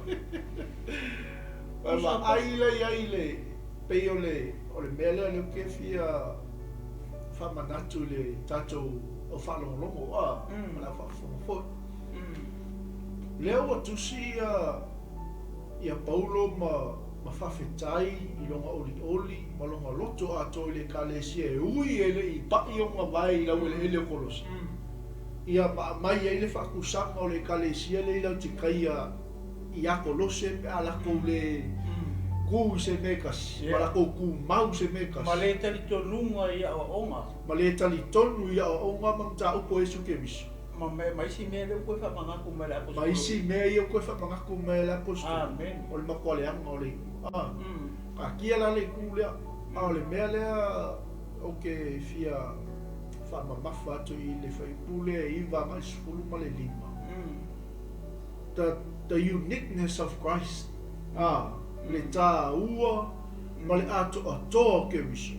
Ae vaai la i ai le, pei o le, o le mea lea lea ou te fia faamanatu i le tatou au faalogologo, a, ma le au faafofoga foi. Lea ua tusi ia, ia Paulo ma, ma faafetai i lona olioli ma lona loto atoa i le Ekalesia e ui e le i paʻi ona vae i laueleele o Kolose, ia ma aumai ai le faatusaga o le Ekalesia lea i Laotikaia ia Kolose pe a latou le. ku i se mea e tasi, ma latou tumau i se mea e tasi. Ma le talitonuga i aoaoga. Ma le talitonu i aoaoga ma mataupu a Iesu Keriso. Ma ma isi mea lea ua toe faamanatu mai e le Aposetolo. Ma isi mea ia ua toe faamanatu mai e le Aposetolo. Amene. O le matua leaga o le igoa. Taatia la le itu lea, a o le mea lea ou te fia faamamafa atu i le fuaiupu lea e 9 agai 15, the uniqueness of Christ, a, le taua ma le atoatoa o Keriso,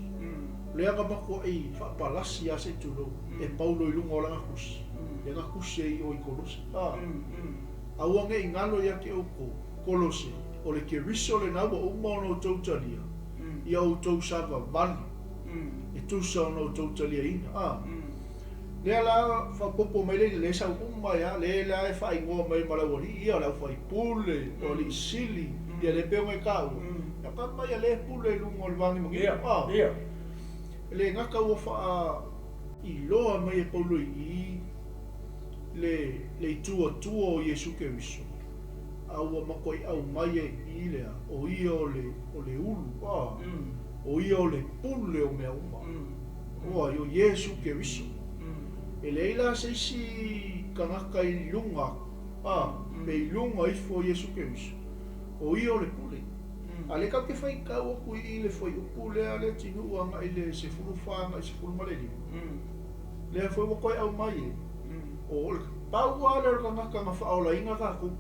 lea na matuai faapalasi lava se i tulou e Paulo i luga o lana tusi, lea na tusi ai i o i Kolose, a, aua ne i galo ia te outou, Kolose, o le Keriso lena ua uma ona outou talia, ia outou savavali e tusa ona outou taliaina, a. Lea la faaopoopo mai lea i le sau uma ai lava, lea la e faaigoa mai ma le aualii ia, o le aufaipule, o alii sili, ia lea e pei ona e taua. Ia ka mai a lea e pule i luga o le vanimonimo. A, e le gata ua faailoa mai e Paulo i i le itu Atua o Iesu Keriso, a ua matuai aumai ai i i lea, o ia o le ulu, a, o ia o le pule o mea uma. O ai? O Iesu Keriso. E leai la se isi tagata i luga aku, a, pe i luga ifo o Iesu Keriso. O ia o le pule. A lea tatou te faitau atu i i le fuaiupu lea le atunuu agai i le 14 agai 15. Lea foi ua toe aumai e. O le pau lava lea o le tagata na faaolaina tatou.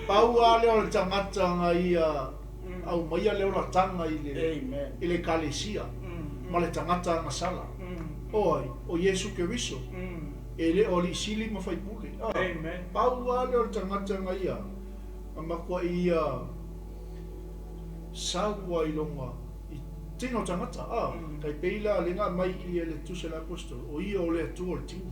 Pau lava lea o le tagata na ia aumaia le olataga i le ekalesia ma le tagata agasala. O ai? O Iesu Keriso. E le o alii sili ma faipule. Pau lava lea o le tagata na ia na matuai ia sau ai lona i tino tagata. Tai pei la lea na aumai i i le tusi a le Aposetolo, o ia o le Atua o le tino.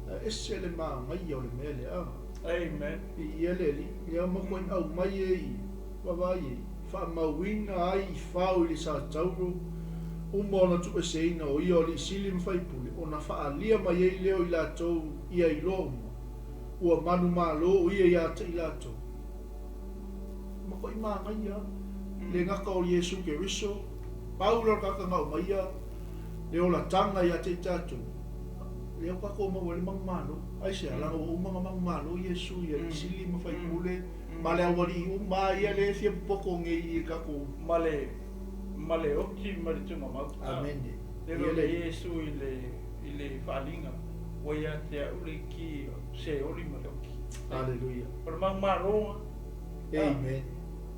E ese le manaia o le mea lea. Amen. I ia le alii. Lea matuai aumai ai vaavaai ai, faamauina ai i fao i le satauro uma ona tuueseina o ia o alii sili ma faipule, ona faaalia mai ai lea o i latou ia iloa uma, ua manumalo o ia ia te i latou. Matuai manaia le gata o Iesu Keriso, pau lea o le tagata na aumaia le olataga ia te i tatou, lea ua tatou maua ai le manumalo. Aisea? Leaga ua uma ona manumalo Iesu i alii sili ma faipule ma le aualii uma ia lea e fia popoto nei i le tatou. Ma le oti ma le tugamau. Amene. Le o le Iesu i le faaaliga ua ia te a'u le ki seoli ma le oti. Hallelujah. O le manumaloga. Amen.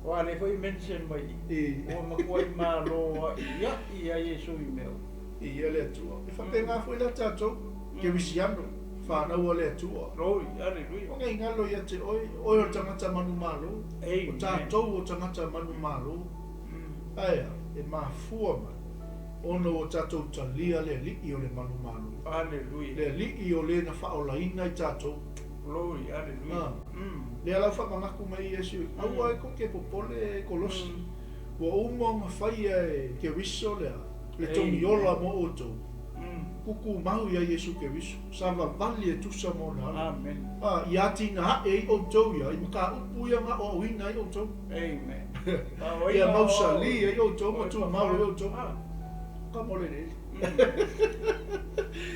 Aua lea foi mention mai i ua matuai malo ai ia ia Iesu i mea. I ia le Atua. E faapena foi la tatou, kerisiano, fanau a le Atua. Glory, hallelujah. O nei galo ia te oe, oe o le tagata manumalo. O tatou o tagata manumalo. Aea, e mafua mai ona ua tatou talia le alii o le manumalo. Hallelujah. Le alii o le na faaolaina i tatou. Glory, hallelujah. Lea lau faamanatu mai Iesu, aua e kou te popole Kolosi. Ua uma ona faia e Keriso lea, le togiola mo outou. Tutumau ia Iesu Keriso. Savavali e tusa ma ona ala. Amen. A, ia atinae ai outou ia, i mataupu ia na aoaoina ai outou. Amen. Ia mausali ai outou ma tumau ai outou. Ka mo le lele.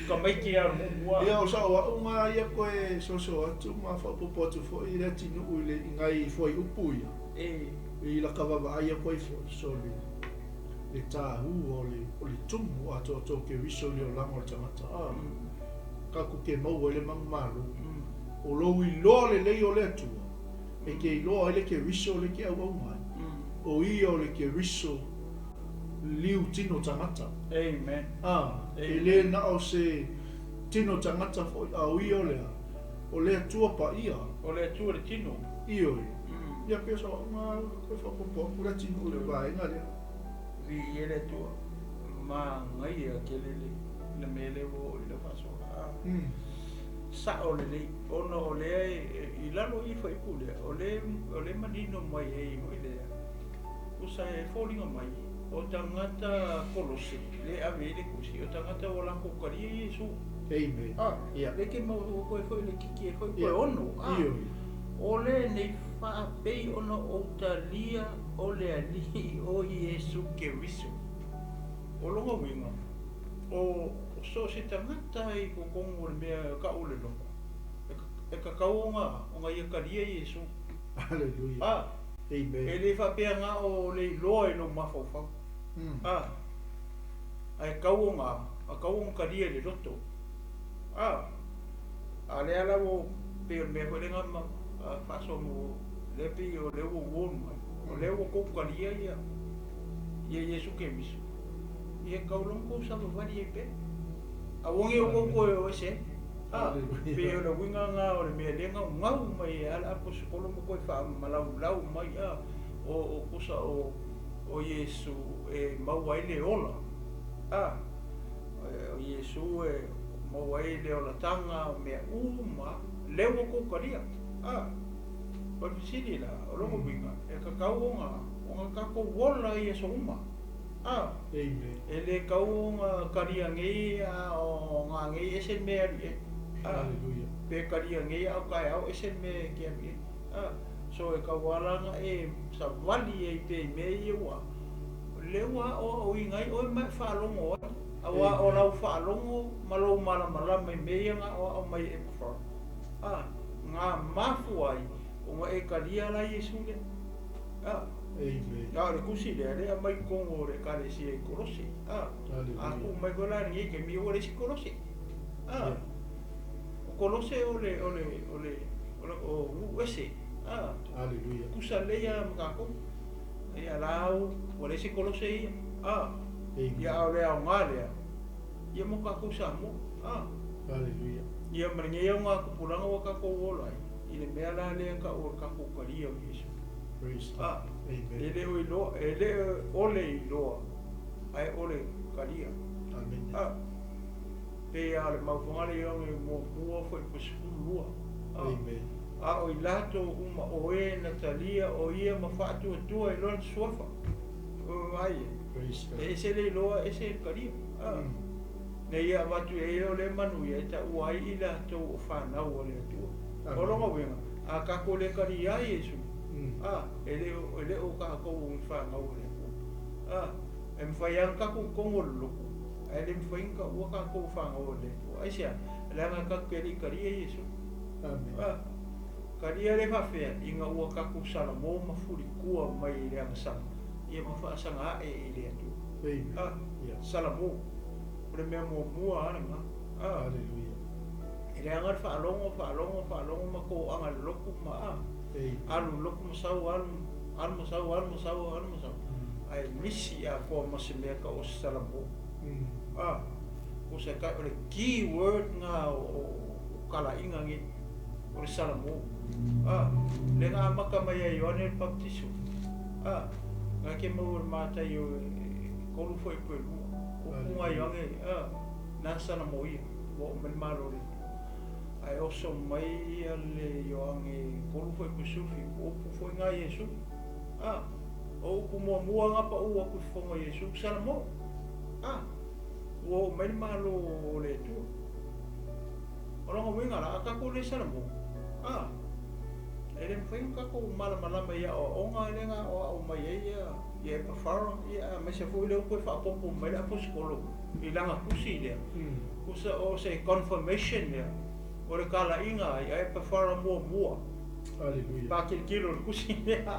Ka maiki a muamua. Ia o saoaʻuga ia koe soso atu ma faaopoopo atu foi i le atunuu i le i nai fuaiupu ia. I laka vaavaai atu ai foi so le taua o le tumu atoatoa o Keriso i le olaga o le tagata. A, tatou te maua ai le manumalo. O lou iloa lelei o le Atua, e te iloa ai le Keriso le te auauna ai. O ia o le Keriso liu tino tagata. Amen. A, e le na o se tino tagata foi, a o ia o lea, o le Atua paia. O le Atua le tino. Ioe. Ia pei o saoaʻuga koe faaopoopo atu le atunuu i le vaega lea. Vi e le Atua. Manaia tele le mea lea ua oo i lau faasoa. Sa'o lelei ona o lea i lalo i fuaiupu lea o le manino mai ai foi lea usa e foliga mai o tagata Kolose le ave ai le tusi o tagata ua latou talia Iesu. Amen. Le ke mau koe foi le kiki e foi koe ono. Ioe. O le nei faapei ona ou talia o le Alii o Iesu Keriso. O lona uiga, o so o se tagata i totonu o le mea e tau o le lotu, e tatau ona ia talia Iesu. Aleluia. A, Amen. E le faapea na o le iloa i lou mafaufau. A, ae tau ona, tau ona talia i le loto. A, a lea la ua pei o le mea foi lea na faasoa mo lea pei o lea ua warn mai. O lea ua tou talia ia Iesu Keriso. Ia tau loa ona tou savavali ai pea. Aua ne i outou toe o ese ai. A, pei o le uiga lena o le mea lea e naunau mai ai lava le aposetolo ma toe faamalaulau mai, a, o tusa o o Iesu e maua ai le ola. A, o Iesu e maua ai le olataga o mea uma, lea ua tou talia. A, o le fesili la, o lona uiga, e tatau ona ona tatou ola i aso uma. A, Amen. e le tau ona talia nei a o ga nei ese le mea e alu i ai. A, Hallelujah. pe talia nei a o taeao ese le mea e te alu i ai. A, so e tau ala ona e savali ai pea i mea ia ua lea ua aoaoina ai oe ma e faalogo ai. Aua o lau faalogo ma lou malamalama i mea ia na aoao mai e Epafara. A, na mafua ai ona e talia la Iesu lea. A, Amen. a o le tusi lea, lea e aumai i totonu o le Ekalesia i Kolose. A, Hallelujah. a tuu mai foi la i lenei taimi ua leai se Kolose. A, Yeah. o Kolose o le, o le, o le, o le, o nuu ese. A, Hallelujah. tusa lelei lava ma tatou. Ia la ua leai se Kolose ia. A, Amen. ia a o le aoga lea, ia mo tatou Samoa. A, Hallelujah. ia ma lenei aoga tupulaga ua tatou ola ai, i le mea la lea e tau o le tatou talia o Iesu. Praise God. A, Amen. e le o iloa, e le o le iloa, ae o le talia. Amen. A, pei lava o le maufoga le ioge muamua foi po 12. A, Amen. a o i latou uma o e na talia o ia ma faatuatua i lona suafa. O ai e. Praise God. E ese le iloa, ese le talia. A, Ne ia avatu i ai o le manuia e taua ai i latou o fanau a le Atua. Amen. O lona uiga, a tatou le talia ai Iesu, Mm. a, e le o tatou o ni fanau a le Atua. A, e mafai lava ona tatou togo le lotu, ae le mafai ona taua tatou o fanau a le Atua. Aisea, leaga tatou te le i talia Iesu. Amen. A, talia le faafea, ina ua tatou salamo ma fulitua mai i le agasala, ia ma faasaga ae i le Atua. Amen. A, Yeah. salamo. O le mea muamua lava lena. A, Hallelujah. e leaga le faalogo, faalogo, faalogo ma toaga i le lotu ma a. Amen. Alu lotu ma sau, alu, alu ma sau, alu ma sau, alu ma sau. Ae misi atoa ma se mea tau o se salamo. Mm. A, o se kai, o le key word ngā o kalaiga nei, o le salamo. A, le na amata mai ai Ioane le Baptiso. A, ngā ke mau o le mātai o e kolu foi pe lua. O punga Ioane, a, nā salamo ia, ua o mai le malo le Atua. Ae oso mai ia le Ioane kolu foi pe sufi, o upu foi ngā Iesu. A, o upu muamua ngā pa ua ku fonga Iesu, salamo. A, ua o mai le malo o le Atua. O lona uiga la, a tatou le salamo. A, e le mafai ona tatou malamalama i aoaoga lea na aoao mai ai ia ia Epafara, ia aemaise foi lea ua toe faaopoopo mai le aposetolo i lana tusi lea. Mm. Tusa o se confirmation lea o le kalaiga ai a Epafara muamua. Hallelujah. Patilotilo le tusi lea,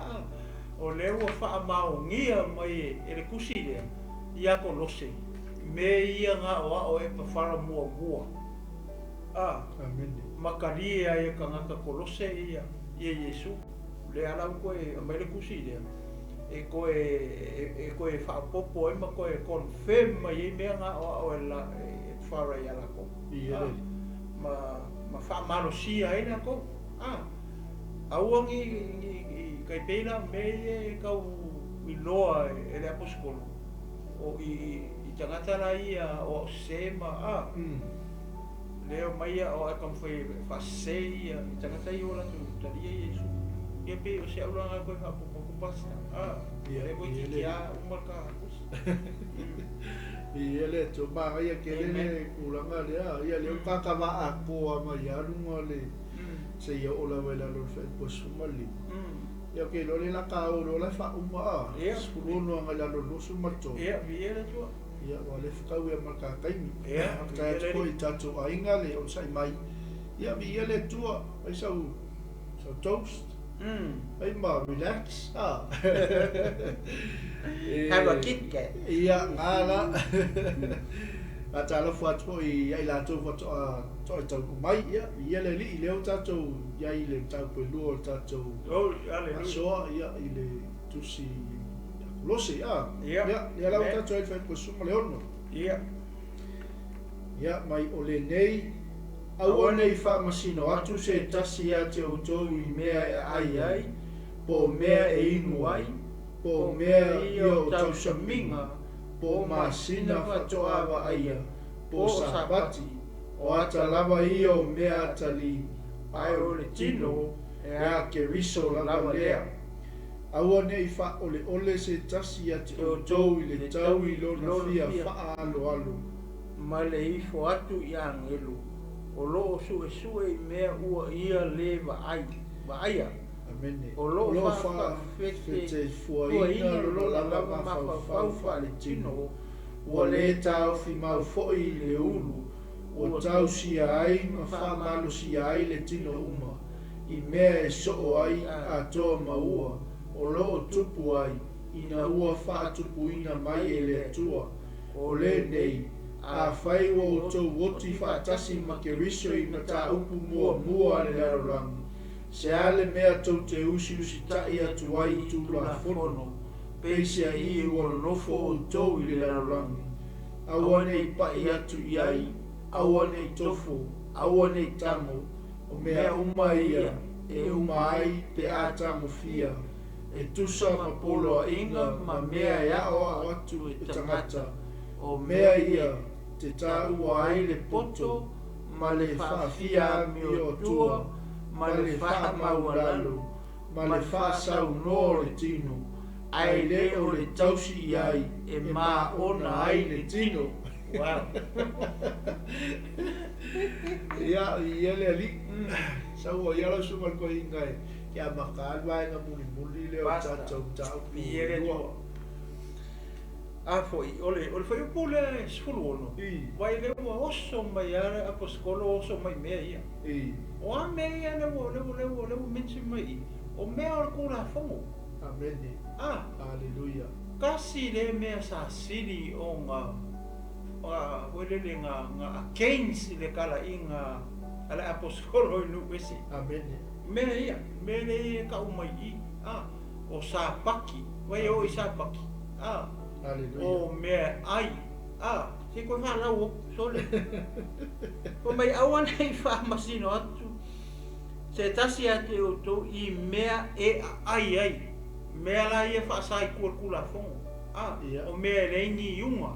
o lea ua faamaonia mai e le tusi lea ia Kolose me ia na aoao e Epafara muamua. A, Amen. ma talia ai e tagata Kolose ia ia Iesu. Lea la ua toe aumai le tusi lea e toe e toe faaopoopo ai ma toe confirm mai ai mea na aoao e la e Epafara ia latou. Ia A, le. ma faamalosia ai latou. A, aua ni ni kai pei la mea ia e tau iloa e le aposetolo o i i tagata la ia o aosese ma a Mm. lea mai ia o ai taumafai e faasese ia i tagata ia ua latou talia Iesu. Ia pei o se aulaga koe faaopoopo atu pastor. A, Ia, lea koe ia titi le. a uma le ka tusi. Ia le Atua magaia tele Amen. le tulaga lea, ia lea ua kakava'a atoa mai ia luga le Mm. Seia oo lava i lalo o le fuaiupu e 15. Ia ok, iloa lea la ka o loa la e faauma a. 16 agai i lalo o le 23. Ia, viia le Atua. Ia, ua le fetau ia ma le ta taimi. Faafetai atu foi i tatou aiga le onosai mai. Ia, viia le Atua. Fai sau, sau toast. Fai ma relax. A. Have a Kit Kat. Ia, nga la. Faatalofa atu foi ia i latou faatoa toa taunuu mai. Ia, viia le Alii, lea ua tatou i ai i le mataupu e lua o le tatou asoa, ia, i le tusi ia Kolose. A, ia, lea la ua tatou i ai i le fuaiupu 16. Ia. Ia, mai o lenei, aua ne i faamasino atu se tasi ia te outou i mea e aai ai, po o mea e inu ai, po o mea ia o tausamiga, po o masina faatoa vaaia, po o Sapati, o ata lava ia o mea atalii, ae o le tino e a Keriso lava lea. Aua ne i faaoleole se tasi ia te outou i le tau i lona fia faaaloalo. Ma le ifo atu i agelu o lo o suesue i mea ua ia le vaai, vaaia. Amene. O lo o faafetefuaina lona lava mafaufau faaletino, ua le taofi mau foi i le ulu, ua tausia ai ma faamalosia ai le tino uma, i mea e soo ai atoa ma ua o lo o tupu ai, ina ua faatupuina mai e le Atua. O lenei, afai ua outou oti faatasi ma Keriso i mataupu muamua a le lalolagi, Se a le mea tou te usiusitai atu ai i Tulafono, peiseai ua nonofo outou i le lalolagi? Aua ne i pai atu i ai, aua ne i tofo, aua ne i tago, o mea uma ia e uma ai pe a tagofia, e tusa ma poloaiga ma mea e aoao atu e tagata, o mea ia te taua ai le poto ma le faafia amiotua, ma le faamaualalo, ma le faasaunoa o le tino, ae le o le tausi i ai e maona ai le tino. Wow. Ia, ia le alii. Sau ia lau susuga i le toeaina e ke amata ai le vaega mulimuli lea o le tatou mataupu lua. A foi, o le, o le fuaiupu lea e 16, vai lea ua oso mai lava le aposetolo oso mai i mea ia. O a mea ia lea ua, lea ua, lea ua, lea ua mention mai i i? O mea o le Tulafono. Amene. A. Aleluia. Tasi lea mea sa sili ona, a, foi lele na, na against le talaiga a le aposetolo i nuu ese. Amene. Mea ia, mea lea e tau mai i i. A. O Sapati, vai e oo i Sapati, a, o mea ai, a, se i toe faalau atu, sole. Fai mai, aua ne i faamasino atu se tasi ia te outou i mea e aai ai, mea la ia faasa i tua o le Tulafono, a, o mea e leai ni iuga,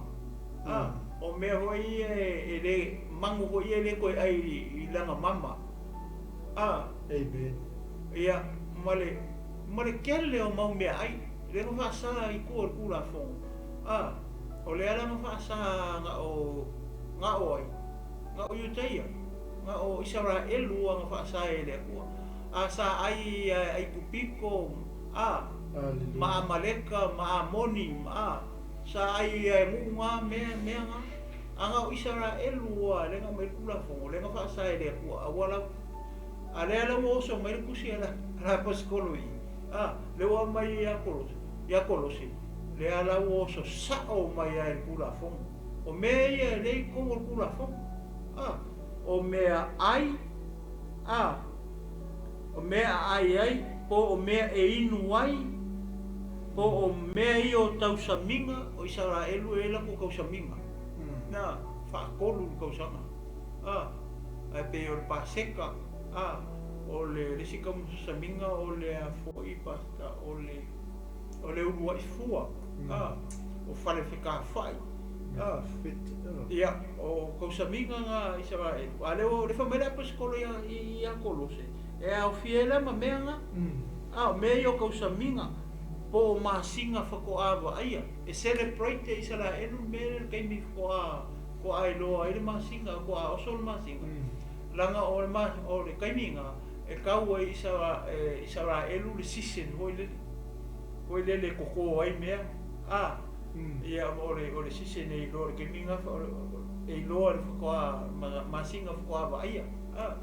a, o mea foi ia e le, manu foi ia e le toe ai i lana mama, a, Amen. Ia, ma le. Ma le tele o mau meaai, lea na faasa i tua o le Tulafono, a, o lea la na faasa na o, na o ai? Na o Iutaia, na o Isaraelu ua na faasa e le Atua. A sa ai ia Aikupito, a, ma Amaleka, ma Amoni, ma, a, sa ai ia e nuu na mea, mea na. A na o Isaraelu ua lea na aumai le Tulafono, lea na faasa e le Atua, aua lau. A lea la ua oso mai le tusi a le Aposetolo i i, a, lea ua aumai ia Kolose, ia Kolose, lea la ua oso sao mai ai le Tulafono. O mea ia e le i totonu o le Tulafono, a, o mea ai, a, o mea a ai ai, po o mea e inu ai, po o mea ia o tausamiga, o Isaraelu e i ai latou tausamiga, na, faatolu i le tausaga, a. Ae pei o le Paseka, a, o le isi tausamiga o le a foi Pastor, o le, o le uluai fua, a, o Falefetafai, a, ia, o tausamiga na a Isaraelu. A lea ua fai mai le Aposetolo ia, ia Kolose, e aofia ai la ma mea na, a, o mea ia o tausamiga, po o masina faatoa vaaia, e celebrate e Isaraelu le mea lea i le taimi faatoa Kua ai loa ai le masina, kua oso le masina. Leaga o le o le taimi na, E kau ai i Isaraelu le season foi lele, foi lele e koko ai mea, a, ia o le, o le season e iloa i le taimi lena, e iloa i le faatoa, masina faatoa vaaia, a.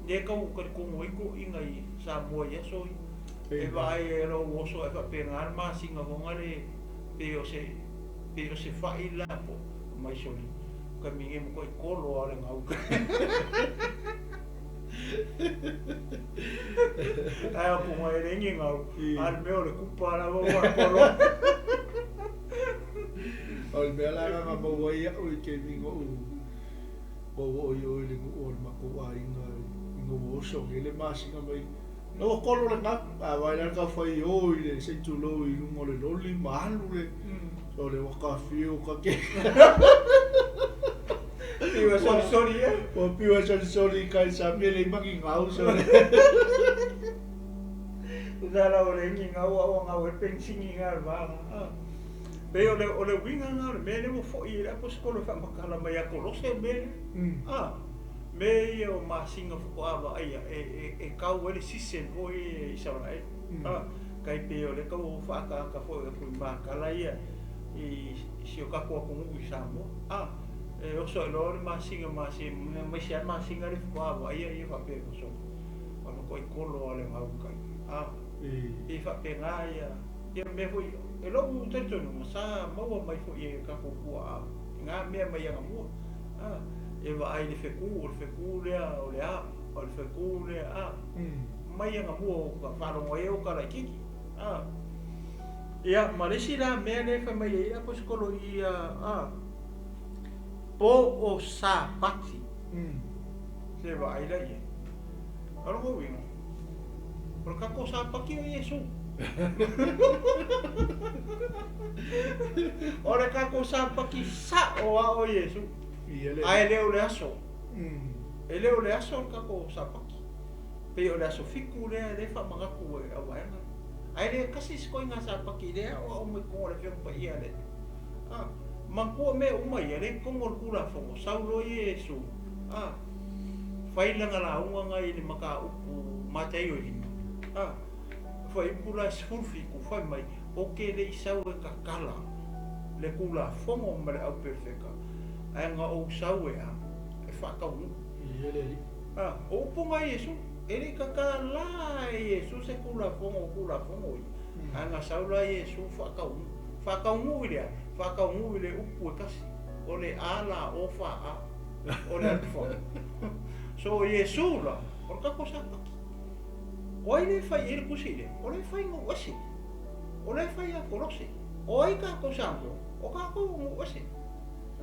Lea e tau talitonu ai toeaiina i Samoa i aso ia. E vaai ai lou oso ae faapena le masina foi lea pei o se pei o se fai la po mai soli taimi nei matuai kolo lava le gau. Ae o kuga e leai ni gau, a o le mea o le kupa lava ua kolo. O le mea la na maua ai au i taimi na ou Ua oo i o i le nuu o le matou aiga ina ua oso nei le masina mai. Na ua kolo le galu, a vaai la le taufai i o i le se i tulou i luga o le loli ma alu le so le ua kafiu ka ke. Piu e solisoli e. Ua piu e solisoli i kai sami e le magi gau so. Usa la o le ingi gau a ua gau e pensini nga le vaga. Pei o le, o le uiga lena o le mea lea ua foi i le Aposetolo e faamatala mai ia Kolose le mea lea. A, mea ia o masina faatoa vaaia e, e, e kau ai le season foi i Isaraelu. A, tai pei o lea tau faaataata foi atu i makala ia i si o tatou atunuu i Samoa. A, e oso ai loa le masina, masina, aemaise lava le masina lea faatoa vaaia ia faapea e oso. O le matuai kolo lava o le gau i tai. A, e faapena ia Ia mea foi, e lou talitonuga, sa maua mai foi e tatou tuaa i na mea mai anamua. A, e vaai i le fetu, o le fetu lea o le a, o le fetu lea, a, mai anamua o ta faalogo ai o ta laitiiti. A, ia, ma le isi la mea lea e fai mai ai le Aposetolo i ia, a, po o Sapati. Se vaai la i ai. O lona uiga, o le tatou Sapati o Iesu. O le tatou Sapati sa'o lava o Iesu, ae le o le aso. E le o le aso le tatou Sapati. Pei o le aso fitu lea lea e faamanatu e au vaega. Ae le tasi se ituaiga Sapati lea o aoao mai totonu o le Afioga Paia a le Atua. A, manatua mea uma ia, lea i totonu o le Tulafono, sau loa Iesu, a, fai lana lauga na i le mataupu Mataio e lima, a, fuaiupu la e 17, fai mai, Ou te le i sau e tatala le Tulafono ma le Auperefeka, ae na ou sau e a, e faataunuu. A, o upu na a Iesu, e le i tatala e Iesu se Tulafono o Tulafono ia, ae na sau la Iesu faataunuu. Faataunuu i le a? Faataunuu i le upu e tasi, o le A la O fa A, o le Alfa. So o Iesu la, o le tatou Sapati. O ai lea e fai i ai le tusi lea? O lea e fai nuu ese. O lea e fai ia Kolose. O ai tatou Samoa? O tatou o nuu ese.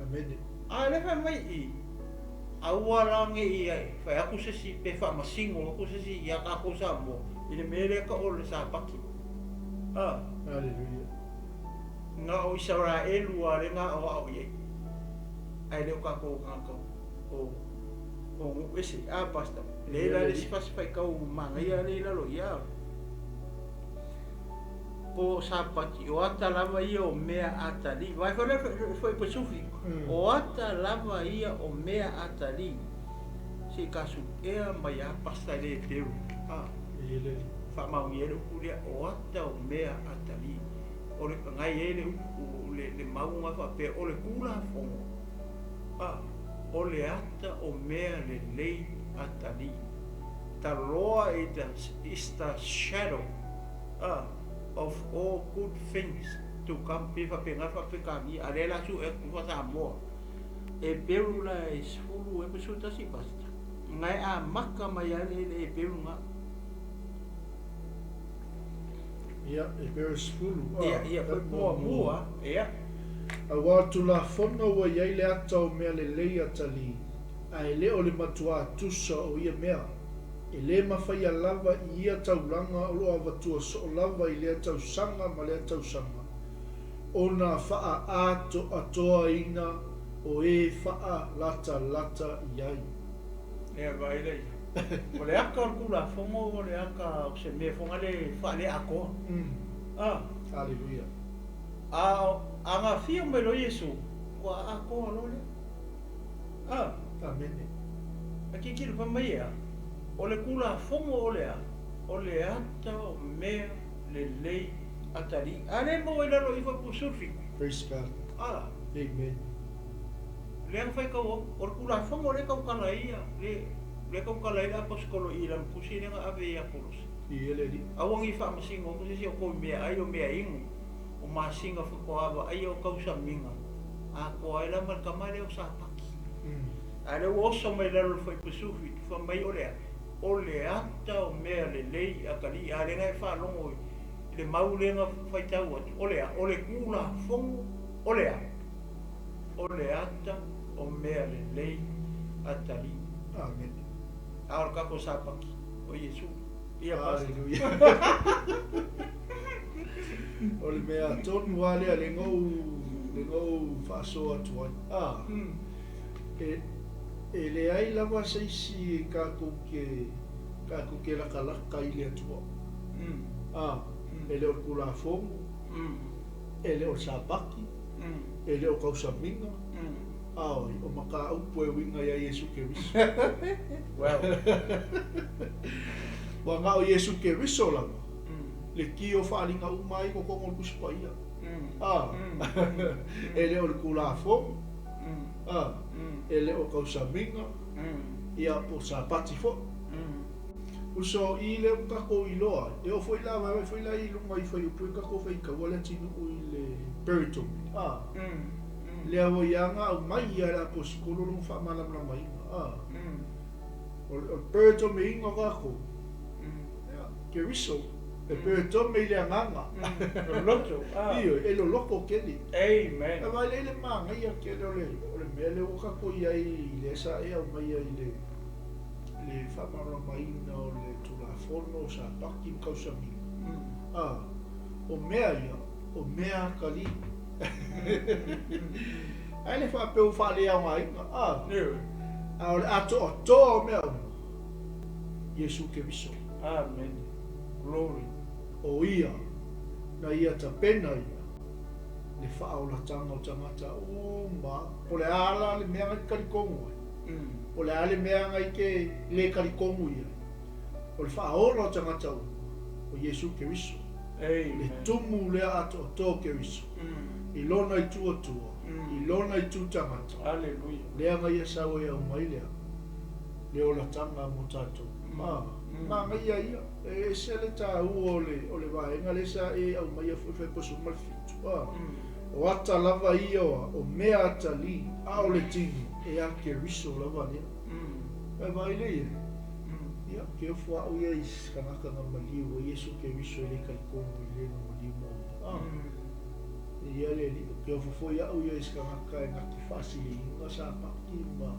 Amene. A lea fai mai i i, aua la ne i fai atu se isi pe faamasino atu se isi ia tatou Samoa i le mea lea tau o le Sapati. A. Aleluia. Na o Isaraelu lava lea na aoao i ai, ae le o tatou tagata o o nuu ese. A Pastor, lea la le isi fasi faitau manaia lea i lalo ia. Po o Sapati, o ata lava ia o mea atalii. Vai foi foi foi sufi. O ata lava ia o mea atalii. Se i kasuʻea mai a Pastor le Peru. A. Faamaonia ai le upu lea, o ata o mea atalii. O le nai ai le upu le, le mauga faapea o le Tulafono, a, o le ata o mea lelei atalii. The law is the, is the shadow, a, of all good things to come. Pe faapena faapekania, a lea la sue atu fa Samoa. E peu la e 10 e pe 11 basta. Ngai a maka mai ale le e peu nga. Ia, e peu 10. Ia, ia, foi muamua, ia. Aua o le Tulafono ua i ai le ata o mea lelei atalii, a e le o le matuā tusa o ia mea. E le mafaia lava i ia taulaga o lo o avatua soo lava i lea tausaga ma lea tausaga, ona faaatoatoaina o e faalatalata i ai. Ia, vaai la ia. O le ata o le Tulafono o le ata o se mea foi lea faaleatoa. A. Aleluia. A, a na afio mai loa Iesu, ua atoa loa lea. A. Amene. A tilotilo fai mai ia. O le Tulafono o le a? O le ata o mea lelei atalii. A lea e maua i lalo i Fuaiupu 17. Praise God. A. Amen. Lea na faitau atu, o le Tulafono lea e tautala ai ia, lea, lea e tautala ai le Aposetolo i lana tusi lea na ave ia Kolosi. I ele alii. Aua ne i faamasino atu se isi o tou i meaai, o meainu, o masina faatoa vaaia o tausamiga, atoa ai la ma le tama lea o Sapati. A lea ua oso mai lalo o le Fuaiupu 17, fai mai o le a? O le ata o mea lelei atalii, a lea na e faalogo i le mau lea na faitau atu, o le a? O le Tulafono o le a? O le ata o mea lelei atalii. Amene. A o le tatou Sapati, o Iesu. Ia Pastor. Hallelujah. O le mea tonu lava lea le na ou faasoa atu ai. A, e leai lava se isi e tatou te lakalaka i le Atua. A, e le o le Tulafono, e le o le Sapati, e le o tausamiga, a oi, o mataupu e uiga ia Iesu Keriso. Well. Ua na o Iesu Keriso lava, le ki o faaaliga uma ai i totonu o le Tusi Paia. A, e le o le Tulafono, a, e le o tausamiga, ia po o Sapati foi. Uso i lea ua tatou iloa ai, e oo foi la, vaevae foi la i luga i fuaiupu ia tatou faitaua le atinuu i le peritome, a, lea ua ia na aumai ia e le Aposetolo lona faamalamalamaina, a, o le peritomeiga o tatou, ia, Keriso, e peritome i le agaga. Loloto, a. Ioe, e loloto tele. Amen. E vaai lea i le manaia tele o le mea lea ua tatou i ai i lea sa e aumaia i le le faamalamalamaina o le Tulafono, o Sapati ma tausamiga. A, o mea ia, o mea atalii. Ae le faapea ua faaleaogaina, a, a o le atoatoa o mea uma, Iesu Keriso. Amen. Glory. O ia, na ia tapena ia, le faaolataga o tagata uma, po o le a la le mea na i te talitonu ai. Po o le a le mea na i te le talitonu i ai, o le faaola o tagata uma, o Iesu Keriso. Le tumu lea atoatoa o Keriso, i lona itu Atua, i lona itu tagata, lea na ia sau ai aumai lea, le olataga mo tatou. A, manaia ia, e ese le taua o le vaega lea sa e aumaia foi le 17. A. O ata lava ia o mea atalii, a o le tino, e a Keriso lava lea. E vaai lea i ai? Ia, ke ofo au ia i se kanaka na maliu o Iesu Keriso e le talitonu i le na maliu mo ia. A, ia le alii, ke ofo foi au ia i se kanaka e na te faasiliina Sapati ma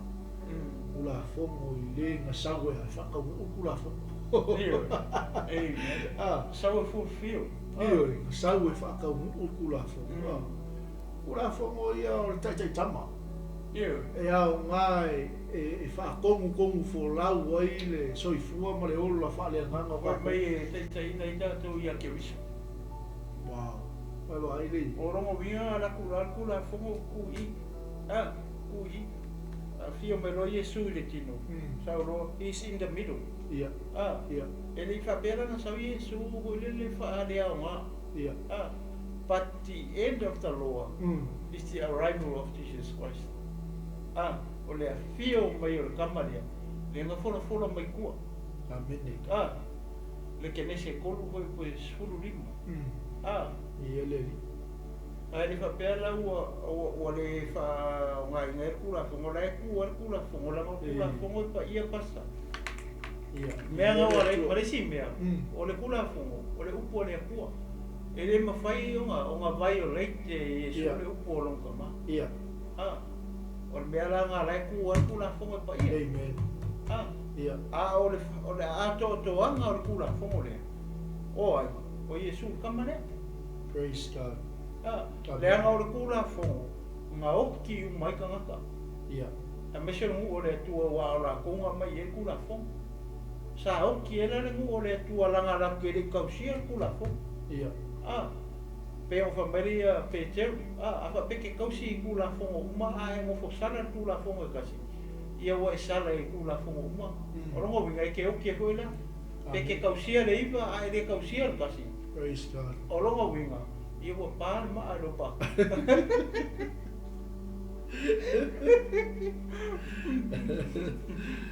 Tulafono i le na sau e whakaunuu Tulafono. Ioe. Amen. A. Sau e fulfill. Ioe, na sau e whakaunuu Tulafono. A. Tulafono ia o le taitaitama. Ioe. E aoga e whaakongukongu folau ai le soifua ma le ola whaaleagaga o Fai mai e taitaiina ai tatou ia Keriso. Wow. Vai vai le. O rongo uiga la ku la Tulafono ku i. A, ku i. Afio mai loa Iesu i le tino. Sau loa, he's in the middle. Ia. A. Ia. E le i faapea la na sau Iesu foi le le faaleaoga. Ia. A. But the end of the law is the arrival of Jesus Christ. A, o le afio mai o le tama lea, le na folafola mai tua. Amene. A, le Kenese 3 foi po 15. A. Ia le alii. Ae le faapea la ua le faaaogaina ai le Tulafono, la e tu ai le Tulafono, leaga o le Tulafono e paia pasa. Ia. Mea na ua le, ma le isi mea, o le Tulafono, o le upu a le Atua. E le mafai ona violate e Iesu le upu o lona tama. Ia. A, o le mea la na la e tu ai le Tulafono e paia. Amen. A. Ia. A o le atoatoaga o le Tulafono lea, o ai, o Iesu le tama lea. Praise God. A, leaga o le Tulafono, na oki uma ai tagata. Ia. Aemaise o le nuu o le Atua ua o latou na aumai ai le Tulafono. Sa oki ai la le nuu o le Atua laga latou te le i tausia le Tulafono. Ia. A, pe o fai mai le ia Peteru, a, a faapea ke tausi i Tulafono uma a e nofo sala le Tulafono e kasi. Ia ua e sala i Tulafono uma. O lona uiga e te oti ai foi la. Pe e te tausia le 9 ae le tausia le 1. Praise God. O lona uiga, ia ua pa le maa i lou papa.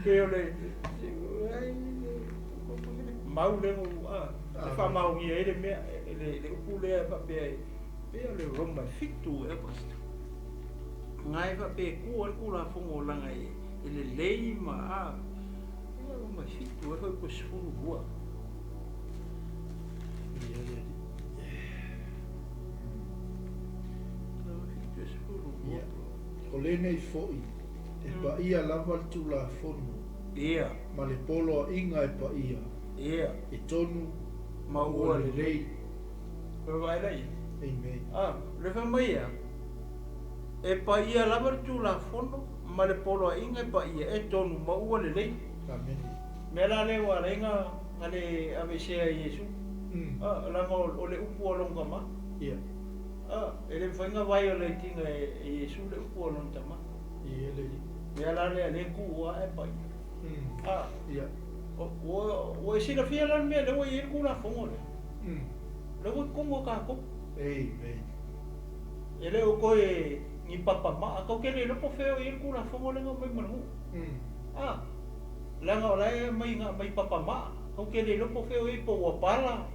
Pei o le mau lea na a, e faamaonia ai le mea, le upu lea e faapea e pei o le Roma e 7 ea Pastor. Na e faapea e tu ai le Tulafono leaga e lelei ma a, ia Roma e 7 ea foi po o 12. Ia, o lenei foi, e paia lava le Tulafono. Ia. Ma le poloaiga e paia. Ia. E tonu ma ua lelei. Ua vaai la ia. Amen. A, le fai mai ia, e paia lava le Tulafono ma le poloaiga e paia, e tonu ma ua lelei. Amen. Mea la lea ua ala ai na le aveesea e Iesu, a, leaga o le upu a lona tama. Ia. A, e le mafai na violate ina e Iesu le upu a lona tama. Ia le. Mea la lea lea tu a e paia. A, Ia. Ua e silafia la le mea lea ua i ai le Tulafono lea. Lea ua i totonu o tatou. Amen. E le o toe ni papa maa, tou te le iloa po o fea o i ai le Tulafono lea na aumai ma le nuu. A, leaga o la e aumai na aumai papa maa, tou te le iloa po o fea o i ai, po ua pala,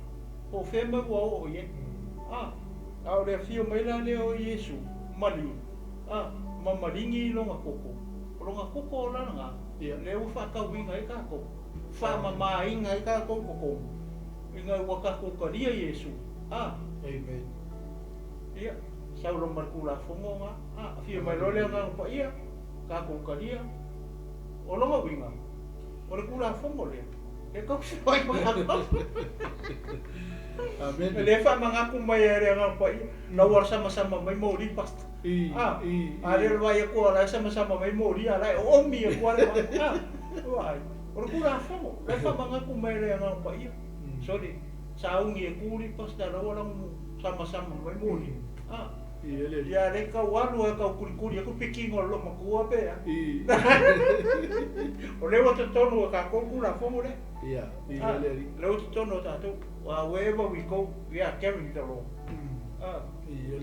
po o fea mai ua oo i ai. A, a o le afio mai la lea o Iesu, maliu, a, ma maligi lona toto, o lona toto la lena, lea ua faatauina ai tatou, faamamaina ai tatou i totonu, ina ua tatou talia Iesu. A. Amen. Ia, sau loa ma le Tulafono na, a, afio mai loa le Agaga Paia, tatou talia. O lona uiga, o le Tulafono lea, e tausi mai ma tatou. Amen. E le faamanatu mai e le Agaga Paia, la ua samasama mai moli pastor. A, a lea o le vaai atu o la e samasama mai moli, a la e oomi atu lava le vai. A, vaai, o le Tulafono, la e faamanatu mai e le Agaga Paia. Sorry, sauni e ku li pastor la ua lagu samasama mai moli. A, ia le tau alu e tau kulikuli aku pikinga o le loomatua pe a. O lea ua totonu o tatou Tulafono lea. A, lea ua totonu o tatou. Wherever we go, we are carrying the law. A. Ia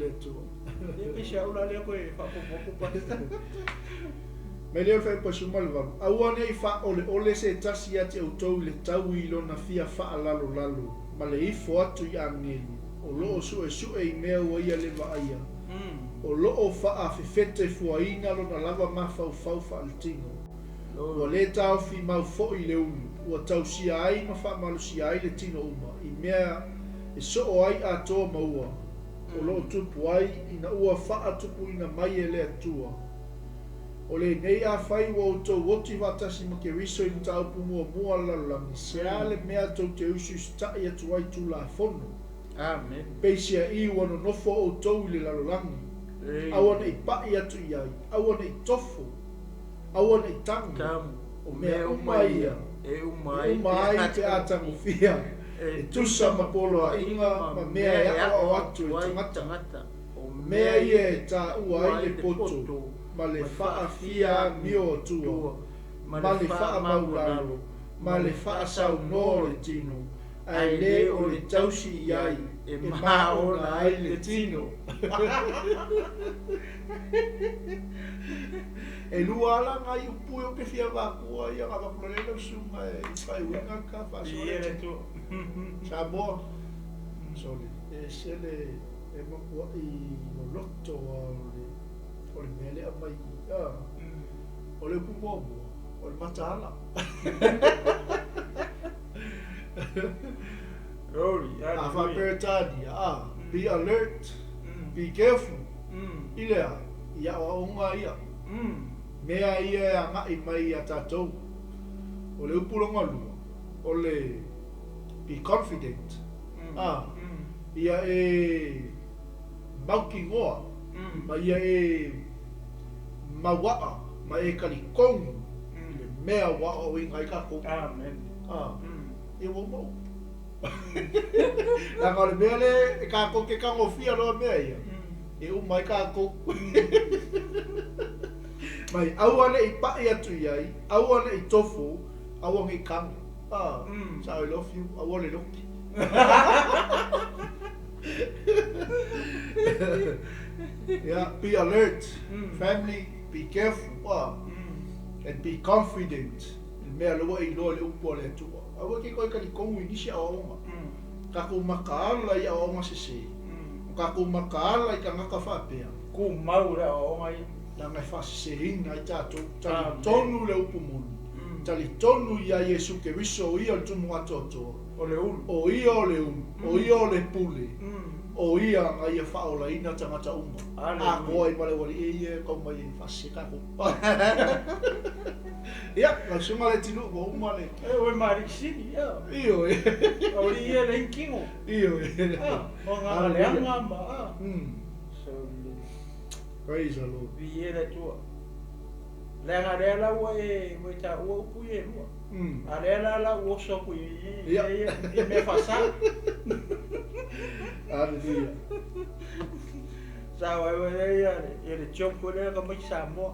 pei se au la lea koe faaopoopo atu pastor. Mai lea o le fuaiupu 18, Aua ne i faaoleole se tasi ia te outou i le taui i lona fia faalalolalo ma le ifo atu i agelu, o lo o suesue i mea ua ia le vaaia, o lo o faafefetefuaina lona lava mafaufau faaletino. Ua le taofi mau foi le ulu, ua tausia ai ma faamalosia ai le tino uma i mea e soo ai atoa ma ua o lo o tupu ai ina ua faatupuina mai e le Atua. O lenei afai ua outou oti faatasi ma Keriso i mataupu muamua a le lalolagi, se a le mea tou te usiusitaʻi atu ai Tulafono? Amen. Peiseaʻi ua nonofo outou i le lalolagi, aua ne i paʻi atu i ai, aua ne i tofo, aua ne i tago, o mea uma ia e uma ai pe a tagofia, e tusa ma poloaiga ma mea e aoao atu e tagata. O mea ia e taua ai le poto ma le faafia amio atua, ma le faamaualalo, ma le faasaunoa o le tino, ae le o le tausi i ai e maona ai le tino. E lua ala ngai upu e o ke fia vakua ia nga vakula le lau susuga e whai uiga ka faasoa le tino. Samoa. Sorry. E ese le e matuaʻi loloto a o le mea lea aumai i a. O le upu muamua, o le mataala. A faa-Peretania, a, be alert, be careful, i le a? I aoaoga ia. Mea ia e agai mai iā tatou. O le upu lona lua, o le be confident, a, ia e mautinoa, ma ia e mauaa, ma e talitonu i le mea ua aoaoina ai tatou. Amen. A, ia ua uma upu. Leaga o le mea lea e tatou te tagofia loa mea ia, e uma ai tatou. Mai aua ne i paʻi atu i ai, aua ne i tofu, aua ne i kago. Ah, sa I love you, aua le loki. Yeah, be alert, family, be careful, ah, and be confident. I le mea lea ua e iloa i le upu a le Atua. Aua e te toe talitonu i nisi aoaoga. Tatou mataala i aoaoga sese, o tatou mataala i tagata faapea. Tumau le aoaoga ia. Leaga e faaseseina ai tatou. Talitonu le upu moni. Talitonu ia Iesu Keriso o ia o le Tumu Atoatoa. O le ulu. O ia o le ulu. O ia o le pule. O ia na ia faaolaina tagata uma. Atoa ai ma le aualii ia e tau mai e faasese tatou. Ia, lau susuga le Tinuu ua uma le. E oe ma alii sili, ia. Ioe. O alii ia e leai ni tino. Ioe. O agaga leaga ma, a. Praise the Lord. Viia le Atua. Leaga lea la ua e, ua e taua upu ia e lua. A lea la la ua oso aku i, i, i mea faasa. Hallelujah. Sa wai wai ia le, le joke lea ka mai Samoa.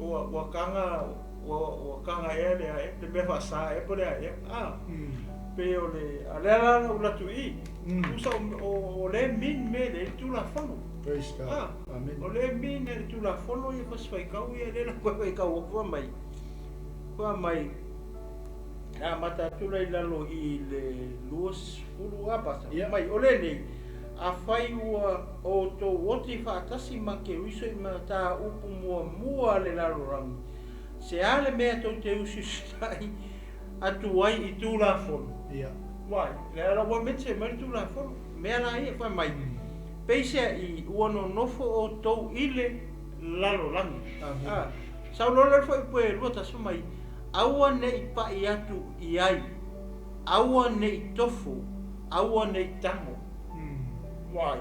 Ua, ua kaga, ua, ua kaga ea le ae, le mea faasa ea po le ae ea. Pe o le, a lea la na ula tu i. Tusa o, o le min me le Tulafono. Praise God. Amen. O le min le Tulafono ia fasifaikau ia le la koe faikau o kua mai. Kua mai. A mata atu la i lalo i le 20 apasa. Mai o le nei. Afai ua outou oti faatasi ma Keriso i mataupu muamua a le lalolagi, se a le mea tou te usiusitai atu ai i Tulafono? Wai, le ala ua mense mai le Tulafono, mea la ia fai mai, peiseai ua nonofo outou i le lalolagi. Sau loa le foi pe lua tasi mai, aua ne i paʻi atu i ai, aua ne i tofu, aua ne i tago. Wai,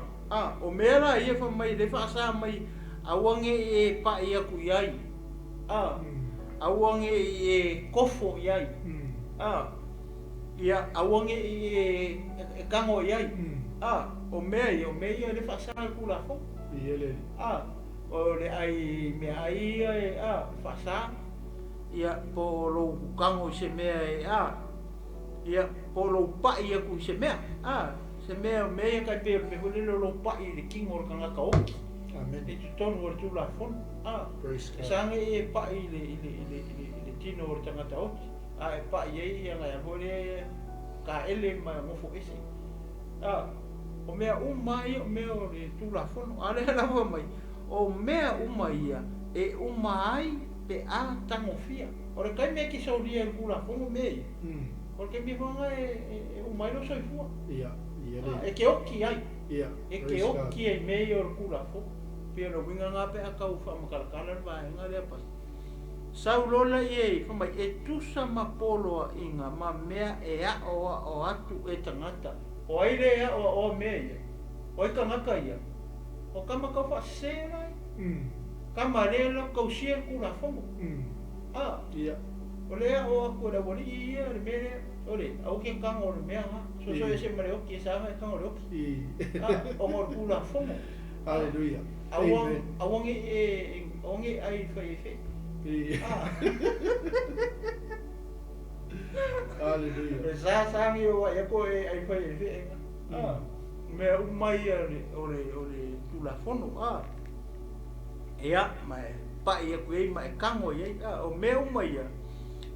o mea la ia fai mai le faasa mai, aua ne i e paʻi atu i ai, aua ne i e kofo i ai, ia aua ne i e kago i ai. O mea ia, o mea ia le faasa i le Tulafono. O le ai mea ai ia e faasa, ia po o lou kago i se mea e ia po o lou paʻi atu i se mea, se mea o mea ia tai pei o le mea foi lele o lou paʻi i le tino o le tagata oki. Amen. I totonu o le Tulafono. Praise God. E saga e paʻi i le, i le, i le, i le, i le tino o le tagata oki. A e paʻi ai ia ngai foi le kaele ma nofo ese. O mea uma ia o mea o le Tulafono. A lea lava mai, o mea uma ia e uma ai pe a tagofia. O le taimi e ke solia i le Tulafono mea ia. O le taimi foi e uma ai lo soifua. Ia, ia le. E ke oki ai. Ia. E ke oki ai mea ia o le Tulafono. Pe o le uiga ngā pe a kau whaamakarakala le vaenga lea pasi. Sau lola ia i whamai, e tusa ma poloa inga ma mea e ao ao atu e tangata. O ai le ao ao mea ia. O ai tangata ia. O kama kau whaasese lai. Kama le la kausia le Tulafono. Ia. O le ao aku e le awali ia le mea lea. O le, au ke kanga o le mea ha. So so e se mare oki e saga e kanga o le oki. O ngā Tulafono. Hallelujah. Aua e aua ai whai e whai. Hallelujah. E sa sangi o ai ko e ai whai e whai. Mea umai ia o le Tulafono. Ia, mai paʻi aku ai ma e kago i ai. O mea uma ia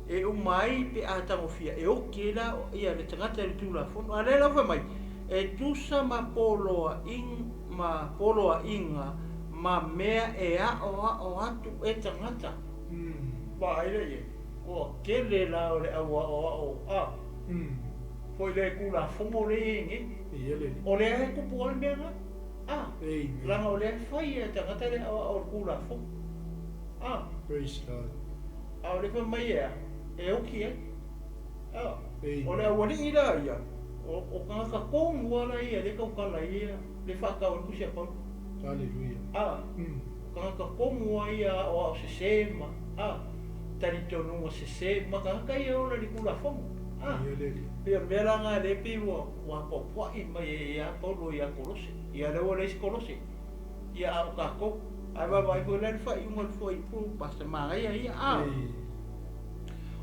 e uma ai pe a tagofia e oki la ia le tagata i le Tulafono. A lea lau fai mai, e tusa ma poloa ing ma poloa inga ma mea e ao ao atu e tagata. Wa ai le ia. Ua kele la o le au ao ao. Foi le Tulafono le i ngi. Ia le. O le e kupu al mea nga. Amen. Langa o le fai e tagata le ao ao le Tulafono. Praise God. A o le fai mai ea, e oki e. Amen. O le awali ila ia. O kangaka kongu ala ia, le kaukala ia, le whakau le kusia pau. Hallelujah. Kangaka kongu ia o ao se sema. Taritonunga se sema, kangaka ia ola li Tulafono. Ia le. Pea mea la ngā le pi ua wha pua i mai e ia Paulo ia Kolose. Ia le ua leisi Kolose. Ia au kākou. Ae vaavaai foi la i le faaiuga o le fuaiupu Pastor manaia ia a.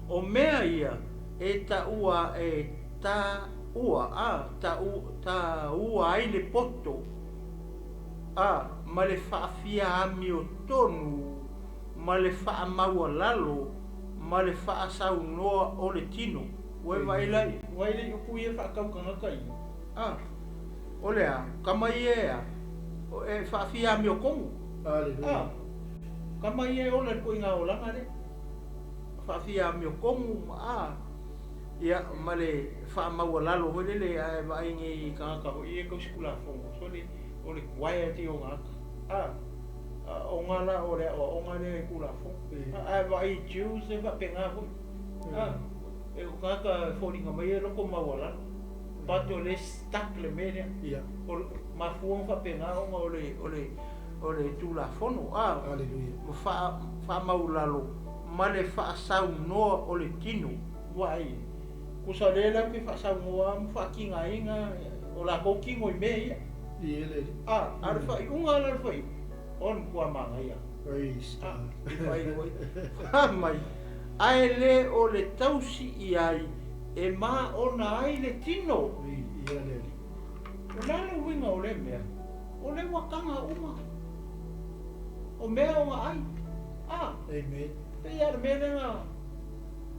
O mea ia e taua e taua a tau taua ai le poto a ma le faafia amiotonu ma le faamaualalo ma le faasaunoa o le tino. Ua e vaai la vaai le upu ia faatau tagata ia a. O le a? Kama ia e a? E faafia amiotonu. Aleluia. A. Kama ia e ola i le ituaiga olaga lea. Faafia amiotonu ma a. Ia, ma le faamaualalo foi lele, a e vaai nei i tagata foi ia e tausi Tulafono, sole, o le quiet ia o tagata. A. Ona la o le aoaoga lea i Tulafono. A e vaai i Jews e faapena foi. A. E o tagata e foliga mai e loto maualalo. But o le stuck le mea lea. Ia. O le mafua ona faapena ona o le o le o le Tulafono a. Hallelujah. Ma faa faamaulalo ma le faasaunoa o le tino. Vaai, tusa lea latou te faasaunoa ma faatigaina o latou tino i mea ia. Ia le. A, a o le faaiuga la le faaiuga, o le matua manaia. Praise God. I faaiu ai. Fai mai, ae le o le tausi i ai e maona ai le tino. Viia le Alii. O le a le uiga o lea mea? O lea ua taga uma. O mea o na ai. A. Amen. Pei lava o le mea lea na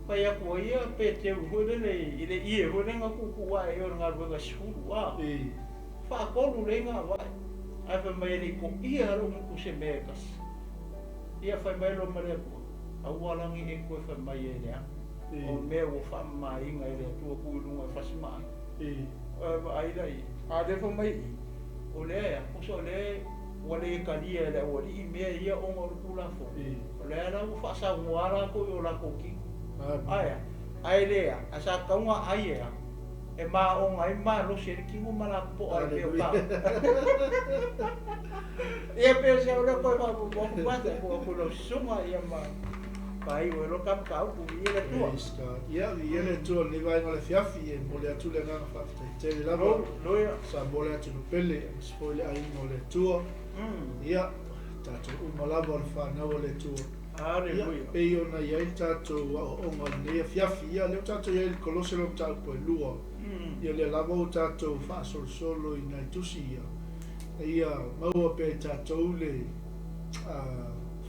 fai atu ai ia Peteru foi lele i le ie foi lea na tuutuu ae i o i le galuega 10, a. Faatolu lea na avae. Ae fai mai e le i toia lou gutu i se mea e tasi. Ia fai mai loa ma le Atua, Aua la ne i e toe fai mai e leaga. O mea ua faamamaina e le Atua tuu i luga e fasi ma ai. Ae vaai la i, a lea fai mai i, o lea e a, tusa o lea ua le talia e le aualii mea ia ona o le Tulafono, o lea la ua faasaunoa latou i o latou tino. Ae a? Ae le a, ae sa tatau ona ai e a? E maona ai ma malosi ai le tino ma lapopoa ai pei o ta. Ia pei o se au lea koe faaopoopo atu Pastor, tuu atu i lau susuga ia ma faaiu ai loa ta mataupu. Viia le Atua. Praise God. Ia, viia le Atua i lenei vaega o le afiafi, e momoli atu le agaga faafetai tele lava. Hallelujah. Samoa le atunuu pele, aemaise foi le aiga o le Atua. Ia, tatou uma lava o le fanau a le Atua. Hallelujah. Ia, pei ona i ai le tatou aoaoga i lenei afiafi, ia, lea ua tatou i ai i le Kolose lona mataupu e lua. Ia, lea lava ua tatou faasolosolo i nai tusi ia, ia maua pea e tatou le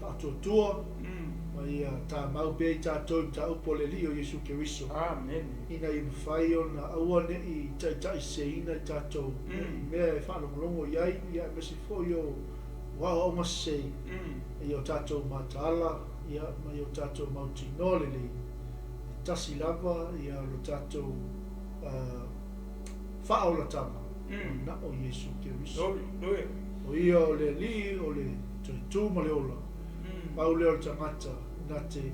faatuatua, ma ia tamau pea i tatou i mataupu a le Alii o Iesu Keriso. Amene. Ina ia mafai ona aua ne i taitaiseseina i tatou i mea e faalogologo i ai, ia aemaise foi o aoaoga sese i o tatou mataala ia ma i o tatou mautinoa lelei, e tasi lava ia lo tatou faaolataga, ua na o Iesu Keriso. O ia o le Alii, o le Toetū ma le Ola, pau lea o le tagata na te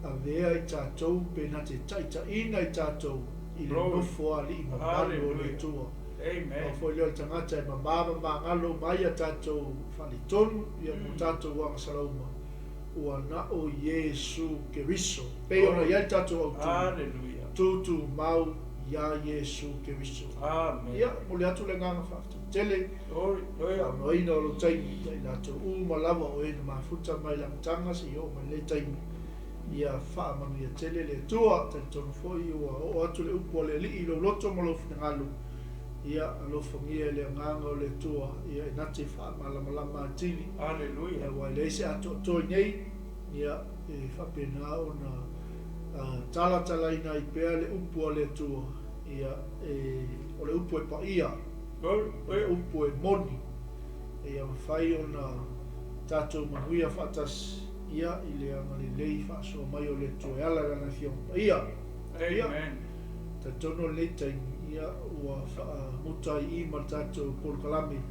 avea i tatou pe na te taitaiina i tatou i le nofoalii mamalu o le Atua. Pau foi lea o le tagata e mama ma magalo uma ai a tatou faaletonu ia ma tatou agasala uma, ua na o Iesu Keriso. Pei ona i ai le tatou autu, tutumau iā Iesu Keriso. Ia, momoli atu le agaga faafetai tele, faanoaina o lou taimi ia i latou uma lava o e na mafuta mai le amataga seia oo mai lenei taimi. Ia faamanuia tele le Atua. Talitonu foi ua oo atu le upu a le Alii i lou loto ma lou finagalo. Ia alofagia e le Agaga o le Atua, ia e na te faamalamalama atili. Aleluia. Aua e leai se atoatoa i nei, ia e faapena ona talatalaina ai pea le upu a le Atua, ia e, o le upu e paia, o le upu e moni, ia mafai ona tatou manuia faatasi, ia i le agalelei faasoa mai o le Atua e ala i Lana Afioga Paia. Ia, Amen. talitonu o lenei taimi, ia, ua faamuta ai i i ma le tatou polokalame,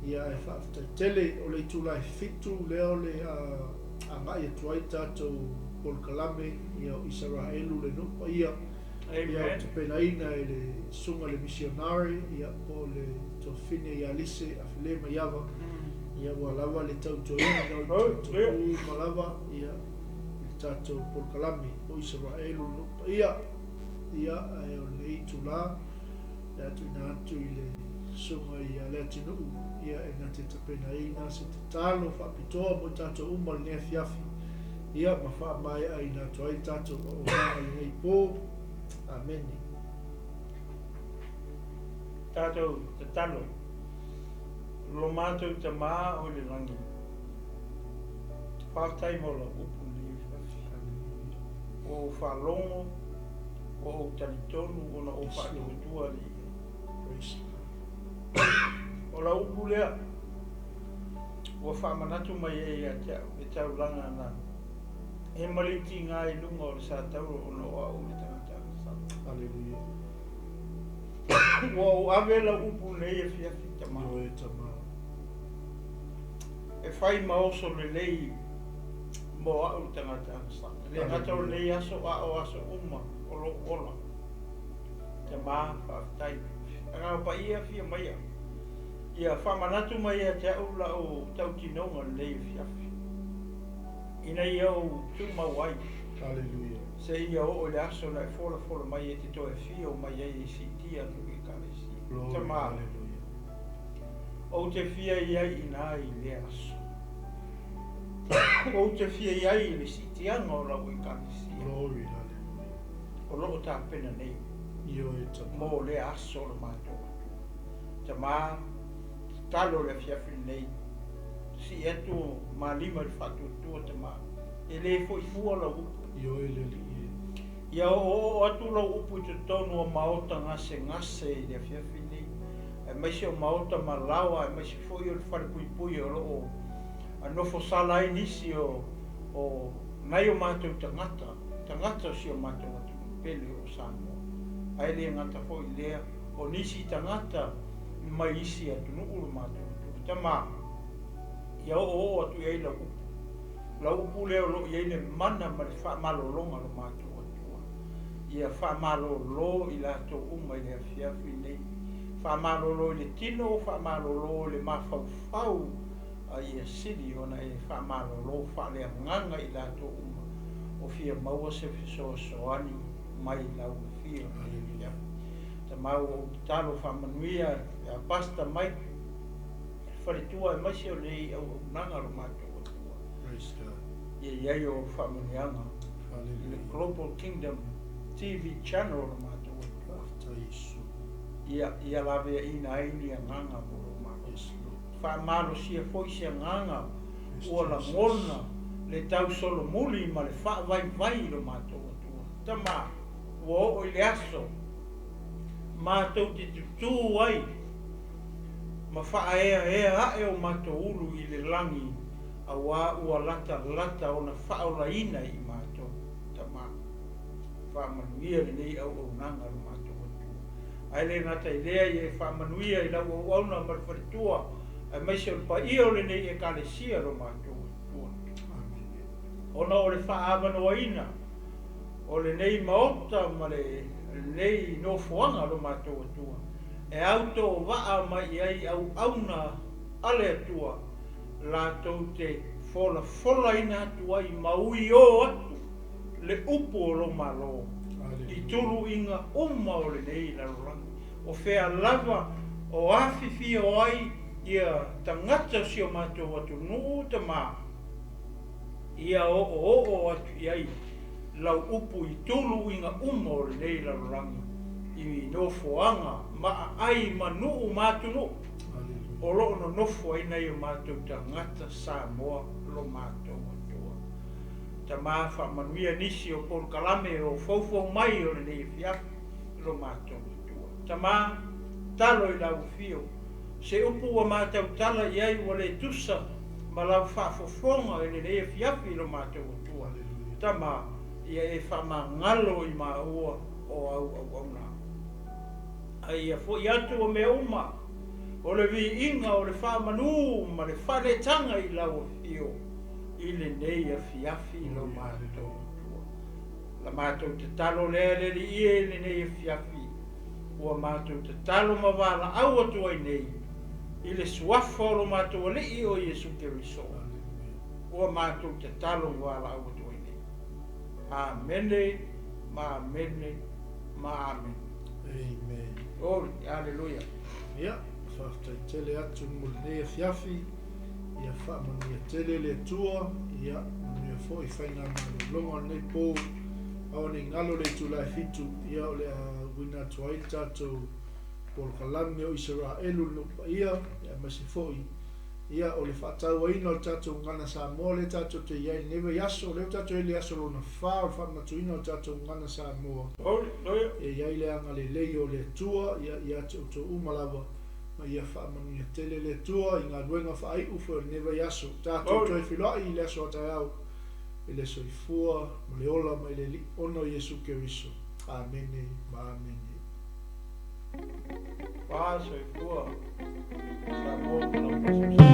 ia, ae faafetai tele. O le itula e 7 lea o le a agai atu ai le tatou polokalame, ia, o Isaraelu le nuu paia, ia, o Amen. tapenaina e le susuga i le misionare, ia, po o le Tofine ia Lise Afele Maiava, ia ua lava le tautuaina o le tatou uma lava, ia, i le tatou polokalame o Isaraelu le nuu paia. Ia, ae o lenei itula, le a tuuina atu i le Susuga ia Leatinuu, ia e na te tapenaina se tatalo faapitoa mo i tatou uma i lenei afiafi, ia ma faamaeaina atu ai le tatou auaunaga i lenei po. Amene. Tatou tatalo. Lo matou Tama o i le lagi, faafetai mo lau upu i lenei afiafi. Ua ou faalogo, ua ou talitonu ona ou faatuatua lea i ai. O lau upu lea ua faamanatu mai ai ia te au le taulaga na e maliutiga i luga o le satauro ona o au le tagata agasala. Aleluia. Ua ou ave lau upu lenei afiafi, Tama. Ioe, Tama. E fai ma oso lelei mo au le tagata agasala. E le gata o lenei aso a o aso uma o lou ola. Tama, faafetai. Agaga Paia, afio maia. Ia faamanatu mai ia te au lau tautinoga lenei afiafi, ina ia ou tumau ai. Hallelujah. Seia oo i le aso na e folafola mai e te toe afio mai ai e siitia atu i Ekalesia. Glory, Tama, hallelujah. Ou te fia i ai inā i lea aso. Ou te fia i ai i le siitiaga o lau Ekalesia. Glory, hallelujah. O lo o tapena nei. Ioe, Tama. Mo lea aso o le matou Atua. Tama, tatalo le afiafi lenei. Sii atu ma lima i le faatuatua, Tama. E le foi fua lau upu. Ioe le Alii e. Ia oooo atu lau upu i totonu o maota gasegase i le afiafi lenei, aemaise o maota malaoa, aemaise foi o le falepuipui o lo o nofo sala ai nisi o o nai o matou tagata, tagata o si o matou atunuu pele o Samoa. Ae le gata foi i lea, o nisi tagata mai isi atunuu lo matou atunuu. Tama, ia oooo atu i ai lau upu. Lau upu lea o lo o i ai le mana ma le faamalologa o lo matou Atua. Ia faamalolo i latou uma i le afiafi lenei. Faamalolo i le tino, faamalolo i le mafaufau, a ia sili ona e faamalolo faaleagaga i latou uma o fia maua se fesoasoani mai lau afio i lenei afiafi. Tama ua ou tatalo faamanuia ia Pastor Mike i le faletua aemaise o lenei auaunaga o lo matou Atua. Praise God. Ia i ai ou faamanuiaga i le Global Kingdom TV Channel o lo matou Atua. Faafetai Iesu. Ia, ia laveaiina ai ni agaga mo lou Malo. Yes, Lord. Faamalosia foi se agaga Yes, ua Jesus. lagona le tausolomuli ma le faavaivai i lo matou Atua. Tama, ua oo i le aso matou te tutū ai ma faaeaea ae o matou ulu i le lagi, auā ua latalata ona faaolaina i matou. Tama, faamanuia lenei auaunaga lo matou Atua. Ae le gata i lea, ia e faamanuia i lau auauna ma le faletua, aemaise o le paia o lenei Ekalesia lo matou Atua. Amene. Ona o le faaavanoaina o lenei maota ma lenei nofoaga lo matou Atua, e autoovaa mai i ai auauna a le Atua, latou te folafolaina atu ai ma uiō atu le upu o lou Malo i tuluiga uma o lenei lalolagi, o fea lava o afifio ai ia tagata o si o matou atunuu Tama, ia oooo atu i ai lau upu i tuluiga uma o lenei lalolagi, i nofoaga ma aai ma nuu ma atunuu o lo o nonofo ai nai o matou tagata Samoa lo matou Atua. Tama, faamanuia nisi o polokalame o foufou mai o lenei afiafi lo matou Atua. Tama, talo i lau afio, se upu ua matautala i ai ua le tusa ma lau faafofoga i lenei afiafi lo matou Atua. Tama, ia e faamagalo i maua o au auauna. A ia foi atu o mea uma, o le viiga, o le faamanu ma le faaletaga i lau afio i lenei afiafi lo matou Atua. La matou tatalo lea le Alii e i lenei afiafi, ua matou tatalo ma valaau atu ai nei i le suafa o lo matou Alii o Iesu Keriso, ua matou tatalo ma valaau atu ai nei. Amene ma Amene ma Amene. Amen. Glory, Aleluia. Ia, faafetai tele atu mo lenei afiafi. Ia faamanuia tele le Atua, ia manuia foi faigamalologa o lenei po. Aua ne i galo le itula e 7, ia o le a uina atu ai le tatou polokalame o Isaraelu le nuu paia, ia aemaise foi ia o le faatauaina o le tatou gagana Samoa lea tatou te i ai i lenei vaiaso, lea ua tatou i ai i le aso lona 4 o le faamanatuina o le tatou gagana Samoa. Ia i ai le agalelei o le Atua ia ia te outou uma lava, ma ia faamanuia tele le Atua i galuega faaiu foi o lenei vaiaso. Tatou toe feiloai i le aso a taeao i le soifua ma le ola mai le Alii ona o Iesu Keriso. Amene ma amene. Fa soifua Samoa ma lau faasoasoa.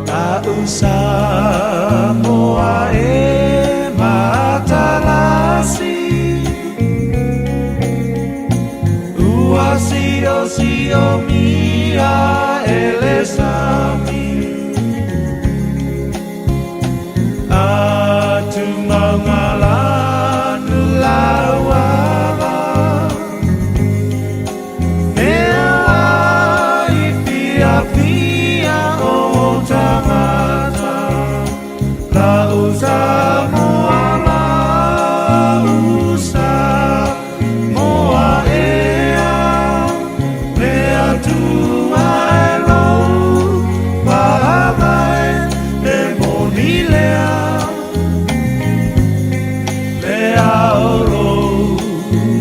La'u Samoa e matalasi Ua siosiomia e le sami Atu maugalanu lauava Mea i fiafia o tagata La'u Samoa la'u Samoa ea Le Atua e lou faavae e moni lea Le ao lou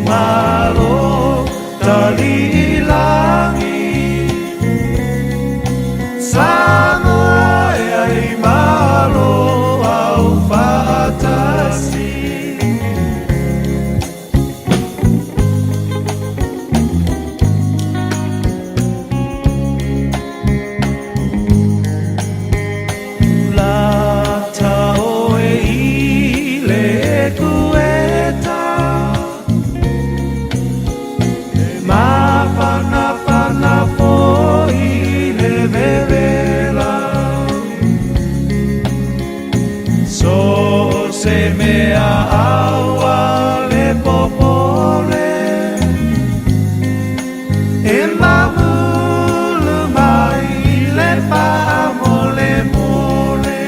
Malo taliilagi Samoa e ai malo au faatasi. Lata oe i le ekueta E mafanafana foi le vevela So se mea aua le popole E mamulu mai le faamolemole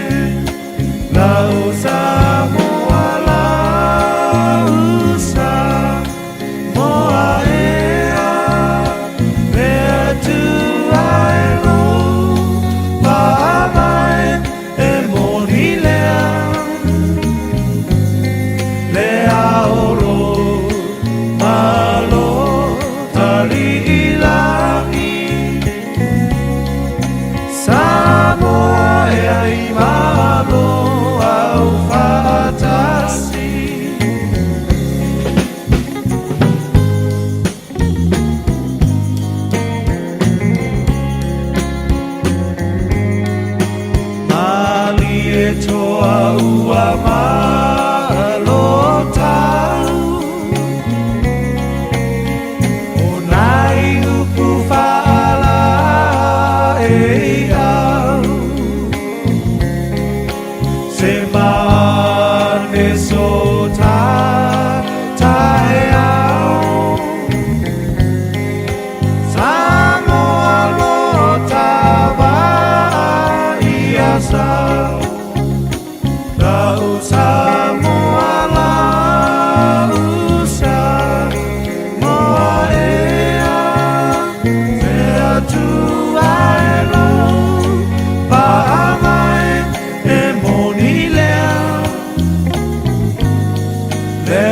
Lau Samoa lau Samoa ea Le Atua e lou faavae e moni lea Le ao lou Malo taliilagi Samoa e ai malo au faatasi. Malie toa ua malo tau O nai upu faalaeiau Se maane so taeao Samoa lo tavaa ia sau Lau Samoa lau Samoa ea Le Atua e lou faavae e moni lea Le